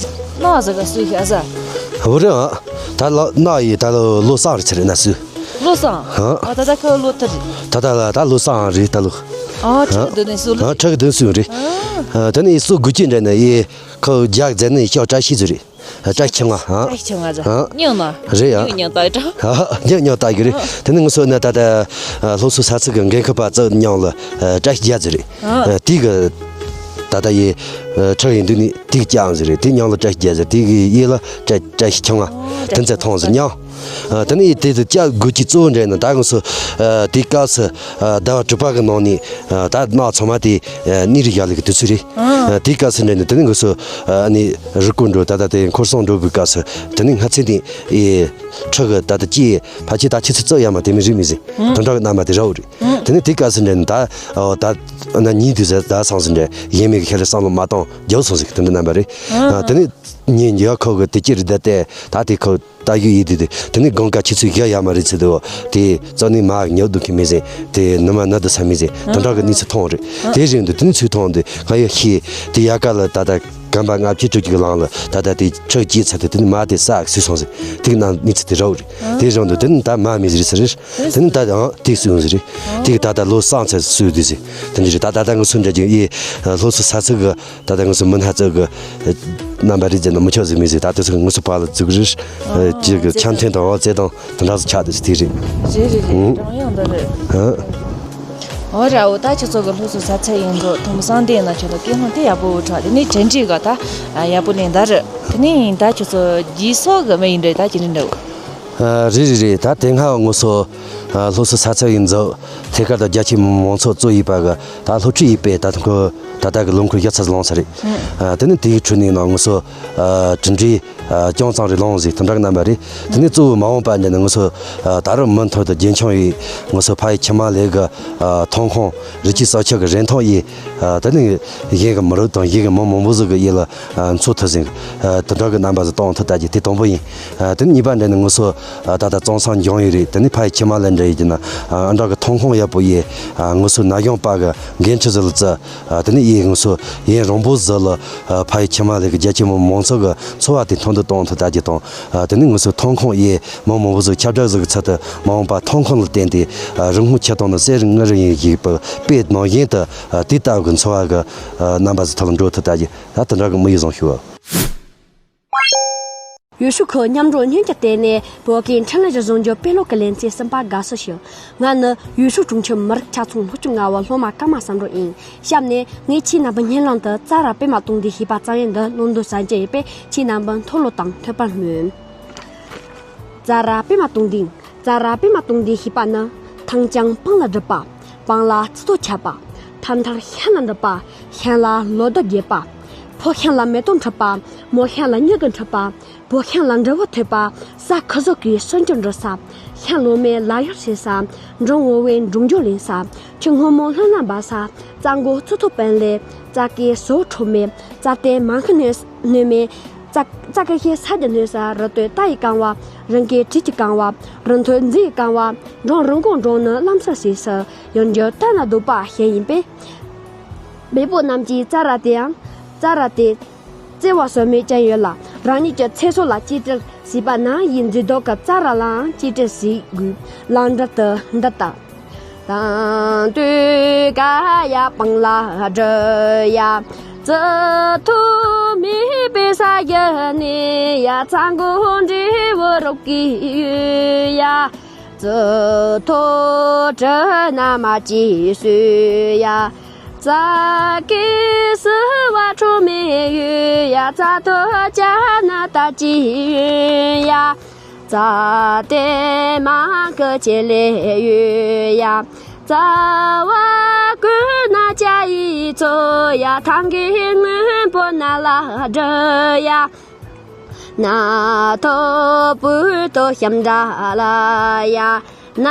ནག་ཟིག་ག་སུ་ཤ་ཟ། འོ་རེད། ཨ། ད་ལོ་ནག་ཡིན། ད་ལོ་ལོ་སང་རེད་ཚེ་རེད་ན་སུ། ལོ་སང་། ཨ། ཨ། ད་ད་ཁ་ལོ་ཐར་རེད། ད་ད་ལ་ད་ལོ་སང་རེད་ད་ལོ། ཨ། ཁྲག་འདི་ནས་སུ་ལོ། ཨ། ཁྲག་འདི་སུ་རེད། ཨ། ད་ནི་སུ་དགུ་གཅིག་འདྲ་ན་ཡེ་ཁ་རྒྱག་ཟེར་ནས་ཤོག་བཀྲ་ཤིས་ཟེར་རེད། བཀྲ་ཤིས་ཆུང་ང་། ཨ། བཀྲ་ཤིས་ཆུང་ང་ཟེར། ཨ། སྙིང་ན། རེད་ཡ། སྙིང་ཉག་ཏག་ཏག་ཨ། སྙིང་ཉག་ཏག་གི་རེད། ཨ། དེ་ནི་ང་ཚོ་ནི་ད་ལྟ་སློབ་གསོ་ས་ཚིགས་ཀྱི་འགན་ཁུར་པ་ཚོ་མཉམ་ལ་བཀྲ་ཤིས་རྒྱ་ཟེར་རེད། ཨ། དེ་གི་ད་ལྟ་ཡི་ཁྲག་ཡིན་དུས་ནི་དེ་གི་ལྕགས་ཟེར་རེད། དེ་མཉམ་ལ་བཀྲ་ཤིས་རྒྱ་ཟེར། དེ་གི་ཡི་ལ་བཀྲ་བཀྲ་ཤིས་ཆུང་ང་། ཨོ། དེ་ཚོ་མཐོང་ཟེར་མཉམ། ཨ། དེ་ནི་དེ་དུ་ལྕགས་དགུ་གཅིག་གཙོ་བོ་འདྲ་ནི་ད་ང་ཚོ། ཨ། དེ་སྐབས་སུ། ཨ། ཟླ་བ་དྲུག་པ་གི་ནང་ནས། ཨ། ད་ནག་ཚང་མ་དེ། ཨ། གནས་རི་བཞག་ལས་ཀྱི་དུས་ཚོད་རེད། ཨ། དེའི་སྐབས་སུ་འདྲ་ནི་དེ་ནི་ང་ཚོ། ཨ་ནི་རི་སྐོར་འགྲོ། ད་ལྟ་དེ་འཁོར་སྲུང་འགྲོ་བའི་སྐབས་སུ་དེ་ནི་སྔ་ཚེ་ནས། ཨེ། ཁྲག་གི་ད་ལྟ་ཅི་ཕལ་ཆེར་ད་ཆུ་ཚོད་རྩུབ་ཡ་མ་དེ་མི་རིགས་མི་ཟིན། ཨ། དེ་འདྲ་གི་རྣམ་པ་དེ་རག་རེད། ཨ། དེ་ནི་དེའི་སྐབས་སུ་འདྲ་ནི་ད། ཨོ། ད་ན་ཉིན་དུས་ཟེར་ད་སང་སུ་འདྲ་ཡེ་མེད་ཀྱི་ཁྱེད་ལ་བསམ་བློ་མ་བཏང་རྒྱབ་སོང་ཟིག་དེ་འདྲ་རྣམ་པ་རེད། ཨ། ཨ། དེ་ནི་ཉིན་ཡོད་ཁོ་གི་དེ་ཅི་རེད་ད་ལྟ་ད་དེ་ཁོ། ད་ཡོད་ཡིན་དུས་དེ་དེ་ནི་དགོང་ཁ་ཆུ་ཚོད་བཞི་ཡར་མར་རེད་ཚེ་དེ་འོ་དེ་རྩ་ནས་མར་ཉལ་འདུག་གི་མི་ཟེར། དེ་ནུ་མ་ན་དུ་ས་མི་ཟེར། དེ་འདྲ་གི་གནས་ཚུལ་མཐོང་རེད། དེ་རིང་དུ་དེ་ནི་ཚུལ་མཐོང་དུས་ང་ཡོད་ཤེས་དེ་ཡ་ག་ལ་ད་ལྟ་གམ་པ་ལྔ་བཅུ་དྲུག་ཅུ་གི་ལང་ལ་ད་ལྟ་དེ་ཁྲག་སྐྱེས་ཚར་དུས་དེ་ནི་མར་དེ་ས་གི་སུས་སོང་ཟེར། དེ་གི་ནང་གནས་ཚུལ་དེ་རག་རེད། དེ་རིང་དུ་དེ་ནི་ད་མར་མི་ཟེར་ཟེར་རེད། དེ་ནི་ད་ཡང་དེ་སུས་ཡོང་ཟེར་རེད། དེ་གི་ད་ལྟ་ལོ་སང་ཚར་སུས་དུས་ཟེར། དེ་འདྲ་རེད། ད་ད་ལྟ་ང་ཚོ་འདྲ་ཅིག་ཡེ་སློབ་གསོ་ས་ཚིགས་གི་ད་ལྟ་ང་ཚོ་མི་སྣ་ཚོ་གི་རྣམ་པ་རེད་ཟེར་ན་མི་ཆོག་ཟིག་མི་ཟིག་ད་ལྟ་ཚོ་ང་ཚོ་བར་ལ་འཛུགས་རེས། ཨ། ཅིག་གི་ཆ་མཐུན་དང་འོ་ཙེ་དང་དེ་འདྲ་ཟིག་ཆགས་འདུག་ཟེར་དེ་རེད། རེད་རེད་རེད། ཨང་། ཀྲུང་དབྱང་འདི་རེད། ཨང་། འོ་ར། འོ་ད་ཁྱོད་ཚོ་གི་སློབ་གསོ་ས་ཚིགས་ཡིན་འགྲོ་ཐོག་མ་སང་དེ་ན་ཁྱོད་ཚོ་སྐད་ལྷང་དེ་ཡག་པོ་འཕྲོ་དེ་ནས་དྲན་འདྲིས་ག་ད་ཡག་པོ་ལེན་ད་རེད། དེ་ནས་ད་ཁྱོད་ཚོ་རྗེས་སོ་གི་མི་ཡིན་འདྲ་ད་ཅི་རེད་འདྲ། ཨ། རེད་རེད་རེད། ད་དེ་སྔ་ང་ཚོ། ཨ། སློབ་གསོ་ས་ཚིགས་ཡིན་འཛུགས་ཐད་ཀར་དུ་རྒྱ་ཆེ་མི་མང་ཚོགས་གཙོ་ཡིས་པ་གི་ད་སློབ་ཁྲིད་ཡིས་པའི་ད་ཐུང་ཁུ་ད་ལྟ་གི་ལོ་འཁོར་བཞི་ཚར་ལོངས་ས་རེད། ཨ། དེ་ནི་དེའི་ཁྲོད་ནས་ནང་ང་ཚོ། ཨ། གྲུབ་འབྲས། ཨ། ཅུང་ཙམ་རེ་ལོངས་ཟིག་དེ་འདྲ་གི་རྣམ་པ་རེད། དེ་ནི་གཙོ་བོ་མ་འོངས་པ་འདི་ནི་ང་ཚོ། ཨ། ད་རུང་མུ་མཐུད་དུ་རྒྱུན་འཁྱོངས་ཡིས་ང་ཚོ་ཕ་ཡུལ་ཁྱིམ་མ་ལས་གི། ཨ། ཐོན་ཁུངས་རི་སྐྱེས་སྲོག་ཆགས་གི་རིན་ཐང་ཡིས། ཨ། དེ་ནི་གཞན་གི་མི་རིགས་དང་གཞན་གི་མི་མང་པོ་ཟིག་གི་ཡིད་ལ། ཨ། འཚོ་ཐུབ་ཟིན། ཨ། དེ་འདྲ་གི་རྣམ་པ་ཟིག་གཏོང་ཐུབ་ད་རྒྱུ་དེ་དང་པོ་ཡིན། ཨ། དེ་ནི་གཉིས་པ་འདྲ་ནི་ང་ཚོ། ཨ། ད་ལྟ་གཙང་སེང་ལྗང་ཡུལ་རེད། དེ་ནི་ཕ་ཡུལ་ཁྱིམ་མ་ལ་འདྲ་ཡིན་གྱི་ན། ཨ། འདྲ་གི་ཐོན་ཁུངས་ཡག་པོ་ཡིས། ཨ། ང་ཚོ་ན་གཞོན་པ་གི་འགན་འཁྲི་ཟིག་ལ་བརྩི། ཨ། དེ་ནི་ཡིས་ང་ཚོ་ཡུན་རིང་པོ་ཟིག་ལ། ཨ། ཕ་ཡུལ་ཁྱིམ་མ་ལ་གི་རྒྱ་ཆེ་མི་མང་ཚོགས་གི་འཚོ་བ་དེ་མཐུན་སྒྲིལ་གཏོང་ཐུབ་ད་རྒྱུ་དང་། ཨ། དེ་ནི་ང་ཚོ་ཐོན་ཁུངས་ཡིས་མི་མང་པོ་ཟིག་ཁྱབ་བསྒྲགས་ཟིག་གི་ཚུལ་དུ་མ་འོངས་པ་ཐོན་ཁུངས་ལ་བརྟེན་ཏེ། ཨ། རི་སྔོ་ཆུ་དྭངས་ནི་གསེར་དངུལ་རི་ཡིན་ཞེས་པའི་དཔེ་ནང་བཞིན་དུ། ཨ། དེ་ལྟ་བུའི་འཚོ་བ་གི། ཨ། རྣམ་པ་ཟིག་ཐོག་ལ་འགྲོ་ཐུབ་ད་རྒྱུ། ད་དེ་འདྲ་གི་དམིགས་ཡུལ་བཟུང་ཞུ། ཡུལ་ཤུལ་ཁུལ་མཉམ་འགྲོ་གཉེན་གྱི་སྟེང་ནས་བོད་ཀྱི་འཕྲིན་ལས་ཀྱི་གཞུང་བརྒྱུད་དཔེ་ཀློག་གི་ལེ་ཚན་གསུམ་པ་དགའ་བསུ་ཞུ། ང་ནི་ཡུལ་ཤུལ་གྲོང་ཁྱེར་མི་རིགས་ཆ་ཚང་སློབ་སྤྱི་ལྔ་པ་སློབ་མ་ཀརྨ་བསམ་གྲུབ་ཡིན། གཤམ་ནས་ངས་ཁྱེད་རྣམ་པ་སྙན་ལམ་དུ་ཙཱ་ར་པད་མ་སྟོང་ལྡན་ཞེས་པ་རྩོམ་ཡིག་འདི་ཀློག་འདོན་ས་མཇལ་ཡོད་པས། ཁྱེད་རྣམ་པ་མཐོང་རོགས་དང་ཐོས་པར་སྨོན། ཙཱ་ར་པད་མ་སྟོང་ལྡན། ཙཱ་ར་པད་མ་སྟོང་ལྡན་ཞེས་པ་ནི། ཐང་རྐྱང་སྤང་ལ་སྒྲིབ་པ། སྤང་ལ་རྩི་ཏོག་ཆགས་པ། ཐ་མཐར་ཤིང་ལ་འདྲིས་པ། ཤིང་ལ་ལོ་ཏོག་རྒྱས་པ། ཕོ་ཤིང་ལ་མེ་ཏོག་འཁྲིགས་པ། མོ་ཤིང་ལ་མྱུ་གུ་འཁྲིགས་པ། བུ་ཤིང་ལ་འབྲས་བུ་ཐོབ་པ། ས་ཁུ་ཟོག་གིས་སྲུང་སྐྱོབ་འགྲོ་ས། ཤིང་ལོ་མས་ལག་གཡོག་བྱེད་ས། འབྲོང་ངོ་བོས་འབྲོང་རྒྱུག་ལེན་ས། ཆུ་སྔོན་མོ་ལྷུང་ལ་འབབ་ས། རྩྭ་མགོ་རྩི་ཏོག་སྤུངས་ལས། རྩྭ་སྐས་ཟོག་འཕྲོ་མེད། རྩྭ་ལྟེ་མང་ཤོས་གནོད་མེད། རྩྭ། རྩྭ་ཀུ་ཤའི་ས་རྒྱུ་གནོད་ས། རི་སྟོད་རྟ་ཡིས་བཀང་བ། རི་འགོས་དྲེལ་གྱིས་བཀང་བ། རི་མཐོ་རྫི་ཡིས་བཀང་བ། འབྲོང་རི་འགོ་འབྲོང་ནི་རློན་ས་ཟེར་ས། ཡང་རྒྱུ་རྟ་ན་སྡོད་པ་ཞིག་ཡིན་པས། བོད་པ་རྣམས་ཀྱིས་ཙཱ་ར་དེའམ། ཙཱ་ར་དེ། བརྩེ་བ་ཟོལ་མེད་ཅན་ཡོད་ལ། རང་ཉིད་ཀྱི་ཚེ་སྲོག་ལ་གཅེས་སྤྲས་བྱས་པ་ན་ཡིད་འཛིན་ལྡོག་གི་ཙཱ་ར་ལའང་གཅེས་སྤྲས་བྱེད་དགོས། ལམ་འབྲས་དེ་འདི་ལྟ། དང་དུས་ཀ་ཡ་སྤང་ལ་སྒྲིབ་ཡ། རྩི་ཏོག་མེད་པའི་ས་གཞི་ནས་ཡ། རྩྭ་མགོ་འབྲས་བུ་རོ་གི་ཡ། ཟི་ཐོ་དྲི་ན་མ་ཅི་སུ་ཡ། ཙ་གི་སི་བ་ཁྲོ་མེ་ཡུ་ཡ། ཙ་ཐོ་ཅ་ན་ཏ་ཅི་ཡུ་ཡ། ཙ་ཏེ་མ་ཀི་ཅེ་ལེ་ཡུ་ཡ། ཙ་བ་ཀུ་ན་ཅ་ཡི་ཚོ་ཡ། ཐང་གི་སྔོན་པོ་ན་ལ་དྲི་ཡ། ན་ཐོ་པུ་ཏོ་ཤམ་དྲ་ལ་ཡ། ན་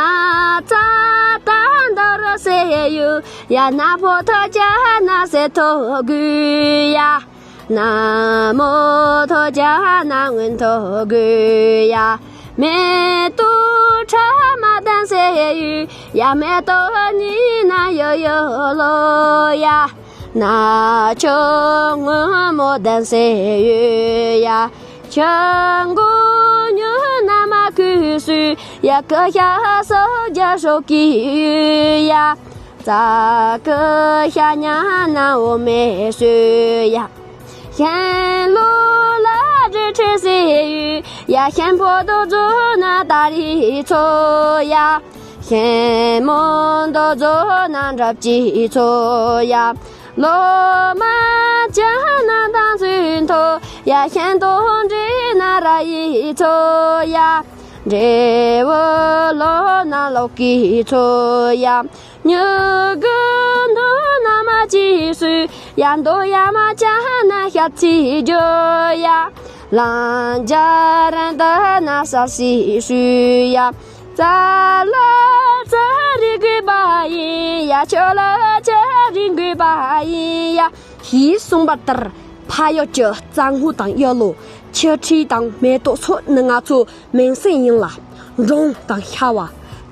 ཙ་ཏ་འདར་སེ་ཡུ་ཡ། ན་པོ་ཐ་ཅ་ན་སེ་ཐོ་གུ་ཡ། ན་མོ་ཐོ་ཅ་ན་སྔོན་ཐོ་གུ་ཡ། མེ་ཏོ་ཁྲ་མ་དན་སེ་ཡུ་ཡ། མེ་ཏོ་ནི་ན་ཡོ་ཡོ་ལོ་ཡ། ན་ཆོ་སྔོན་མོ་དན་སེ་ཡུ་ཡ། ཆོ་མགོ་ཉུ་ན་མ་ཁུ་སུ་ཡ། ཀི་ཤ་སོ་རྒྱ་སོ་ཀི་ཡུ་ཡ། ཙ་ཀི་ཤ་ཉ་ན་འོ་མེ་སུ་ཡ། ཤན་ལོ་ལ་དྲི་ཁྲི་སེ་ཡུ་ཡ། ཤན་པོ་དོ་ཛོ་ན་ཏ་རི་ཚོ་ཡ། ཤན་མོ་དོ་ཛོ་ན་འདྲབ་ཅི་ཚོ་ཡ། ལོ་མ་ཅ་ན་ཏང་ཚུན་ཐོ་ཡ། ཤན་དོ་འདྲི་ན་ར་ཡི་ཚོ་ཡ། འདྲེ་བོ་ལོ་ན་ལོ་ཀི་ཚོ་ཡ། ཉུ་གུ་འདུ་ན་མ་ཅི་སུ་ཡ། འདོ་ཡ་མ་ཅ་ན་ཤ་ཚི་ཇོ་ཡ། ལང་ཇ་རན་ད་ན་ས་སི་སུ་ཡ། ཙ་ལ་ཙ་རི་གུ་བ་ཡི་ཡ། ཆོ་ལ་ཆ་རི་གུ་བ་ཡི་ཡ། ཞེས་གསུངས་པ་ལྟར། ཕ་ཡུལ་གྱི་གཙང་བོ་དང་གཡུ་ལོ། ཆུ་ཁྲི་དང་མེ་ཏོག་སོགས་ནི་ང་ཚོའི་མིང་སྲིང་ཡིན་ལ། འབྲོང་དང་ཤ་བ།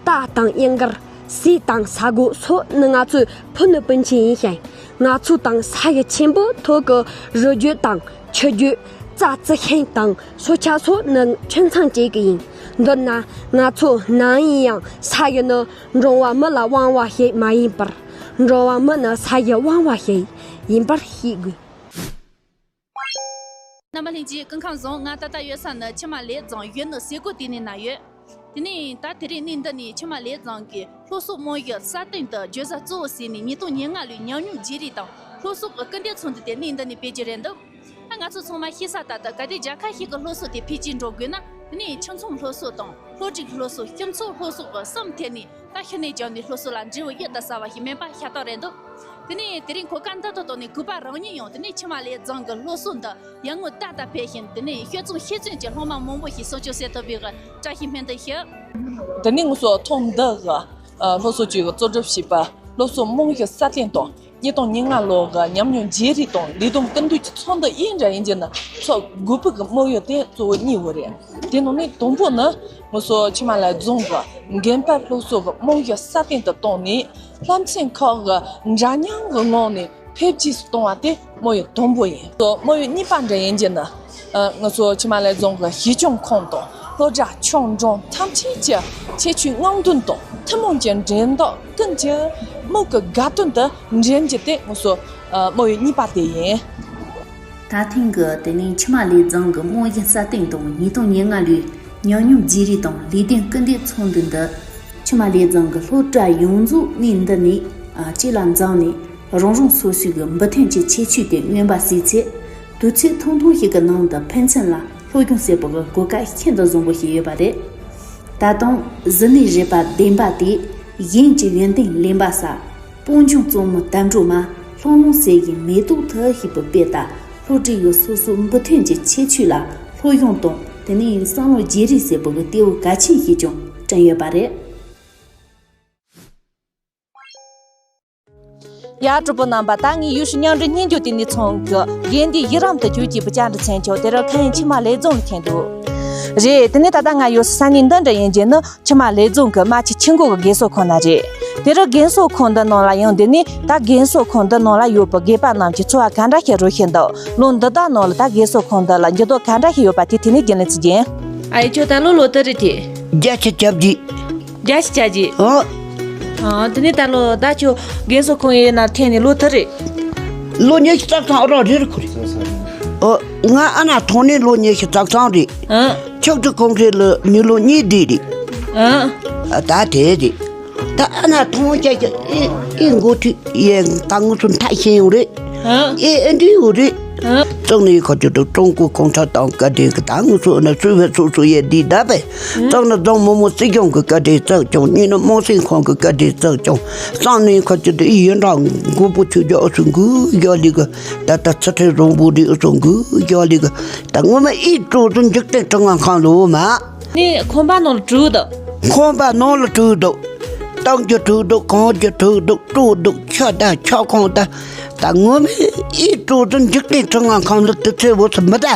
རྟ་དང་གཡང་འགུལ། ཟས་དང་ས་རྒོད་སོགས་ནི་ང་ཚོའི་ཕུ་ནུ་སྤུན་མཆེད་ཡིན་ཞིང་། ང་ཚོ་དང་ས་ཡི་ཆེན་པོའི་ཐོག་གི་རི་རྒྱུད་དང་ཆུ་རྒྱུད། རྩྭ་རྩི་ཤིང་དང་སོ་ཆ་སོགས་ནི་ཁྱིམ་ཚང་གཅིག་གི་ཡིན། མདོར་ན་ང་ཚོ་ནམ་ཡིན་ཡང་ས་ཡི་ནི་འབྲོང་བ་མི་ལ་དབང་བ་ཞིག་མ་ཡིན་པར། འབྲོང་བ་མི་ནི་ས་ཡི་དབང་བ་ཞིག་ཡིན་པར་ཤེས་དགོས། རྣམ་པ་ལྷན་རྒྱས་སྐུ་ཁམས་བཟང་། ང་ད་ལྟ་ཡོད་ས་ནི་ཆུ་དམར་ལེབ་རྫོང་གཞོན་ནུ་ཟས་གོས་སྟེང་ནས་ན་ཡོད། དེ་ནས་ད་དེ་རིང་གནས་འདི་ནས་ཆུ་དམར་ལེབ་རྫོང་གི་སློབ་གསོ་རྨང་གཞི་སྲ་བརྟན་དུ་བརྗོད་བྱ་གཙོ་བོ་བྱས་ནས་ཉིས་སྟོང་ཉེར་ལྔ་ལོའི་ཉམས་མྱོང་བརྗེ་རེས་དང་སློབ་གསོ་གི་སྐུལ་འདེད་ཚོགས་འདུ་དེ་གནས་འདི་ནས་སྤེལ་རྒྱུ་རེད་འདུག་ཨ། ང་ཚོ་ཚང་མ་ཤེས་གསལ་ལྟར་དུ། གལ་ཏེ་རྒྱལ་ཁབ་ཞིག་གི་སློབ་གསོ་དེ་འཕེལ་རྒྱས་འགྲོ་དགོས་ན། དེ་ནས་ཆུ་ཚོང་སློབ་གསོ་དང་སློབ་ཁྲིད་སློབ་གསོ། སྤྱི་ཚོགས་སློབ་གསོ་གི་གསུམ་ཐད་ནས་ད་ཤུགས་སྣོན་བརྒྱབ་ནས་སློབ་གསོ་ལ་འབྲས་བུ་ཡིད་དུ་ཟ་བ་ཞིག་སྨིན་པ་ཤ་སྟག་རེད་འདུག་དེ་ནས་དེ་རིང་གོ་སྐབས་འདི་དང་བསྟུན་ནས་གུས་པ་རང་ཉིད་ཡང་དེ་ནས་ཆུ་དམར་ལེབ་རྫོང་གི་སློབ་གསོ་འདི་ཡར་ངོའི་ཟླ་ལྟར་འཕེལ་ཞིང་། དེ་ནས་ཤེས་ཚོམ་ཤེས་ཚོད་ཀྱི་སློབ་མ་མང་པོ་ཞིག་གསོ་སྐྱོང་བྱེད་ཐུབ་པའི་བཀྲ་ཤིས་སྨོན་འདུན་ཞུ། དེ་ནས་ང་ཚོ་ཐེངས་འདི་གི་ཨ་སློབ་གསོ་ཅུས་ཀྱིས་གཙོ་སྒྲུབ་བྱས་པ་སློབ་གསོ་རྨང་གཞི་སྲ་བརྟན་དང་། ཉིས་སྟོང་ཉེར་ལྔ་ལོ་གི་ཉམས་མྱོང་བརྗེ་རེས་དང་ལས་དོན་སྐུལ་འདེད་ཀྱི་ཚོགས་འདུ་ཡིན་འདྲ་ཡིན་གྱི་ནི་ཚོགས་དགོས་པའི་གི་དམིགས་ཡུལ་དེ་གཙོ་བོ་གཉིས་ཡོད་རེད། དེ་ནང་ནས་དང་པོ་ནི་ང་ཚོ་ཆུ་དམར་ལེབ་རྫོང་གི་འགན་པ་སློབ་གསོ་གི་རྨང་གཞི་སྲ་བརྟན་དུ་བཏང་ནས། བསླབ་ཚན་ཁག་གི་འདྲ་མཉམ་གི་ངང་ནས་འཕེལ་རྒྱས་སུ་གཏོང་བ་དེ་དམིགས་ཡུལ་དང་པོ་ཡིན། དམིགས་ཡུལ་གཉིས་པ་འདྲ་ཡིན་གྱི་ནི། ཨ། ང་ཚོ་ཆུ་དམར་ལེབ་རྫོང་གི་གཞིས་ཆགས་ཁོངས་དང་སློབ་གྲྭ་ཆུང་འབྲིང་ཐམས་ཅད་ཀྱི་ཁྱད་ཆོས་སྙིང་དོན་དང་ཐུན་མོང་གི་འགྲན་ཟླ་ཀུན་གྱི་མིག་གི་དགའ་སྟོན་དུ་འདྲེན་རྒྱུ་དེ་ང་ཚོ་ཨ་དམིགས་ཡུལ་གཉིས་པ་དེ་ཡིན། ད་ཐེངས་ཀྱི་དེ་ནས་ཆུ་དམར་ལེབ་རྫོང་གི་རྨང་གཞི་སྲ་བརྟན་དང་ཉིས་སྟོང་ཉེར་ལྔ་ལོའི་ཉམས་མྱོང་བརྗེ་རེས་དང་ལས་དོན་སྐུལ་འདེད་ཚོགས་འདུ་འདི་ཆུ་དམར་ལེབ་རྫོང་གི་སློབ་གྲྭ་ཡོངས་རྫོགས་གནས་འདི་ནས་ཨ་གཅིག་ལ་འཛོམས་ནས། རང་རང་སོ་སོའི་གི་འབུར་ཐོན་གྱི་ཁྱད་ཆོས་དེ་མངོན་པ་བྱས་ཚེ། དུས་ཚོད་ཐུང་ཐུང་ཞིག་གི་ནང་དུ་ཕན་ཚུན་ལ་སློབ་སྦྱོང་བྱེད་པ་གི་གོ་སྐབས་ཤིན་ཏུ་བཟང་པོ་ཞིག་ཡོད་པ་རེད། ད་དུང་གཟི་ནས་རལ་པ་ལྡན་པ་དེ། གཞན་གྱི་ཡོན་ཏན་ལེན་པ་ས། སྤུངས་ལྗོངས་གཙང་མའི་དལ་འགྲོ་མ། ལྷུང་ལྷུང་ཟེར་བའི་མེ་ཏོག་དེ་ཞེས་པའི་དཔེ་ལྟར། སློབ་གྲྭའི་གི་སོ་སོའི་འབུར་ཐོན་གྱི་ཁྱད་ཆོས་ལ་སློབ་སྦྱོང་དང་དེ་ནས་བསམ་བློ་བརྗེ་རེས་བྱེད་པ་གི་གཏེ་བོ་གལ་ཆེན་ཞིག་ཀྱང་བསྐྲུན་ཡོད་པ་རེད། ཡ། གྲོགས་པོ་རྣམ་པ། ད་ངས་ཡུལ་ཤུལ་མཉམ་འབྲེལ་སྙན་བརྒྱུད་དེ་ནས་ཚོང་གི་དགེ་འདུན་ཡི་རམ་དུ་གྱུར་ཅིག་བུ་བཅར་འདྲི་མཚན་ཆོག་དེ་རུ་ཁ་ཡན་ཆུ་དམར་ལེབ་རྫོང་ལ་ཁེལ་འདུག་རེད། དེ་ནས་ད་ལྟ་ང་ཡོད་ས་ས་གནས་འདི་འདྲ་ཡིན་གྱི་ནི་ཆུ་དམར་ལེབ་རྫོང་གི་རྨ་ཆུ་ཆུ་འགོ་གི་རྒན་གསོ་ཁང་ན་རེད། དེ་རུ་རྒན་གསོ་ཁང་འདི་ནང་ལ་ཡང་འདི་ནས་ད་རྒན་གསོ་ཁང་འདི་ནང་ལ་ཡོད་པའི་དགེ་བ་རྣམས་ཀྱི་འཚོ་བ་ག་འདྲ་ཞིག་རོལ་བཞིན་འདུག་ལོ་འདི་དག་ནང་ལ་ད་རྒན་གསོ་ཁང་འདི་ལ་འགྱུར་ལྡོག་ག་འདྲ་ཞིག་ཡོད་པ་དེ་དེ་ནས་རྒྱུན་ལས་ཚུལ་རྒྱན། ཨ་ཡེ། ཁྱོད་ད་ལོ་ལོ་དུ་རེད་དེ། བརྒྱད་ཅུ་གྱ་བརྒྱད། བརྒྱད་ཅུ་གྱ་བརྒྱད། ཨོ། ཨ། དེ་ནས་ད་ལོ་ད་ཁྱོད་རྒན་གསོ་ཁང་ཡིན་ན་ཐོན་ནས་ལོ་དུ་རེད། ལོ་ཉི་ཤུ་རྩ་གསུམ་རང་རེད་ཁུ་རེད། ཨོ། ང་ཨ་ན་ཐོན་ནས་ལོ་ཉི་ཤུ་རྩ་གསུམ་རེད། ཨ། ཆོག་ཏུ་ཁོང་ཁྲེ་ལོ་མི་ལོ་གཉིས་བསྡད་རེད། ཨ། ད་དེ་རེད། ད་ཨ་ན་མཐོང་རྒྱ་རྒྱ་ཨེ་ཨེ་མགོ་ཐུག་ཡེ་ད་ངུ་ཚོ་མཐའ་ཤེས་ཡོང་རེད། ཨེ་ཨེ་འདྲི་ཡོད་རེད། ཙང་ནས་ཁ་ཅིག་ཏུ་ཀྲུང་གོ་གུང་ཁྲན་ཏང་བཀའ་དྲིན་གི་ད་ངུ་ཚོ་ན་སུ་བས་སུ་སུ་ཡེ་འདི་ད་པས། ཙང་ན་རྫོང་མི་མོ་སྲིད་སྐྱོང་གི་བཀའ་དྲིན་ཙག་ཅུང་གཉིས་ན་དམངས་སེམས་ཁང་གི་བཀའ་དྲིན་ཙག་ཅུང་ཙང་ནས་ཁ་ཅིག་ཏུ་ཨེ་ཡོན་ཀྲང་མགོ་པོ་ཆུ་རྒྱ་ཨུ་ཚུ་མགུ་རྒྱ་ལི་གི་ད་ད་ཚ་ཁྲེ་རོང་པོ་རི་ཨུ་ཚུ་མགུ་རྒྱ་ལི་གི་ད་ངོ་མ་ཨི་ཀྲུང་ཚོ་འཇིག་རྟེན་གྲང་ངར་ཁང་ལོ་མ། ནི་ཁང་པ་ནང་ལ་བྲོས་འདུག་ཁང་པ་ནང་ལ་བྲོས་འདུག་སྟེང་གི་བྲོས་འདུག་གང་གི་བྲོས་འདུག་བྲོས་འདུག་ཆ་ད་ཆ་ཁང་ད། ད་ངོ་མ་ཨི་ཀྲུང་ཚོ་འཇིག་རྟེན་གྲང་ངར་ཁང་ལ་དུ་ཚེ་བོ་ཚོ་མི་ད།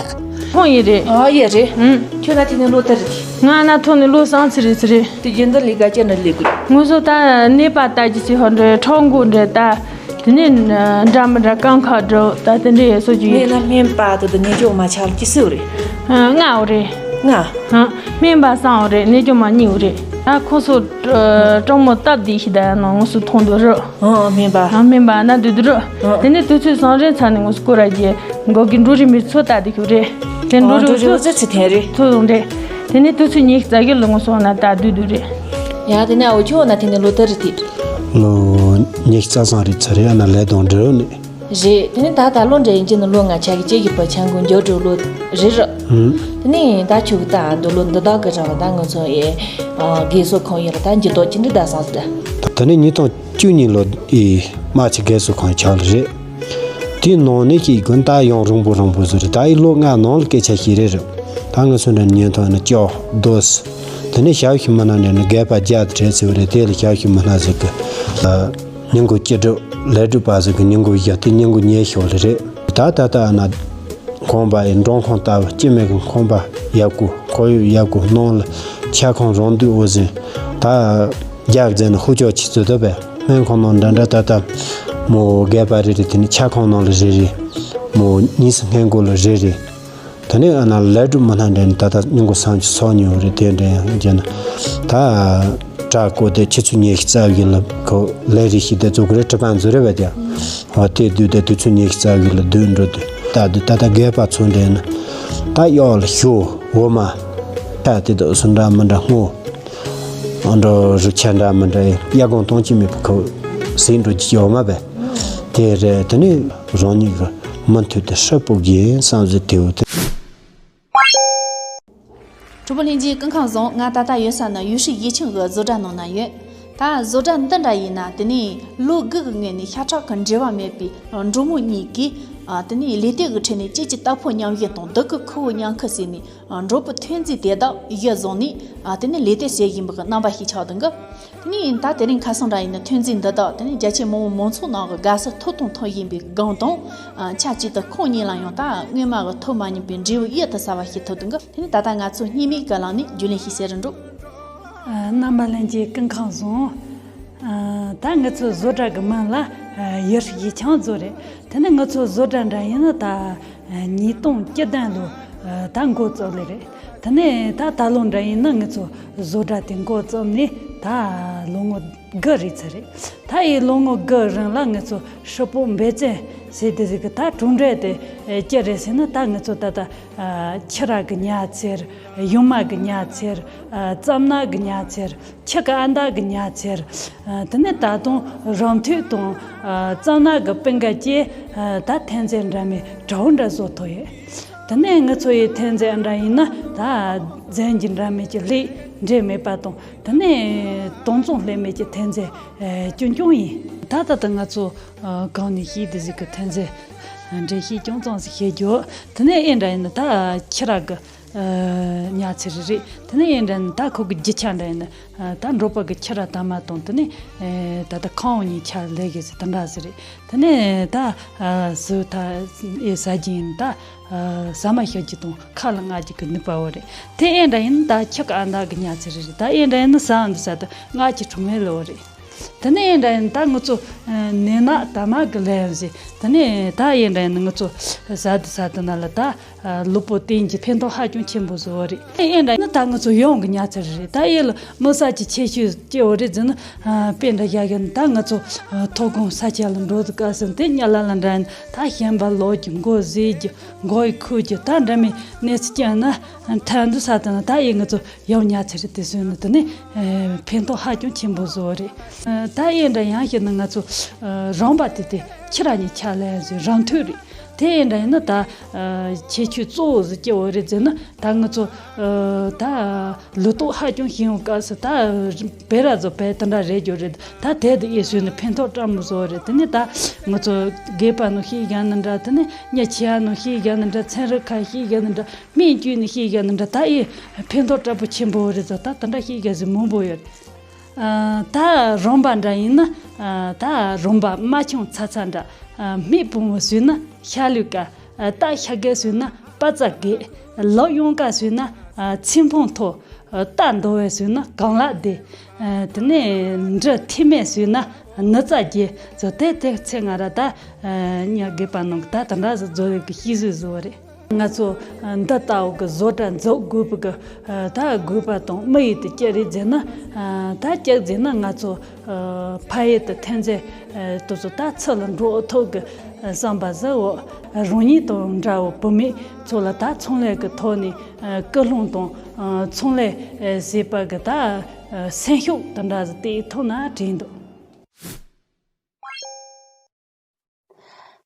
ཁོང་ཡིན་རེད། ཨ་ཡེ་རེད། ཨུམ། ཁྱོད་ན་དེ་ནས་ལོ་དར་རེད། ང་ན་ཐོག་ནས་ལོ་སང་ཚེ་རེད་ཚེ་རེད། དེ་རྒྱུན་ལྡན་ལས་ཀ་ཅི་འདྲ་ལས་དགོས། ངོ་སོ་ད་ནད་པ་ལྟ་རྒྱུ་ཚེ་ཧོ་འདྲ་ཁྲག་མགོ་འདྲ་ད། དེ་ནས་འདྲ་མི་འདྲ་རྐང་ཁ་འགྲོ་ད་དེ་འདྲ་ཡོད་སོ་རྒྱུ་ཡིན། ནས་ན་སྨན་པ་དེ་དུ་ནད་ཅོག་མ་ཆགས་ཀྱི་སུ་རེད། ང་འོ་རེད། ང་། སྨན་པ་སང་འོ་རེད། ནད་ཅོག་མ་གཉིས་འོ་རེད། ཨ་ཁོ་སོ་གྲོགས་མོ་སྟབས་བདེ་ཞིག་ད་ཡང་ན་ངོ་སོ་མཐོང་འདུག་རུ། ཨ་སྨན་པ། ཨ་སྨན་པ་ན་དུ་དུ་རུ། དེ་ནས་དུས་ཚོད་སང་རེ་ཚ་ནས་ངོ་སོ་སྐོར་ར་རྒྱལ་མགོ་གི་འབྲུ་རིགས་མི་ཚོ་ལྟ་དུ་ཁྱོད་རེད། དེ་འབྲུ་རིགས་ཚོ་ཚེ་ཚེ་ཐན་རེད། ཚོ་ཡོང་རེད། དེ་ནས་དུས་ཚོད་ཉི་ཤུ་རྩ་བཞི་ལ་ངོ་སོ་ན་ད་དུ་དུ་རེད། ཡ་དེ་ནས་འོ་ཁྱོད་ན་དེ་ནས་ལོ་དར་རེད་དེ། ལོ་ཉི་ཤུ་རྩ་གསུམ་རེད་ཚ་རེད་ཨ་ན་ལས་དང་འབྲེལ་ནས། རེད། དེ་ནས་ད་ད་ལོ་འདྲ་ཡིན་གྱི་ནི་ལོ་ང་ཆ་གི་ཅེ་གི་པ་ཆང་གུ་འགྱོ་འགྲོ་ལོ་རེད་ར། ཧུམ། དེ་ནས་ད་ཆུ་གི་ད་འདི་ལོ་འདི་དག་གི་རང་ད་ང་ཚོ་ཨེ་དགེ་གསོ་ཁང་ཡིན་ར་ད་འགྱུར་ལྡོག་ཅི་འདྲ་ད་སོང་ཟེར། ད་ནི་ཉིས་སྟོང་བཅུ་གཉིས་ལོ་ཨེ་རྨ་ཆུ་དགེ་གསོ་ཁང་ཆགས་ལ་རེད། དེའི་ནང་ནས་ཀྱི་དགོན་ད་ཡང་རིང་པོ་རིང་པོ་ཟེར་རེད། ད་ཨེ་ལོ་ལྔ་ནང་ལ་སྐད་ཆ་ཞིག་རེད་ར། ད་ང་ཚོ་འདྲ་ཉན་ཐོག་ནི་ཅོག་རྡོ་སི། དེ་ནས་ཞབས་ཞུ་མི་སྣ་འདྲ་ནི་རྒས་པ་བརྒྱ་དེ་བྲེལ་ཚེ་བ་རེད། དེ་ལ་ཞབས་ཞུ་མི་སྣ་ཟེར་གི་ཉིན་གུང་སྐྱིད་སྒྲུབ་ལས་སྒྲུབ་པ་ཟེར་གི་ཉིན་གུང་བཞི་དེ་ཉིན་གུང་ཉལ་ཞོར་ལ་རེད། ད་ད་ལྟ་ཨ་ན་ཁང་པ་ཡི་མགྲོན་ཁང་ལྟ་བུ་སྐྱིད་མེད་གི་ཁང་པ་ཡག་པོ་ཁོར་ཡུག་ཡག་པོ་ནང་ལ་ཆ་ཁང་རང་འདུས་འོ་ཟིན་ད་རྒྱ་བཟས་ནས་ཧུ་ཅོག་ཆི་ཚོད་དུ་བས་སྨན་ཁང་ནང་འདྲ་འདྲ་ད་ལྟ་མོ་རྒས་པ་རེ་རེ་དེ་ནི་ཆ་ཁང་ནང་ལ་རེ་རེ་མོ་གཉིས་སུ་སྔས་མགོ་ལ་རེ་རེ། ད་ནི་ཨ་ན་ལས་སྒྲུབ་མི་སྣ་འདྲ་ནི་ད་ལྟ་ཉིན་གུང་སང་ཆུ་ཚོགས་ཉོ་རེད། དེ་འདྲ་ཡང་རྒྱ་ན་ད་དྲ་བཀོད་དེ་ཆུ་ཚོད་ཉི་ཤུ་རྩ་བཞི་ལ་ཁོ་ལས་རེས་ཤིག་དེ་བཙུགས་རེད། གྲུ་པ་འཛུལ་རེད་བས་ཀྱང་། འོ་དེ་དུས་དེ་དུས་ཚོད་ཉི་ཤུ་རྩ་བཞི་ལ་སྡོད་འགྲོ་དུས་ད་དུས་ད་ལྟ་རྒས་པ་ཚོ་འདྲ་ནི་ད་གཡོག་ལ་ཞོ་འོ་མ་ཁྲ་དེ་དག་སུ་འདྲ་མི་འདྲ་སྔོ་འོ་འདྲ་རུ་ཆ་འདྲ་མི་འདྲ་ཡ་གང་གཏོང་གི་མེད་པ་ཁོ་ཟིན་འགྲོ་གི་འོ་མ་བས། དེ་རེད། དེ་ནི་རང་ཉིད་ཀྱི་མུ་མཐུད་དུ་ཧྲིལ་པོ་དགེ་བསམ་གཟིགས་དེའུ་དེ། གྲོགས་པོ་ལྷན་རྒྱས་སྐུ་ཁམས་བཟང་། ང་ད་ལྟ་ཡོད་ས་ནི་ཡུལ་ཤུལ་ཡིད་ཆེན་གྱི་བཟོ་གྲྭ་ནང་ན་ཡོད། ད་བཟོ་གྲྭ་འདི་འདྲ་ཡིན་ན་དེ་ནས་ལོ་དགུ་གི་སྔོན་ནས་ཤ་ཁྲག་གི་འབྲེལ་བ་མེད་པའི་འགྲོགས་མོ་གཉིས་ཀྱིས་དེ་ནས་ལས་སྡེ་གི་ཁྲོད་ནས་སྐྱིད་ཀྱི་རྟ་ཕོ་མཉམ་བཞད་དང་སྡུག་གི་ཁུ་བོ་མཉམ་ཁུ་ཟེར་ནས་འགྲོགས་པོ་ཐོན་རྫས་དེ་དག་གཞི་བཟུང་ནས་དེ་ནས་ལས་སྡེ་ཟེར་བཞིན་པ་གི་རྣམ་པ་ཞིག་ཆགས་འདུག་གི། དེ་ནས་ད་དེ་རིང་ཁ་སང་འདྲ་ཡིན་ན་ཐོན་རྫས་འདི་དག་དེ་ནས་རྒྱ་ཆེ་མང་བོ་མང་ཚོགས་ནང་གི་དགའ་སར་ཐོབ་དང་ཐོབ་བཞིན་པའི་སྒང་དང་ཆབས་ཅིག་ཏུ་ཁོང་གཉིས་ལ་ཡང་ད་སྔོན་མ་གི་ཐོབ་མ་མྱོང་པའི་འབྲས་བུ་གཡུར་དུ་ཟ་བ་ཞིག་ཐོབ་འདུག་གི། དེ་ནས་ད་ལྟ་ང་ཚོ་སྙིང་མིག་གི་ལམ་ནས་རྒྱུས་ལོན་ཞིག་བྱེད་རུ་འགྲོ། རྣམ་པ་ལྷན་རྒྱས་སྐུ་ཁམས་བཟང་། ད་ང་ཚོ་བཟོ་གྲྭ་གི་མིང་ལ་ཡུལ་ཤུལ་ཡིད་ཆེན་བཟོ་རེད། དེ་ནས་ང་ཚོ་བཟོ་གྲྭ་འདྲ་ཡིན་ན་ད། ཉིས་སྟོང་བཅུ་བདུན་ལོ་ད་འགོ་བཙུགས་ལེ་རེད། དེ་ནས་ད་ད་ལོ་འདྲ་ཡིན་ན་ང་ཚོ་བཟོ་གྲྭ་དེ་འགོ་བཙུགས་ནས་ད་ལོ་ངོ་དགུ་རེད་ཚར་རེད། ད་ཡི་ལོ་ངོ་དགུ་རིང་ལ་ང་ཚོ་ཧྲིལ་པོ་འབད་བརྩོན་བྱས་ཏེ་ཟིག་གི་ད་གྲུབ་འབྲས་དེ་ཅི་རེད་ཟེར་ན་ད་ང་ཚོ་ད་ད་ཁྱི་ར་གི་ཉ་ཚེར་ཡུ་མ་གི་ཉ་ཚེར་རྩམ་ནག་གི་ཉ་ཚེར། ཁྱི་གི་ཨ་མདའ་གི་ཉ་ཚེར། དེ་ནས་ད་དུང་རང་མཐུད་དང་རྩམ་ནག་གི་པིན་ག་བཅས་ད་ཐོན་རྫས་འདྲ་མིན་གྲོགས་འདྲ་བཟོ་ཐུབ་ཡོད། དེ་ནས་ང་ཚོ་ཡི་ཐོན་རྫས་འདྲ་ཡིན་ན་ད་རྫས་འགྱུར་འདྲ་མིན་གྱི་ལས་འབྲས་མེད་པ་དང་དེ་ནས་དྭངས་གཙང་ལྷད་མེད་ཀྱི་ཐོན་རྫས་རྐྱང་རྐྱང་ཡིན། ད་ད་ལྟ་ང་ཚོ་གང་ནས་ཤེས་དེ་ཟིག་གི་ཐོན་རྫས་འགྲེལ་བཤད་རྐྱང་རྐྱང་ཟིག་བྱེད་རྒྱུ། དེ་ནས་ཨེ་འདྲ་ཡིན་ན་ད་ཁྱི་ར་གི་ཉ་ཚེར་རེད། དེ་ནས་ཡིན་འདྲ་ན་ད་ཁོ་གི་རྒྱུ་ཆ་འདྲ་ཡིན་ན་ད་འབྲོག་པ་གི་ཁྱི་ར་དར་མ་དང་དེ་ནས་ད་ལྟ་ཁང་བ་གཉིས་ཆ་ལས་གི་ཟེར་དེ་འདྲ་ཟེར་རེད། དེ་ནས་ད་སུ་ད་ཨེ་ཟ་རྒྱུ་ཡིན་ད་ཟ་མ་ཤོར་རྒྱུ་དང་ཁ་ལ་མངགས་རྒྱུ་གི་ནུས་པ་བོ་རེད། དེ་ཨེ་འདྲ་ཡིན་ད་ཁྱི་གི་ཨ་མདའ་གི་ཉ་ཚེར་རེད། ད་ཨེ་འདྲ་ཡིན་ན་ཟ་འདི་ཟ་ད་མངགས་རྒྱུ་གྲོང་མེད་ལོ་རེད། དེ་ནས་ཡིན་འདྲ་ཡིན་ད་ང་ཚོ་ནད་ནག་དར་དམར་གི་ལན་ཟེར། དེ་ནས་ད་ཡིན་འདྲ་ཡིན་ང་ཚོ་ཟ་དུ་ཟ་དུ་ན་ལ་ད་ལུས་པོ་བསྟེན་གྱི་ཕན་ཐོགས་ཧ་ཅང་ཆེན་པོ་བཟོ་བ་རེད། ཡིན་འདྲ་ཡིན་ད་ང་ཚོ་ཡོང་གི་ཉ་ཚ་རེད། ད་ཡིན་ལ་མི་ས་ཅི་ཆེ་ཤོས་སྐྱེ་བ་རེད་ཟེར་ན། དཔེ་འདྲ་བཞག་གི་ན་ད་ང་ཚོ་མཐོ་སྒང་ས་ཆ་ལ་འགྲོ་དུ་དཀའ་ཟེར་དེ་ཉ་ལ་ལ་འདྲ་ཡིན་ད་ཞན་པ་ལོག་གི་མགོ་ཟེར་གྱི་མགོ་ཡི་ཁུག་གྱི་ད་འདྲ་མི་གནས་ཚུལ་ཅན་ན་ཐན་དུ་ས་དུ་ན་ད་ཡིན་ང་ཚོ་ཡང་ཉ་ཚ་རེད། དེ་བཟོས་ནས་དེ་ནས་ཕན་ཐོགས་ཧ་ཅང་ཆེན་པོ་བཟོ་བ་རེད། ད་ཡིན་འདྲ་ཡང་ཞིག་ན་ང་ཚོ་རམ་པ་དེ་དེ་ཁྱི་ར་ཉི་ཆ་ལ་ཡང་ཟོས་རམ་ཐོད་རེད། དེ་ཡིན་འདྲ་ཡིན་ན་ད་ཁྱད་ཆོས་གཙོ་བོ་ཟིག་སྐྱེ་བོ་རེད་ཟེར་ན་ད་ང་ཚོ་ད་ལུས་སྟོབས་ཧ་ཅང་ཞན་བ་སྐབས་སུ་ད་བེ་ར་ཟོ་བེ་དེ་འདྲ་རེད་རྒྱུ་རེད། ད་དེ་དུ་ཨེ་ཟོས་ནས་ཕན་ཐོགས་བཀྲ་མི་བཟོ་བ་རེད། དེ་ནས་ད་ང་ཚོ་སྒེག་པ་ནང་ཤི་བཞག་ན་འདྲ། དེ་ནས་ཉ་ཆེ་ཡ་ནང་ཤི་བཞག་ན་འདྲ། ཚན་རིག་ཁ་ཤི་བཞག་ན་འདྲ། སྨན་བཅོས་ནས་ཤེས་རྒྱ་ནི་འདྲ་ད་ཡི་ཕན་ཐོགས་དྲག་པོ་ཆེན་པོ་རེད་ཟེར། ད་དེ་འདྲ་ཤེས་རྒྱ་ཟིག་མང་པོ་ཡོད། ཨ། ད་རམ་པ་འདྲ་ཡིན་ན། ཨ། ད་རམ་པ་རྨ་ཆུང་ཚ་ཚ་འདྲ། ཨ། སྨད་བུང་བ་ཟོས་ན་ཤ་ལུས་དཀར། ཨ། སྟག་ཤ་རྒས་ཟོས་ན་པ་ཙ་རྒས། ལག་གཡོན་དཀར་ཟོས་ན། ཨ། ཚེ་འཕོངས་མཐོ། ཨ། རྟ་འདོ་བས་ཟོས་ན་རྐང་ལག་བདེ། ཨ། དེ་ནས་འབྲི་ཐེ་མེད་ཟོས་ན་ནུ་རྩ་རྒྱས་ཟེར། དེ་དེ་ཚེ་ང་ར་ད་ཉ་སྒེག་པ་ནང་གི་ད་དེ་འདྲ་ཟིག་བཟོ་བའི་གི་ཤེས་བཟོས་བཟོ་བ་རེད། ང་ཚོ་འདི་ལྟ་བུ་གི་བཟོ་གྲྭ་འཛུགས་དགོས་པའི་གི་ད་དགོས་པ་དང་དམིགས་ཡུལ་དེ་ཅི་རེད་ཟེར་ན། ད་ཅི་ཟེར་ན་ང་ཚོ་ཕ་ཡུལ་དུ་ཐོན་རྗེས་དེ་ཚོ་ད་ཚུར་ལ་འགྲོ་ཐུབ་གི་བསམ་པ་ཟིག་འོ། རང་ཉིད་དང་འདྲ་བའི་བུད་མེད་ཚོ་ལ་ད་ཚོང་ལས་ཀྱི་ཐོག་ནས་སྐུལ་སློང་དང་ཚོང་ལས་བྱེད་པ་གི་ད་སེམས་ཤུགས་དེ་འདྲ་ཟིག་སྟེར་ཐུབ་ན་དྲན་འདུག་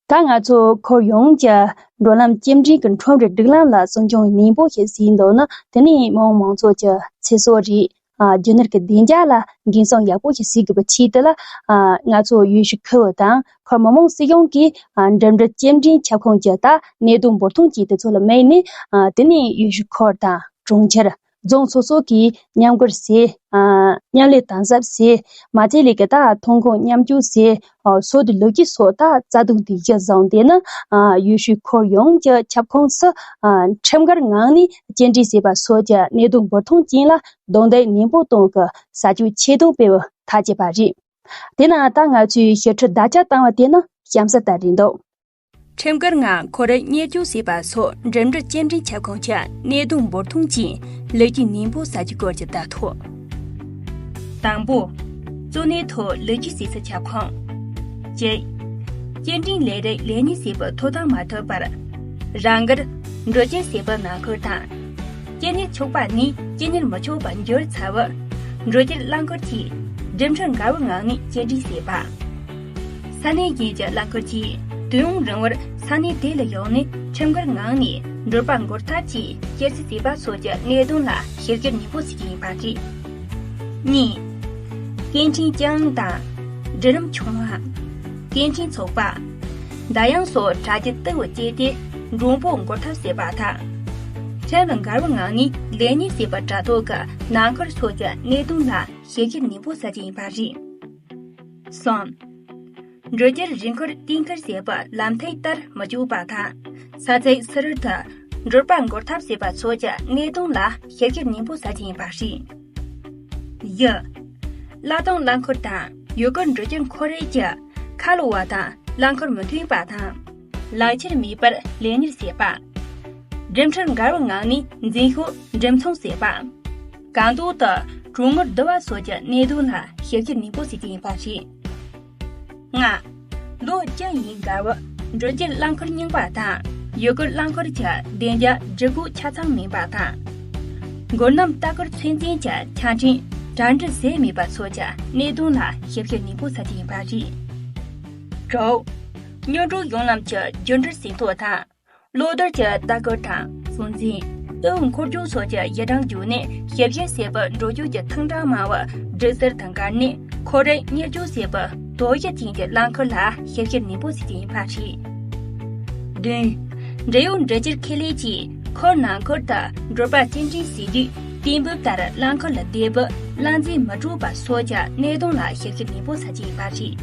ད་ང་ཚོ་ཁོར་ཡུག་གི་འགྲོ་ལམ་སྐྱེལ་འདྲེན་གྱི་ཁྲོམ་རའི་སྒྲིག་ལམ་ལ་སྲུང་སྐྱོང་ནན་པོ་ཞིག་བྱས་འདུག་ན། དེ་ནི་མི་དམངས་མང་ཚོགས་ཀྱི་ཚེ་སྲོག་རེད། ཨ། རྒྱུ་ནོར་གྱི་བདེ་འཇགས་ལ་འགན་སྲུང་ཡག་པོ་ཞིག་བྱེད་དགོས་པའི་ཆེད་དུ་ལ། ཨ། ང་ཚོ་ཡུལ་ཤུལ་ཁུལ་བ་དང་ཁོར་མི་དམངས་སྲིད་གཞུང་གིས། ཨ། འགྲིམ་འགྲུལ་སྐྱེལ་འདྲེན་ཁྱབ་ཁོངས་ཀྱི་ད་གནས་སྟངས་འབུར་ཐོན་བཅས་དེ་ཚོ་ལ་དམིགས་ནས། ཨ། དེ་ནི་ཡུལ་ཤུལ་ཁུལ་དང་གྲོང་ཁྱེར། རྫོང་སོ་སོ་གིས་མཉམ་འགུལ་བྱས། ཨ། མཉམ་ལས་དམ་ཟབ་བྱས། མ་ཚད་ལས་ཀ་ད་ཐོན་ཁུངས་མཉམ་སྤྱོད་བྱས། ཨ། སོ་དེ་ལོ་རྒྱུས་སོགས་ད་རྩ་དོན་དེ་གཞི་བཟུང་སྟེ་ནི། ཨ། ཡུལ་ཤུལ་ཁོར་ཡུག་གི་ཁྱབ་ཁོངས་སུ། ཨ། ཁྲིམས་འགལ་ངང་ནས་སྐྱེལ་འདྲེན་བྱས་པ་སོགས་ཀྱི་གནད་དོན་འབུར་ཐོན་ཅན་ལ་རྡུང་རྡེག་ནན་པོ་གཏོང་གི་བྱ་སྤྱོད་ཆེད་དོན་སྤེལ་བར་ཐག་བཅད་པ་རེད། དེས་ན་ད་ང་ཚོས་ཞིབ་ཕྲ་བརྡ་ཁྱབ་བཏང་བ་དེ་ནི་གཤམ་གསལ་ལྟར་རེད་འདུག་ཁྲིམས་འགལ་ངང་ཁོར་ཡུག་གཉེར་སྐྱོང་བྱས་པ་སོགས་འགྲིམ་འགྲུལ་སྐྱེལ་འདྲེན་ཁྱབ་ཁོངས་ཀྱི་གནད་དོན་འབུར་ཐོན་ཅན་ལེགས་བཅོས་ནན་པོ་བྱ་རྒྱུའི་སྐོར་གྱི་བརྡ་ཐོ། དང་པོ། གཙོ་གནད་ཐོག་ལེགས་བཅོས་བྱེད་ས་ཁྱབ་ཁོངས། གཅིག་སྐྱེལ་འདྲེན་ལས་རིགས་ལེགས་གཉེར་བྱེད་པའི་ཐོབ་ཐང་མ་ཐོབ་བར། རང་འགུལ་འགྲོ་སྐྱེལ་བྱེད་པའི་ནང་ཁུལ་དང་། སྐྱེལ་གནས་ཆོག་པ་ནས་སྐྱེལ་གནས་མི་ཆོག་པར་འགྱུར་ཚར་བར། འགྲོ་སྐྱེལ་རླངས་འཁོར་གྱིས་འགྲིམ་འགྲུལ་འགལ་བའི་ངང་ནས་སྐྱེལ་འདྲེན་བྱེད་པ། ས་གནས་གཞན་གྱི་རླངས་འཁོར་གྱིས་དུས་ཡུན་རིང་བར་ས་གནས་དེ་ལ་ཡོང་ནས་ཁྲིམས་འགལ་ངང་ནས་འགྲུལ་པ་འགོར་ཐབས་ཀྱི་སྐྱེལ་རྩིས་བྱས་པ་སོགས་ཀྱི་གནད་དོན་ལ་ཞིབ་བཤེར་ནན་པོ་བྱེད་ཀྱི་ཡིན་པ་རེད། གཉིས། སྐད་འཕྲིན་ཅང་དང་། འབྲི་རིམ་ཆུང་བ། སྐད་འཕྲིན་ཚོགས་པ། ཟླ་ཡང་སོགས་དྲ་རྒྱ་ལྟེ་བར་བསྐྱལ་ཏེ་མགྲོན་པོ་འགོར་ཐབས་བྱེད་པ་དང་། ཁྲིམས་ལ་འགལ་བའི་ངང་ནས་ལས་གཉེར་བྱས་པ་དྲ་ཐོག་གི་ནང་ཁུལ་སོགས་ཀྱི་གནད་དོན་ལ་ཞིབ་བཤེར་ནན་པོ་བྱ་རྒྱུ་ཡིན་པ་རེད། གསུམ། འགྲུལ་སྐྱེལ་རིན་འཁོར་གཏན་འཁེལ་བྱས་པ་ལམ་ཐིག་ལྟར་མི་འཇོག་པ་དང་། ས་ཚིགས་སུ་རུལ་དུ་འགྲུལ་པ་འགོར་ཐབས་བྱས་པ་སོགས་ཀྱི་གནད་དོན་ལ་ཞིབ་བཤེར་ནན་པོ་བྱ་རྒྱུ་ཡིན་པ་རེད། བཞི། གླ་གཏོང་རླངས་འཁོར་དང་ཡུལ་སྐོར་འགྲུལ་སྐྱེལ་འཁོར་རེས་ཀྱི་ཁ་ལོ་བ་དང་རླངས་འཁོར་མི་མཐུན་པ་དང་། ལག་ཁྱེར་མེད་པར་ལས་གཉེར་བྱེད་པ། འགྲིམ་འགྲུལ་འགལ་བའི་ངང་ནས་འཛིན་ཤོག་འགྲེམས་ཚོང་བྱེད་པ། གང་ལྡོག་ཏུ་གྲོན་དངུལ་བསྡུ་བ་སོགས་ཀྱི་གནད་དོན་ལ་ཞིབ་བཤེར་ནན་པོ་བྱེད་ཀྱི་ཡིན་པ་རེད། ལྔ། ལོ་བཅུ་ཡི་རྒལ་བའི་འགྲུལ་སྐྱེལ་རླངས་འཁོར་རྙིང་པ་དང་ཡུལ་སྐོར་རླངས་འཁོར་གྱི་བདེ་འཇགས་སྒྲིག་བཀོད་ཆ་ཚང་མིན་པ་དང་། འགོར་ལམ་ལྟ་སྐོར་ཚོད་འཛིན་གྱི་ཆ་འཕྲིན་གྲ་སྒྲིག་བྱས་མེད་པ་སོགས་ཀྱི་གནད་དོན་ལ་ཞིབ་བཤེར་ནན་པོ་བྱ་རྒྱུ་ཡིན་པ་རེད། དྲུག་གཉོར་སྒྲིག་གཞུང་ལམ་གྱི་རྒྱུན་སྒྲིལ་ཟིན་ཐོ་དང་། གློག་རྡུལ་གྱི་ལྟ་སྐོར་དང་སྲུང་འཛིན། ལྟེ་བའི་འཁོར་རྒྱུག་སོགས་ཀྱི་གཞི་གྲངས་བརྒྱུད་ནས་ཞིབ་བཤེར་བྱེད་པར་འགྲོ་སྐྱོད་ཀྱི་ཐེངས་གྲངས་མང་བ་སྒྲིག་གསར་དང་འགལ་ནས་ཁོར་ཡུག་གཉེར་སྐྱོང་བྱེད་པའི་དོ་ཞིབ་ཅན་གྱི་རླངས་འཁོར་ལ་ཞིབ་བཤེར་ནན་པོ་བྱེད་ཀྱི་ཡིན་པ་རེད། བདུན། འབྲེལ་ཡོད་འགྲུལ་སྐྱེལ་ཁེ་ལས་ཀྱིས་ཁུལ་ནང་ཁུལ་དུ་འགྲུལ་པ་སྐྱེལ་འདྲེན་བྱེད་དུས་གཏན་འབེབས་ལྟར་རླངས་འཁོར་ལ་བསྡད་པའི་རླངས་རྫས་མི་སྤྲོད་པ་སོགས་ཀྱི་གནད་དོན་ལ་ཞིབ་བཤེར་ནན་པོ་བྱ་རྒྱུ་ཡིན་པ་རེད།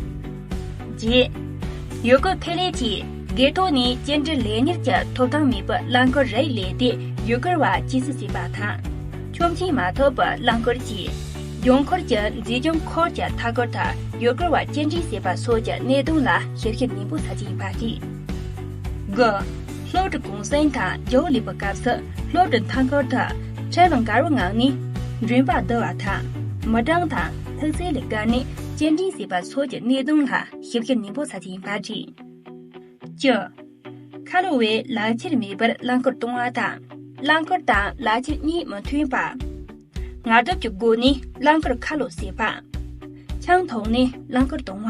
བརྒྱད། ཡུལ་སྐོར་ཁེ་ལས་ཀྱིས་སྒེར་ཐོག་ནས་སྐྱེལ་འདྲེན་ལས་གཉེར་གྱི་ཐོབ་ཐང་མེད་པའི་རླངས་འཁོར་རེ་ལས་ཏེ་ཡུལ་སྐོར་བ་སྐྱེལ་རྩིས་བྱས་པ་དང་། ཆོག་མཆན་མ་ཐོབ་པའི་རླངས་འཁོར་གྱིས་ ཡུལ་སྐོར་གྱི་མཛེས་ལྗོངས་འཁོར་གྱི་མཐའ་འཁོར་དང་ཡུལ་སྐོར་བ་སྐྱེལ་འདྲེན་བྱེད་པ་སོགས་ཀྱི་གནད་དོན་ལ་ཞིབ་བཤེར་ནན་པོ་བྱ་རྒྱུ་ཡིན་པ་རེད། དགུ། སློབ་གྲྭ་གུང་སེང་དང་རྒྱ་བོད་ལས་པའི་སྐབས་སུ་སློབ་གྲྭ་མཐའ་འཁོར་དུ་ཁྲལ་ལ་འགལ་བའི་ངང་ནས་མགྲོན་པོ་བསྡུ་བ་དང་། མི་གྲངས་དང་ལྷུག་རྩལ་ལ་བཀར་ནས་སྐྱེལ་འདྲེན་བྱེད་པ་སོགས་ཀྱི་གནད་དོན་ལ་ཞིབ་བཤེར་ནན་པོ་བྱ་རྒྱུ་ཡིན་པ་རེད། བཅུ། ཁ་ལོ་བས་ལག་ཁྱེར་མེད་པར་རླངས་འཁོར་གཏོང་བ་དང་། རླངས་འཁོར་དང་ལག་ཁྱེར་གཉིས་མི་མཐུན་པ། ངལ་དུབ་ཀྱི་སྒོ་ནས་རླངས་འཁོར་ཁ་ལོ་བྱེད་པ། ཆང་འཐུང་ནས་རླངས་འཁོར་གཏོང་བ།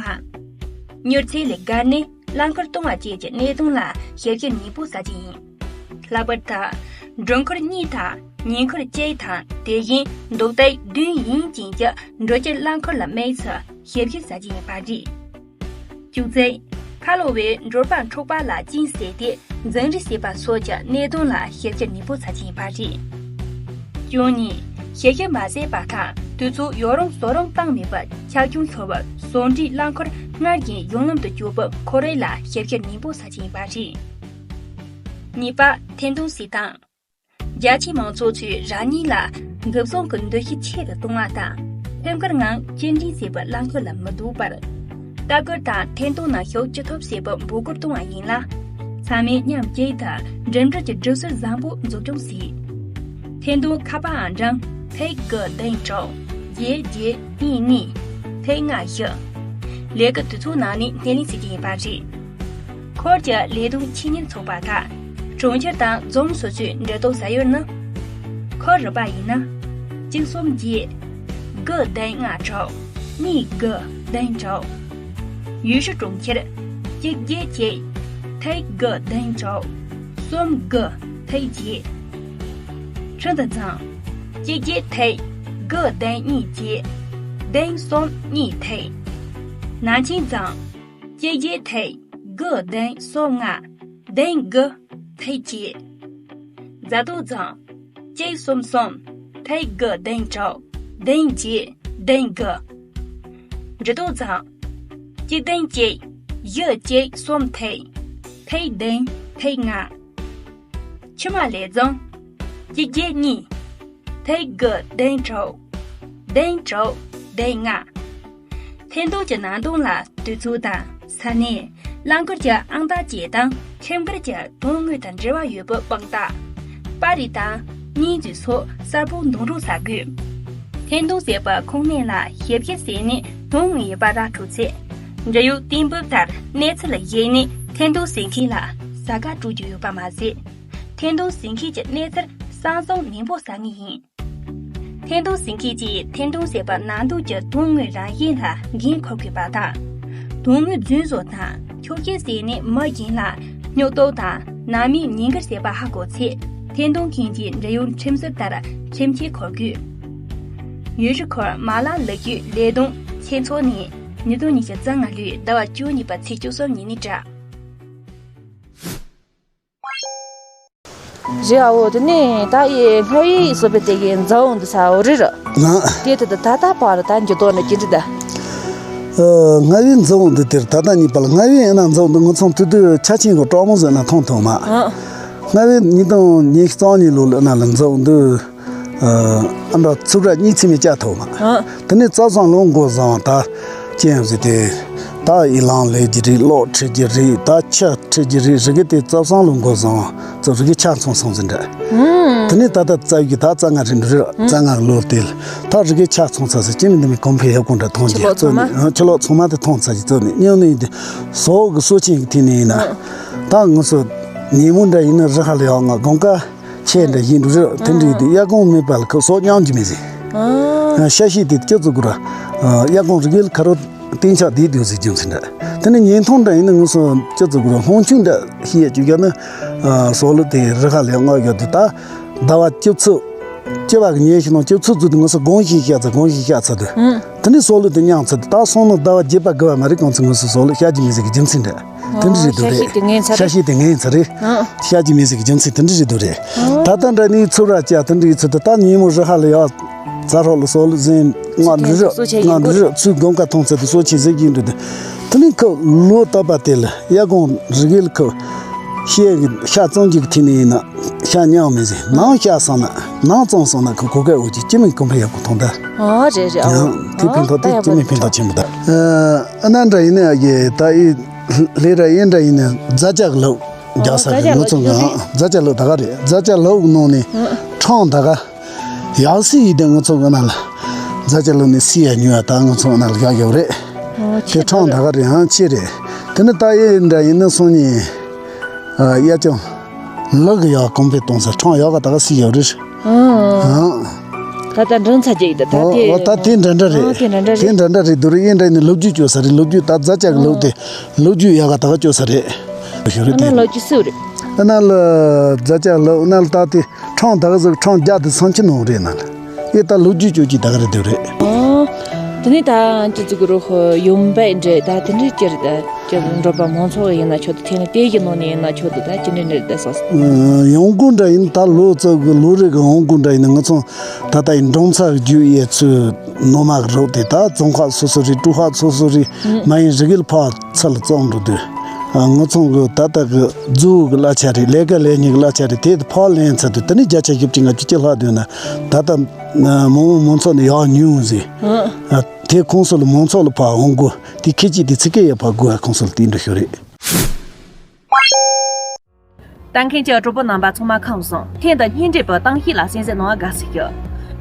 མྱུར་ཚད་ལས་བརྒལ་ནས་རླངས་འཁོར་གཏོང་བ་བཅས་ཀྱི་གནད་དོན་ལ་ཞིབ་བཤེར་ནན་པོ་བྱ་རྒྱུ་ཡིན། ལྷག་པར་དུ། འགྲུལ་འཁོར་གཉིས་དང་ཉིན་འཁོར་གཅིག་དང་དེ་བཞིན་འདུག་སྟེགས་བདུན་ཡན་ཅིན་གྱི་འགྲུལ་སྐྱེལ་རླངས་འཁོར་ལ་དམིགས་སུ་ཞིབ་བཤེར་བྱ་རྒྱུ་ཡིན་པ་རེད། བཅུ་གཅིག། ཁ་ལོ་བས་འབྱོར་པ་འཕྲོག་པ་ལ་སྐྱིན་ཟེར་ཏེ་འཛིང་རེས་བྱེད་པ་སོགས་ཀྱི་གནད་དོན་ལ་ཞིབ་བཤེར་ནན་པོ་བྱ་རྒྱུ་ཡིན་པ་རེད། བཅུ་གཉིས། ཞིབ་བཤེར་མ་བྱས་པ་དང་དུས་ཚོད་ཡོ་རོང་བཟོ་རོང་བཏང་མེད་པར་ཆ་རྐྱེན་ཚོ་བར་བཟོ་འདྲིའི་རླངས་འཁོར་སྔར་བཞིན་གཞུང་ལམ་དུ་སྐྱོད་པའི་འཁོར་རེས་ལ་ཞིབ་བཤེར་ནན་པོ་བྱ་རྒྱུ་ཡིན་པ་རེད། གཉིས་པ། འཐེན་གཏོང་བྱེད་སྟངས། རྒྱ་ཆེའི་མང་ཚོགས་ཚོས་རང་ཉིད་ལ་འགུལ་སོང་གི་འདུ་ཤེས་ཆེ་རུ་གཏོང་བ་དང་། ཐོན་ཁུངས་ངང་སྐྱེལ་འདྲེན་བྱས་པའི་རླངས་འཁོར་ལ་མི་ལྡོག་པར། ལྟ་སྐོར་དང་འཐེན་གཏོང་ནང་ཞུགས་ཅི་ཐུབ་བྱེད་པའི་འབོད་སྐུལ་གཏོང་བ་ཡིན་ལ། ཚང་མས་མཉམ་སྐྱེལ་དང་འགྲིམ་འགྲུལ་གྱི་སྒྲིག་སྲོལ་བཟང་པོ་འཛུགས་སྐྱོང་བྱས། འཐེན་གཏོང་ཁ་པར་ཨང་གྲངས་ཐིག་དགུ་བདུན་དྲུག་བརྒྱད་བརྒྱད་གཉིས་གཉིས་ཐིག་ལྔ་བཞི། ལས་ཀའི་དུས་ཚོད་ནང་ནས་སྣེ་ལེན་བྱེད་ཀྱི་ཡིན་པ་རེད། འཁོར་གྱི་ལས་དོན་ཆེད་གཉེར་ཚོགས་པ་དང་གྲོང་ཁྱེར་དང་རྫོང་སོ་སོའི་འབྲེལ་གཏོགས་ས་ཡོད་ན། འཁོར་རིག་པ་ཡིན་ན། གཅིག་གསུམ་བརྒྱད། དགུ་བདུན་ལྔ་དྲུག་གཉིས་དགུ་བདུན་དྲུག་ཡུལ་ཤུལ་གྲོང་ཁྱེར། གཅིག་བརྒྱད་གཅིག་ཐིག་དགུ་བདུན་དྲུག་གསུམ་དགུ་ཐིག་བརྒྱད། ཁྲིན་ཏུའུ་རྫོང་། གཅིག་བརྒྱད་ཐིག་དགུ་བདུན་གཉིས་བརྒྱད། བདུན་གསུམ་གཉིས་ཐིག་ནན་ཆིང་རྫོང་། གཅིག་བརྒྱད་ཐིག་དགུ་བདུན་གསུམ་ལྔ་བདུན་དགུ་ཐིག་བརྒྱད། རྫ་སྟོད་རྫོང་། གཅིག་གསུམ་གསུམ་ཐིག་དགུ་བདུན་དྲུག་བདུན་བརྒྱད་བདུན་དགུ་འབྲི་སྟོད་རྫོང་། གཅིག་བདུན་གཅིག་བཞི་གཅིག་གསུམ་ཐིག་ཐིག་བདུན་ཐིག་ལྔ། ཆུ་དམར་ལེབ་རྫོང་། གཅིག་བརྒྱད་གཉིས་ཐིག་དགུ་བདུན་དྲུག་བདུན་དྲུག་བདུན་ལྔ། འཐེན་གཏོང་གི་ནང་དོན་ལ་དུས་ཚོད་དང་ས་གནས། རླངས་འཁོར་གྱི་ཨང་རྟགས་བཅས་དང་ཁྲིམས་འགལ་གྱི་དོན་དངོས་དང་འབྲེལ་བ་ཡོད་པའི་དཔང་རྟགས། པར་རིས་དང་བརྙན་རིས་སོགས་གསལ་པོ་འདོན་སྤྲོད་བྱ་དགོས། འཐེན་གཏོང་བྱས་པའི་ཁུངས་སྣེ་ལ་ཞིབ་བཤེར་བྱས་ནས་དོན་དངོས་ཡོད་པ་ར་འཕྲོད་ཚེ། འབྲེལ་ཡོད་གཏན་འབེབས་ལྟར་གནས་ཚུལ་ལ་གཞིགས་ནས་འཐེན་གཏོང་བྱེད་མཁན་ལ་བྱ་དགའ་སྤྲོད་རྒྱུ་ཡོད་པ་མ་ཟད། འཐེན་གཏོང་བྱེད་མཁན་གྱི་གནས་ཚུལ་གསང་གསུམ་ནན་པོ་བྱ་ངེས་ཡིན། འཐེན་གཏོང་བྱེད་མཁན་གྱིས་འཐེན་གཏོང་བྱས་པ་ནང་དོན་གྱི་དོན་དངོས་རང་བཞིན་ལ་འགན་འཁུར་དགོས་པ་དང་། དོན་དངོས་རྫུན་བཟོ་དང་འཁྱོག་བཤད་བྱས་ནས་མི་གཞན་ལ་སྙོབ་སྟོབས་དང་ནང་མིའི་ཉེས་འགེལ་བྱས་པ་ཧ་གོ་ཚེ། འཐེན་གཏོང་མཁན་གྱིས་འབྲེལ་ཡོད་ཁྲིམས་སྲོལ་ལྟར་ཁྲིམས་ཆད་འཁུར་དགོས། ཡུལ་ཤུལ་འཁོར་མ་ལག་ལེགས་བཅོས་ལས་དོན་ཆེད་ཚོགས་ནས་ཉིས་སྟོང་ཉི་ཤུ་རྩ་ལྔ་ལོའི་ཟླ་བ་བཅུ་གཉིས་པ་ཚེས་བཅུ་གསུམ་ཉིན་ནས་བསྒྲགས། རེད་ཨ་འོ། དེ་ནས་ད་ཡེ་སྔ་ཡི་སོ་པའི་དེ་གའི་མཛའ་བོ་འདི་ས་འོ་རེད་ར། ང་། དེ་ད་ད་ད་ད་པར་ད་འགྱུར་ལྡོག་ན་ཅི་འདྲི་ད། ཨ། སྔ་ཡི་མཛའ་བོ་འདི་དེར་ད་ད་གཉིས་པ་ལ། སྔ་ཡི་ཡིན་ན་མཛའ་བོ་འདི་ངོ་ཚང་ཐུ་དུ་ཆ་ཆེན་གི་གྲོགས་མོ་ཟེར་ན་མཐོང་ཐུབ་མ། ཨ། སྔ་ཡི་ཉིས་སྟོང་ཉི་ཤུ་རྩ་གཉིས་ལོ་ལ་ན་ལ་མཛའ་བོ་འདི། ཨ་འདྲ་ཚུབ་ར་གཉིས་ཚིམ་མི་བཅའ་ཐུབ་མ། ཨ། དེ་ནས་རྩ་བཟང་ལུང་འགོ་བཟང་ད་ཅན་ཟེར་ཏེ། ད་ཡི་ལང་ལས་ཀྱི་རིགས་གློག་ཁྲིད་ཀྱི་རིགས་ད་ཆུ་ཁྲིད་ཀྱི་རིགས་རི་གི་དེ་རྩ་བཟང་ལུང་འགོ་བཟང་ཚོ་རི་གི་ཆ་ཚང་སོང་ཟིན་འདྲ། དེ་ནས་ད་ལྟ་རྩ་བའི་ད་རྩ་ལྔ་རིགས་འདྲ་རེད། རྩ་ལྔ་ལོ་དེ་ད་རི་གི་ཆ་ཚང་ཚ་ཟེར་ཅི་མི་འདི་མི་གོམ་འཕེལ་ཡག་གོང་འདྲ་མཐོང་རྒྱུ་ཚོ་ནི་ཆུ་ལོག་ཚང་མ་དེ་མཐོང་ཚ་གི་ཚོ་ནི་སྙིང་ནི་ཡིན་དེ་སོག་གི་སོ་ཆེན་གི་ཐིག་ནི་ཡིན་ན། ད་ང་ཚོ་ཉིན་མོ་འདྲ་ཡིན་ན་རི་ཧ་ལས་ཡག་ང་དགོང་ཀ་ཆེ་འདྲ་ཡིན་འགྲོ་རེད། དེ་འདྲ་ཡིན་དུས་ཨ་ཀོང་མེད་པ་ལ་ཁོ་སོག་མཉམ་གྱི་མི་ཟིན། ཤ་ཤེད་དེ་སྐྱོ་ཚུགས་དགོས་ར། ཨ་ཀོང་རི་གེལ་ཁ་རོ་སྟེང་ཆགས་དེ་དུས་ཟིག་རྒྱུ་མཚན་འདྲ། དེ་ནི་ཉིན་ཐུང་འདྲ་ཡིན་ན་ངོ་སོ་སྐྱོ་ཚུགས་དགོས་ར། ཧོང་ཆུང་འདྲ་ཤེས་ཡ་ཅིག་ཡོད་ན། སོག་ལུ་དེ་རི་ཧ་ལས་སྔོ་ཡོད་དུས་ད་ཟླ་བ་བཅུ་ཚོད་བཅུ་བ་གི་ཉིན་ཞིག་ནང་བཅུ་ཚོད་ཚུད་དུས་ངོ་སོ་དགོང་ཞིག་ཤ་ཚ་དགོང་ཞིག་ཤ་ཚ་དུས། དེ་ནི་སོག་ལུ་དེ་མཉམ་ཚུད་དུས་ད་སོང་ན་ཟླ་བ་བརྒྱད་པ་དགུ་བ་མ་རེད། གོང་ཚོ་ངོ་སོ་སོག་ལུ་ཤ་ཅི་མི་ཟིག་གི་རྒྱུ་མཚན་འདྲ། དེ་འདྲ་རེད་འདུག་རེད། ཤ་ཤེད་དེ་ངན་ཚ་རེད། ཤ་ཤེད་དེ་ངན་ཚ་རེད། ཤ་ཅི་མི་ཟིག་གི་རྒྱུ་མཚན་དེ་འདྲ་རེད་འདུག་རེད། ད་ལྟ་འདྲ་ནི་ཚུར་ར་བཅར་དེ་འདྲ་ཡི་ཚུལ་དུ་ད་ཉིན་མོ་རི་ཧ་ལ་ཡག་ཚ་རོགས་ལ་སོག་ལུ་ཟིན་ང་འདྲི་རོགས་ང་འདྲི་རོགས་ཚུལ་དགོང་ཁ་མཐོང་ཚད་དུ་སོ་ཆེ་ཟིག་ཡིན་འདུག་དེ་ནི་ཁོ་ལོ་བཏབ་པ་དེ་ལ་ཡ་གོང་རི་གེལ་ཁོ་ཤེས་ཤ་གཙང་གཅིག་ཐིག་ནི་ཡིན་ན་ཤ་ཉམས་མི་ཟིན་ནང་ཤ་སང་ན། ནང་གཙང་སོང་ན་ཁོ་གོ་སྐད་འོ་ཅི་ཅི་མིན་གོམ་པ་ཡག་པོ་མཐོང་ད། ཨོ་རེད་རེད། ཨོ་ཡང་དེ་ཕན་ཐོགས་དེ་ཅི་མིན་ཕན་ཐོགས་ཆེན་པོ་ད། ཨ་ན་འདྲ་ཡིན་ན་ཡ་གི་ད་ཨི་ལྷེ་ར་ཨེ་འདྲ་ཡིན་ན་རྫ་ལྕགས་ལོག་རྒྱག་ས་རེད། ང་ཚོ་གི་རྫ་ལྕགས་ལོག་ད་ག་རེད། རྫ་ལྕགས་ལོག་ནང་ནས་ཁྲང་ད་ག་ཡག་སི་ཡི་དེ་ང་ཚོ་གི་ན་ལ་རྫ་ལྕགས་ལོག་ནས་སི་ཡ་ཉུ་ཡ་ད་ང་ཚོ་ན་ལ་རྒྱག་ཡོད་རེད། དེ་ཁྲང་ད་ག་རེད། ཧང་ཆེ་རེད། དེ་ནི་ད་ཨེ་འདྲ་ཡིན་ན་སོང་ཉིན་ཡ་ཅང་ལག་གི་ཡག་གོམ་པའི་གཏོང་ས་ཁྲང་ཡག་ག་ད་ག་སི་ཡོད་རེད། ཨང་། ད་ལྟ་འབྲིང་ཚ་རྒྱག་ཡིན་ད་ད་ཨོ་དེ། ཨོ་ད་དེ་འདྲ་འདྲ་རེད། ཨོ་དེ་འདྲ་འདྲ་དེ་རེད། འདྲ་འདྲ་རེད། དུ་རེད་ཨེ་འདྲ་ཡིན་ན་ལོ་རྒྱུས་བཅོས་ས་རེད། ལོ་རྒྱུས་ད་རྫ་ལྕགས་ལོག་དེ་ལོ་རྒྱུས་ཡག་ག་ད་ག་བཅོས་ས་རེད། ཞུ་རེད་ཨ་ན་དེ་ལོ་རྒྱུས་སུ་རེད། ཨ་ན་ལ་རྫ་ལྕགས་ལོག་ཨ་ན་ལ་ད་དེ་ཁྲང་ད་ག་ཟིག་ཁྲང་བརྒྱ་དེ་སང་ཁྱི་ནང་རེད་ན་ལ་ཨེ་ད་ལོ་རྒྱུས་བཅོས་ཀྱི་ད་ག་རེད་དེ་རེད། ཨོ། དེ་ནས་ད་ཅི་ཙི་གུ་རུ་ཧོ་ཡོམ་པའི་འདྲེ་ད་དེ་འདྲའི་ཅི་རེད་ད། ཅི་འགྲོ་པ་མང་ཚོགས་ཡིན་ན་ཆོག་ཏུ་ཐེངས་དེ་ཡི་ནང་ནས་ཡིན་ན་ཆོག་ཏུ་ད་ཅི་འདྲ་འདྲ་ད་སོང་། ཡོང་སྒོ་འདྲ་ཡིན་ད་ལོ་ཙག་གི་ལོ་རེ་གི་ཡོང་སྒོ་འདྲ་ཡིན་ན་ང་ཚོ་ད་ལྟ་ཡི་འབྲོང་ཚ་རྒྱུ་ཡས་ཚུ་ནོ་མ་གི་རོགས་དེ་ད་ཙོང་ཁ་སོ་སོ་རེད། ཀྲུ་ཧ་སོ་སོ་རེད། མ་ཡིན་རི་གིལ་ཕ་ཚལ་བཙོང་འགྲོ་དུས་ང་ཚོ་གི་ད་ལྟ་གི་རྫུ་གི་གླ་ཆ་རེད། ལས་ཀ་ལས་ཉིན་གི་གླ་ཆ་རེད། དེ་ཕ་ལེན་ཚ་དུས་དེ་ནི་བརྒྱ་ཆ་བཞི་བཅུ་ང་བཅུ་ཅི་ལྷག་དུས་ན་ད་ལྟ་མང་མང་ཚོགས་ནི་ཡག་ཉུང་ཟིག་དེ་ཁོང་ཚོ་ལ་མང་ཚོགས་ལ་ཕ་འོང་དགོས། དེ་ཁྱེད་ཀྱིས་དེ་ཚིག་སྐད་ཡོད་པ་དགོས་ཁོང་ཚོ་ལ་དེ་འདྲ་ཞུ་རེད། ལྟ་མཁན་གྱི་གྲོགས་པོ་རྣམ་པ་ཚང་མ་ཁམས་བཟང་། ཐེངས་འདི་གཉེན་འབྲེལ་པའི་གཏམ་བཤད་ལ་གསན་གཟིགས་གནང་བ་དགའ་བསུ་ཞུ།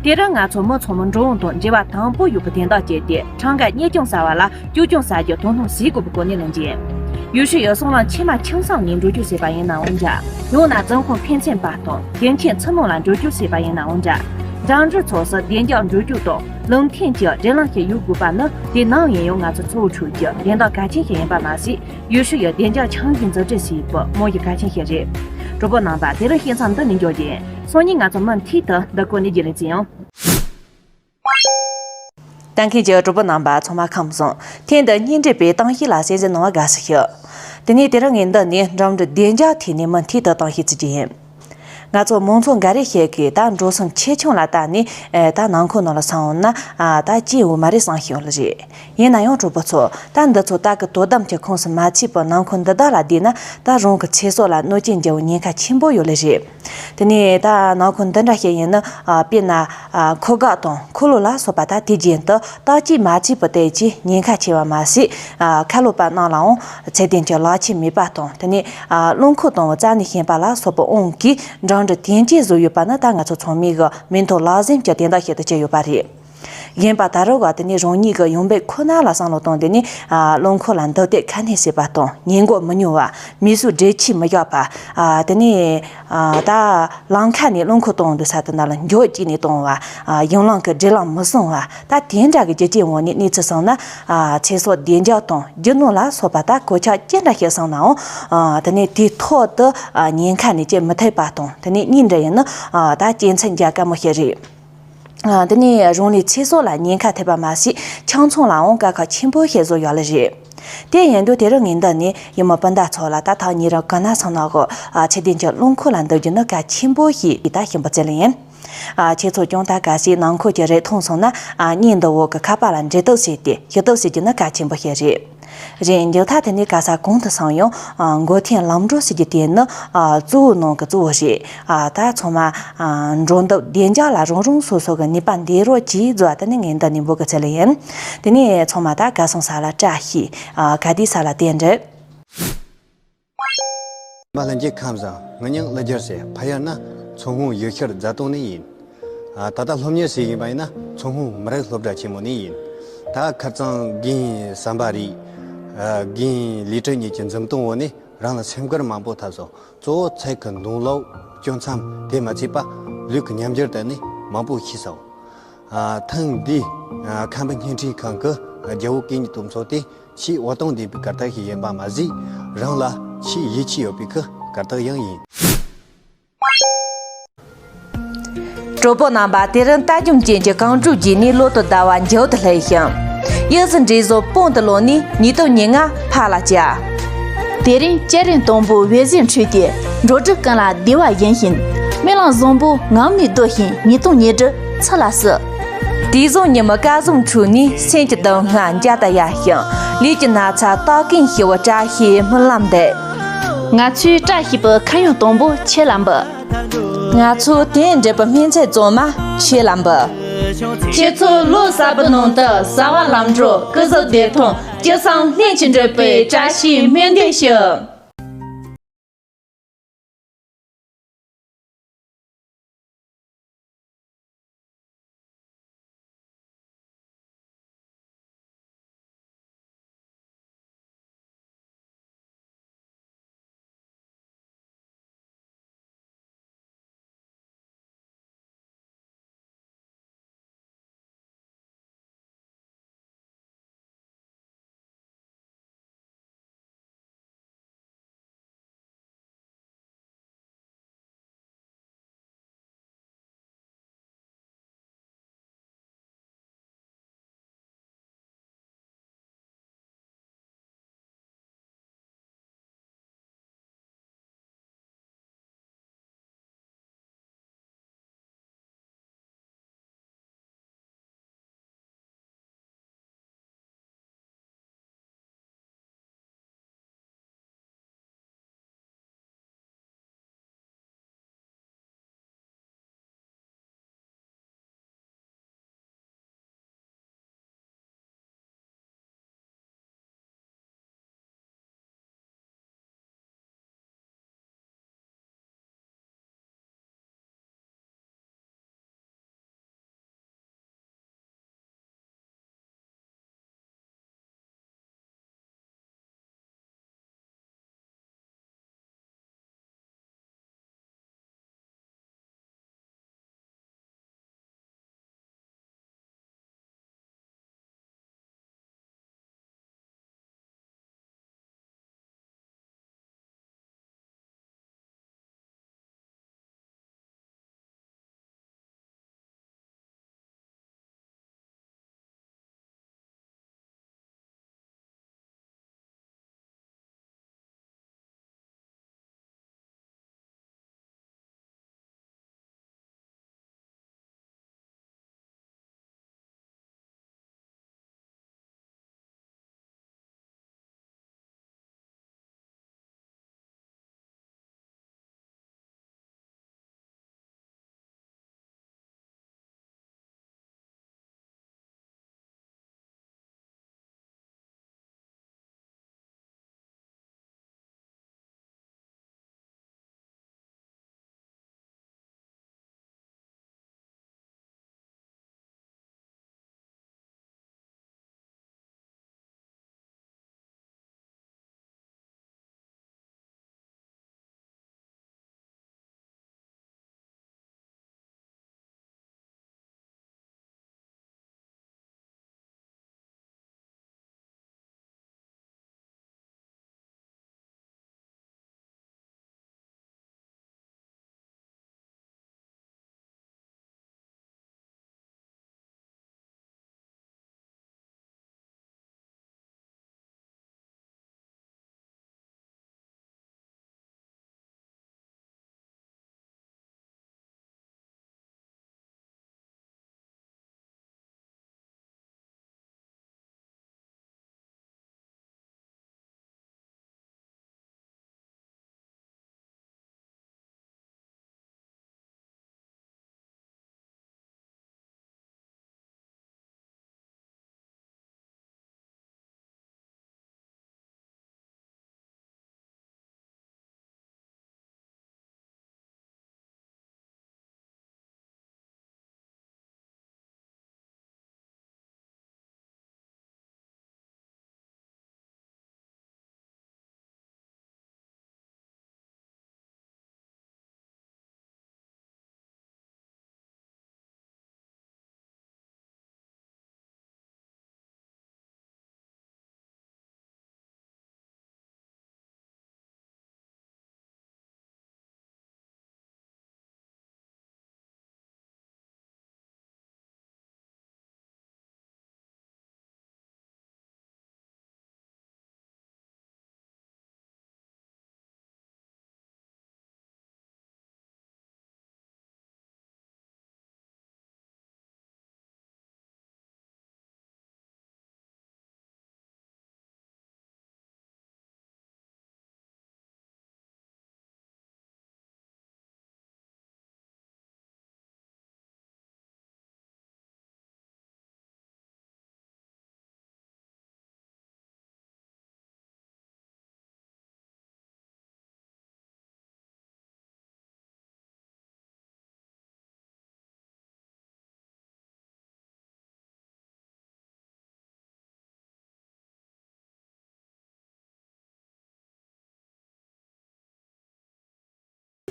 དེ་རིང་ང་ཚོ་མི་ཚང་མ་འགྲོ་འོང་དང་འབྲེལ་བ་དང་པོ་ཡོད་པའི་དོན་དག་བཅས་ཏེ་ཁྲང་ག་གཉེར་སྐྱོང་ཟ་བ་ལ་སྐྱོ་སྐྱོང་ཟ་རྒྱུ་དོ་སྣང་བྱེད་དགོས་པའི་སྐོར་ནས་གླེང་རྒྱུ་ཡིན། ཡུལ་ཤུལ་ཡུལ་སོང་ལ་ཆེ་མ་ཆང་སང་ནས་འགྲོ་རྒྱུ་བྱས་པ་ཡིན་ནའང་འདྲ། ཡང་ན་རྫོང་ཁོངས་ཕན་ཚུན་བར་དང་དེ་མཁན་ཚུ་ནང་ལ་འགྲོ་རྒྱུ་བྱས་པ་ཡིན་ནའང་འདྲ། འགྲིམ་འགྲུལ་ཚོགས་སུ་བདེ་འཇགས་འགྲོ་རྒྱུ་དང་ལུང་མཐུན་གྱི་སྒྲིག་ལམ་ཞིག་ཡོད་དགོས་པ་ནི་དེ་ནམ་ཡིན་ཡང་ང་ཚོ་གཙོ་བོ་ཁྲོད་ཀྱི་དོན་དག་གལ་ཆེན་ཞིག་ཡིན་པ་མ་ཟད། ཡུལ་ཤུལ་ཡུལ་བདེ་འཇགས་འཆར་གཞི་འཛུགས་སྐྲུན་བྱེད་པའི་རྨང་གཞི་གལ་ཆེན་ཞིག་རེད། གྲོགས་པོ་རྣམ་པ་དེ་རིང་བཤད་མཚམས་འདི་ནས་འཇོག་རྒྱུ་ཡིན། སང་ཉིན་ང་ཚོ་མུ་མཐུད་དུ་འདི་སྐོར་ནས་རྒྱུས་ལོན་བྱེད་ཡོང་། ལྟ་མཁན་གྱི་གྲོགས་པོ་རྣམ་པ་ཚང་མ་ཁམས་བཟང་། ཐེངས་འདི་གཉེན་འབྲེལ་པའི་གཏམ་བཤད་ལ་གསན་གཟིགས་གནང་བ་དགའ་བསུ་ཞུ། དེ་ནས་དེ་རིང་ངས་འདི་ནས་འགྲིམ་འགྲུལ་བདེ་འཇགས་ཐད་ནས་མུ་མཐུད་དུ་གཏམ་བཤད་བྱེད་རྒྱུ་ཡིན། ང་ཚོ་མང་ཚོགས་འགའ་རེ་ཞིག་གིས་ད་འགྲོ་སོང་ཆེ་ཆུང་ལ་བལྟས་ནས་ཨེ་ད་ནང་ཁུལ་ནང་ལ་སོང་ན་ཨ་ད་ཅི་འོ་མ་རེད་བསམ་ཤེས་ལ་རེད། ཡིན་ན་ཡང་གྲོགས་པོ་ཚོ་ད་འདི་ཚོ་ད་གི་དོ་དམ་གྱི་ཁོངས་སུ་མ་ཚུད་པའི་ནང་ཁུལ་འདི་དག་ལ་བསྡད་ན་ད་རང་གི་ཚེ་སྲོག་ལ་གནོད་སྐྱོན་འགྱུར་བའི་ཉེན་ཁ་ཆེན་པོ་ཡོད་ལེ་རེད། དེ་ནས་ད་ནང་ཁུལ་འདི་འདྲ་ཞིག་ཡིན་ན་ཨ་དཔེར་ན་ཨ་མཁོ་འགག་དང་འཁོར་ལོ་ལ་སོགས་པ་ད་དུས་རྒྱུན་དུ་བརྟག་དཔྱད་མ་བྱས་པར་བལྟས་ཀྱི་ཉེན་ཁ་ཆེ་བ་མ་ཟད། ཨ་ཁ་ལོ་པ་རྣམས་ལའང་ཚད་ལྡན་གྱི་ལག་ཁྱེར་མེད་པ་དང་། དེ་ནས་ཨ་རླངས་འཁོར་དང་རྩ་ནས་ཞན་པ་ལ་སོགས་པའི་དབང་གིས་འགྲིམ་འགྲུལ་བདེ་འཇགས་བཟོ་ཡོད་པ་ནི་ད་ང་ཚོ་ཚང་མའི་གི་མིག་མཐོང་ལག་ཟིན་གྱི་དོན་དག་ཞིག་ཏུ་གྱུར་ཡོད་པ་རེད། གཞན་པ་ད་རུང་ག་དེ་ནས་རང་ཉིད་ཀྱི་ཡོང་འབབ་ཁོ་ན་ལ་བསམ་བློ་བཏང་སྟེ་ནས་ཨ་རླངས་འཁོར་ལ་འདུག་སྟེགས་ཁ་སྣོན་བྱེད་པ་དང་ཉེན་འགོག་མི་ཉོ་བ། མི་གསོད་འབྲེལ་ཆོད་མི་བཞག་པ། ཨ་དེ་ནས་ཨ་ད་ལམ་ཁ་ནས་རླངས་འཁོར་གཏོང་འདུག་ས་དེ་ན་ལ་མགྱོགས་བྱས་ནས་གཏོང་བ། ཨ་གཞུང་ལམ་གྱི་སྒྲིག་ལམ་མི་སྲུང་བ། ད་དེ་འདྲ་གི་རྒྱུ་རྐྱེན་འོག་ནས་གནས་ཚུལ་སོང་ན་ཨ་ཚེ་སྲོག་བདེ་འཇགས་དང་རྒྱུ་ནོར་ལ་སོགས་པ་ད་གོད་ཆག་ཅི་འདྲ་ཞིག་སོང་ནའང་ཨ་དེ་ནས་དེའི་ཐོག་ཏུ་ཨ་ཉེན་ཁ་ནས་ཅི་མི་ཐེབས་པ་དང་། དེ་ནས་གཉིས་འདྲ་ཡིན་ན་ཨ་ད་གཅན་གཟན་རྒྱག་དཀའ་མོ་ཞིག་རེད། ཨ་དེ་ནས་རང་ལུས་ཚེ་སྲོག་ལ་ཉེན་ཁ་ཐེབས་པ་མ་ཟད་ཁྱིམ་ཚང་ལའང་དཀའ་ཁག་ཆེན་པོ་ཞིག་བཟོ་ཡོད་ལེ་རེད། དེ་ཡིན་དུས་དེ་རིང་ངས་འདི་ནས་ཡུལ་མི་སྤུན་ཟླ་ཚོ་ལ་ད་ཐག་ཉེ་རིང་ག་ན་སོང་ན་གི་ཨ་ཚད་ལྡན་གྱི་རླངས་འཁོར་ལ་འདུག་རྒྱུ་ནི་གལ་ཆེན་པོ་ཞིག་ཡིན་ད་ཤིན་པོ་བརྩི་ལེ་ཡིན། ཨ་ཁྱེད་ཚོ་ཀྱང་ད་གལ་སྲིད་ནང་ཁུལ་གྱི་རེབ་ཐོན་སོང་ན་ཨ་གཉེན་འདི་བོ་གི་ཁ་པར་ལ་འབྲེལ་གཏུག་བྱས་ཏེ་ཞུ་གཏུག་བྱེད་རྒྱུ་ནི་གལ་ཆེན་པོ་ཞིག་རེད། རེད། མཇུག་མཐར་དེ་ནས་ག་ས་གང་དུ་སོང་ཡང་ཨ་མགོ་འཐོམ་ལམ་འགྲོ་ཟེར་རྒྱུ་དེ་ནི་ཨ་གཙོ་བོ་ནང་གི་གཙོ་བོ་རེད། ཨ་ད་ཚང་མ་ཨ་འགྲོ་འདུག་བདེ་འཇགས་ལ་རང་རང་སོ་སོ་གི་ནུས་པ་འདོན་རོགས་གྱིས་བཟོ་བ་དེ་ནི་ངས་འདི་ནས་འབོད་སྐུལ་བྱེད་ལེ་ཡིན། དེ་ནས་ཚང་མ་ད་ག་སོང་ས་ལ་བཀྲ་ཤིས། ཨ་ག་དུས་ས་ལ་བདེ་འགྲིག་མ་ལྷན་རྒྱས་ཁམས་བཟང་། ངའི་མྱིང་ཀླུ་རྒྱལ་ཟེར། ཕ་ཡུལ་ན་མཚོ་སྔོན་ཡུལ་ཤུལ་རྫ་སྟོང་ནས་ཡིན། ཨ་ད་ལྟ་སློབ་གཉེར་བྱེད་བཞིན་པ་ཡིན་ན་མཚོ་སྔོན་མི་རིགས་སློབ་གྲྭ་ཆེན་མོ་ནས་ཡིན། ད་ཁ་རྩང་རྒན་བསམ་པ་རེད། ཨ་རྒན་ལི་ཀྲི་གཉིས་ཀྱི་འཛུམ་གཏོང་འོག་ནས་རང་ལ་སེམས་ཁུར་མང་པོ་ཐོབ་སོང་། གཙོ་བོ་ཚིག་གི་འདོན་ལུགས་སྐྱོན་མཚམས་དེ་མ་ཚད་པ་ལུས་ཀྱི་ཉམས་འགྱུར་དེ་ནས་མང་པོ་ཤེས་སོང་། ཨ་ཐེངས་འདིའི་ཨ་ཁམས་པའི་བརྙན་འཕྲིན་ཁང་གི་རྒྱལ་བོ་གན་གཉིས་དང་མཚོ་དེ་ཆེས་འོད་སྟོང་ལྡན་པའི་གར་སྟེགས་ཤིག་ཡིན་པ་མ་ཟད། རང་ལ་ཆེས་ཡིད་ཆེས་ཡོད་པའི་གི་གར་སྟེགས་ཡང་ཡིན། གྲོགས་པོ་རྣམ་པ། དེ་རིང་ལྟ་སྒོམ་ཅན་གྱི་གངས་ཕྲུག་བརྒྱུད་ནས་གློ་དང་ཟླ་བ་མཇལ་དུ་སླེབས་ཤིང་། གཡུ་གཟི་འབྲས་བཟང་སྤང་དུ་ལོག་ནས་ཉིས་སྟོང་ཉེར་ལྔ་ཕར་ལ་བཅར། དེ་རིང་སྐྱ་རེངས་དང་པོའི་འོད་ཟེར་འཕྲོས་ཏེ། འགྲོ་དྲུག་ཀུན་ལ་བདེ་བ་སྦྱིན་ཞིང་། རྨི་ལམ་བཟང་པོ་ངང་ནས་བདོ་ཞིང་། ཉིས་སྟོང་ཉེར་དྲུག་ཚུར་ལ་བསུ། དེ་བཟང་ཉི་མ་སྐལ་བཟང་འཕྲོས་ནས། སེམས་ཀྱི་གདམས་ངག་འཇའ་ལྟར་ཡལ་ཞིང་། ལུས་ཀྱི་ན་ཚ་རྟག་གིན་ཞི་བ། བཀྲ་ཤིས་སྨོན་ལམ་འདེབས། ང་ཚོའི་བཀྲ་ཤིས་པའི་ཁ་གཡང་དང་པོ་ཁྱེད་ལ་འབུལ། ང་ཚོ་དེ་འདྲ་བའི་སྨན་རྫས་གཙང་མ་ཁས་ལེན་པ། ཁྱེད་ཚོ་ལོ་གསར་པའི་ནང་དུ་བྱ་བ་ལམ་འགྲོ། སྐུ་གཟུགས་བདེ་ཐང་། སྤྱི་བསང་ལྷན་ཅིག་འགྲུབ་པའི་བཀྲ་ཤིས་སྨོན་འདུན་ཞུ།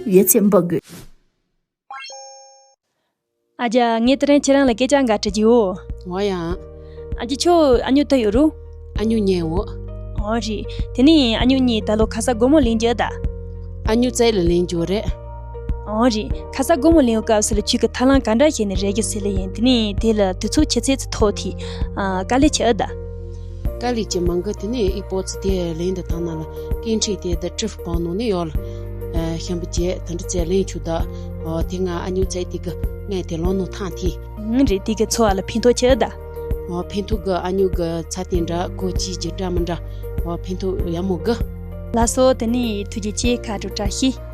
ཡོད་ཚད་འབུལ་དགོས། ཨ་ཅག་ངས་དེ་རིང་ཁྱེད་རང་ལ་སྐད་ཆ་འགའ་དྲི་རྒྱུ་ཡོད། འོ་ཡ། ཨ་ཅག་ཁྱོད་ཨ་ཉོ་ད་ཡོད་རུ། ཨ་ཉོ་ཉན་འོ། འོ་རེད། དེ་ནས་ཨ་ཉོ་གཉིས་ད་ལོ་ཁ་ས་སྒོར་མོ་ལེན་རྒྱུ་ད། ཨ་ཉོ་རྩིས་ལ་ལེན་རྒྱུ་རེད། འོ་རེད། ཁ་ས་སྒོར་མོ་ལེན་ཡོད་སྐབས་སུ་ལ་ཁྱོད་ཀྱི་ཐབས་ལམ་ག་འདྲ་བྱས་ནས་རེ་རྒྱུ་ཟེར་ལེ་ཡིན། དེ་ནས་དེ་ལ་དུས་ཚོད་ཆུ་ཚོད་ཚོ་ཐོག་ཐི། ཨ་དཀའ་ལས་ཆེ་ཨ་ད། དཀའ་ལས་ཀྱི་མང་གི་དེ་ནས་ཨི་པོ་ཙི་དེ་ལེན་དུ་བཏང་ན་ལ་སྐད་འཕྲིན་དེ་ད་ཀྲིབ་སྤང་ནང་ནས་ཡོད་ལ། ཤམ་བུ་བྱས་དེ་འདྲ་ཚད་ལེན་ཆུ་ད། དེ་ང་ཨ་ཉུ་ཚད་དེ་གི་ངས་དེ་ལོ་ནུ་ཐང་ཐི། ཨང་རེད། དེ་གི་འཚོ་བ་ལ་ཕན་ཐོགས་ཆེ་ད། ཕན་ཐོགས་གི་ཨ་ཉུ་གི་ཚ་དེ་འདྲ་གོ་ཅི་ཅི་འདྲ་མི་འདྲ། ཕན་ཐོགས་ཡ་མོ་གི། ལ་སོ་དེ་ནས་ཐུགས་རྗེ་ཆེ་ཁ་དྲོ་བཀྲ་ཤིས།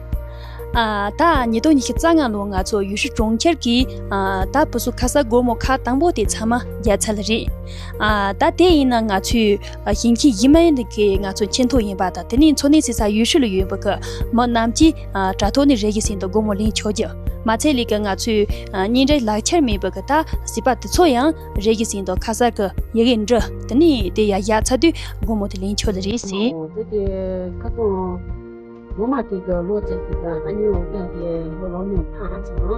ཨ་ད་ཉིས་སྟོང་ཉི་ཤུ་རྩ་ལྔ་ལོ་ང་ཚོ་ཡུལ་ཤུལ་གྲོང་ཁྱེར་གྱི་ཨ་ད་བུ་སུ་ཁ་ས་སྒོར་མོ་ཁག་དང་པོ་དེ་ཚང་མ་རྒྱལ་ཚད་ལ་རེད། ཨ་ད་དེ་ཡིན་ན་ང་ཚོའི་ཨ་ཞིང་ཆེན་ཡིན་མ་ཡིན་གི་ང་ཚོ་ཆེས་མཐོ་ཡིན་པ་དང་དེ་ནས་འཚོ་གནས་བྱེད་ས་ཡུལ་ཤུལ་ལ་ཡོད་པ་གི་མི་རྣམས་ཀྱིས་ཨ་དྲ་ཐོག་ནས་རེ་གི་ཟིན་དུ་སྒོར་མོ་ལེན་ཆོག་རྒྱུ་མ་ཚད་ལས་གི་ང་ཚོའི་ཨ་གཉེན་འབྲེལ་ལག་ཁྱེར་མེད་པ་གི་ད་སྲིད་པ་དེ་ཚོ་ཡང་རེ་གི་ཟིན་དུ་ཁ་ས་གི་ཡི་གེ་འབྲི་དེ་ནས་དེ་ཡ་ཡ་ཚ་དུས་སྒོར་མོ་དེ་ལེན་ཆོག་ལ་རེད་ཟེར། ཨོ་དེ་དེ་ཁ་སང་། ངོ་མ་དེ་གི་ལོ་ཙམ་ཞིག་དང་ཨ་ནེ་འོ་ཀན་དེ་ལོ་ལོ་ཉུང་ཐང་ཨ་ཙི་ནོ།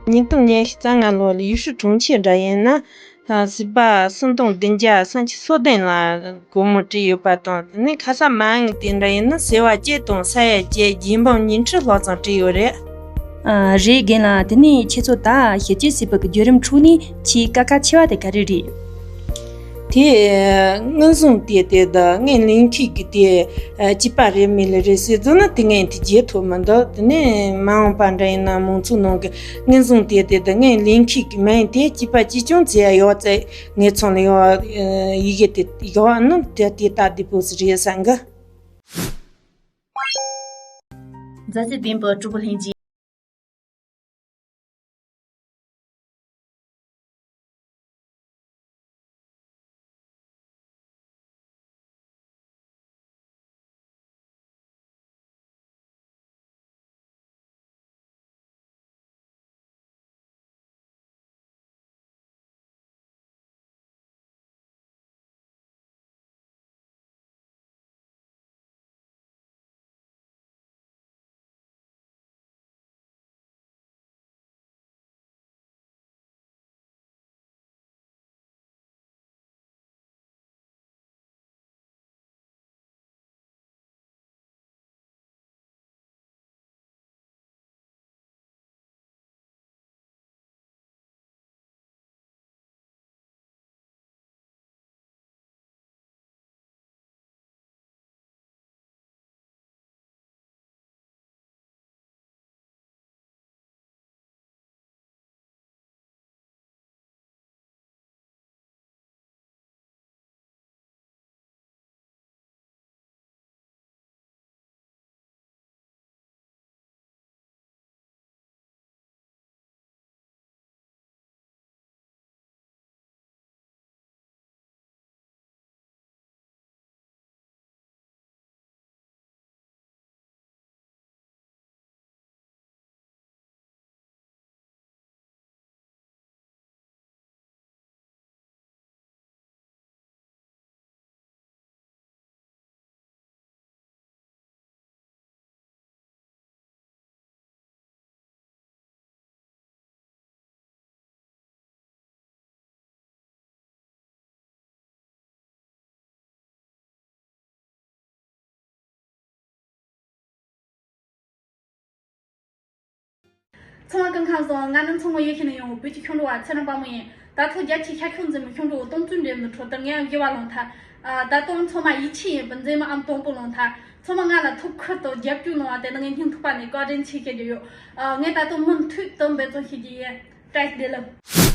ཉིས་སྟོང་ཉི་ཤུ་རྩ་ལྔ་ལོ་ལ་ཡུལ་ཤུལ་གྲོང་ཁྱེར་འདྲ་ཡིན་ན། སྲིད་པ་སུམ་སྟོང་བདུན་བརྒྱ་སུམ་ཅུ་སོ་བདུན་ལ་སྒོར་མོ་བྲིས་ཡོད་པ་དང་དེ་ནས་ཁ་ས་མ་འོངས་དེ་འདྲ་ཡིན་ན་སེ་བ་བརྒྱད་དང་ས་ཡ་བརྒྱད་རྒྱལ་འབངས་ཉི་ཁྲི་ལྷག་ཙམ་བྲིས་ཡོད་རེད། ཨ་རེད་རྒན་ལགས། དེ་ནས་ཁྱེད་ཚོ་ད་ཞིབ་དཔྱད་བྱས་པ་གི་བརྒྱུད་རིམ་ཁྲོད་ནས་ཆེས་དཀའ་ཁག་ཆེ་བ་དེ་ག་རེ་རེད། དེ་དངུལ་སྲུང་དེ་དེ་དང་ངས་ལེན་མཁན་གི་དེ་སྐྱིད་པ་རེད་མེད་ལ་རེད་ཟེར་འདུག་ན་དེ་ངས་དེ་བརྗེད་ཐུབ་མི་འདུག་དེ་ནས་མ་འོངས་པ་འདྲ་ཡིན་ན་མང་ཚོགས་ནང་གི་དངུལ་སྲུང་དེ་དེ་དང་ངས་ལེན་མཁན་གི་མ་ཡིན་དེ་སྐྱིད་པ་ཅི་བྱུང་ཚེ་ཡག་ཡོད་ཚེ་ངས་ཚོང་ལ་ཡོད་ཡི་གེ་དེ་ཡོད་ནི་དེ་དེ་ལྟ་དེ་པོ་ཟེར་རེད་བསམ་གི། མཛའ་བརྩེ་ལྡན་པའི་སྤྲུལ་སྐུ་ལྷན་རྒྱས། ཚང་མ་སྐུ་ཁམས་བཟང་། ང་ནི་མཚོ་སྔོན་ཡུལ་ཤུལ་ནས་ཡོང་བའི་བོད་ཀྱི་ཁྱུང་འགྲོ་བ་ཚེ་རིང་དཔལ་མོ་ཡིན། ད་ཐོག་རྒྱལ་སྤྱིའི་ཤར་ཕྱོགས་འཛིན་མའི་ཁྱུང་འགྲོ་བའི་སྟོང་བཙུན་འགྲན་བསྡུར་ཁྲོད་དུ་ངས་ཡང་བཞི་པ་བླངས་ཐལ། ཨ་ད་དུང་ཚང་མ་ཡིད་ཆེས་ཡིན་པའི་མཛེས་མ་ཨ་མ་དང་པོ་བླངས་ཐལ། ཚང་མ་ང་ལ་ཐུགས་ཁུར་དང་རྒྱབ་སྐྱོར་གནང་བ་དེ་ནི་ངས་སྙིང་ཐག་པ་ནས་བཀའ་དྲིན་ཆེ་ཞུ་རྒྱུ་ཡོད། ཨ་ངས་ད་དུང་མུ་མཐུད་དུ་འབད་བརྩོན་ཞུ་རྒྱུ་ཡིན། བཀྲ་ཤིས་བདེ་ལེགས།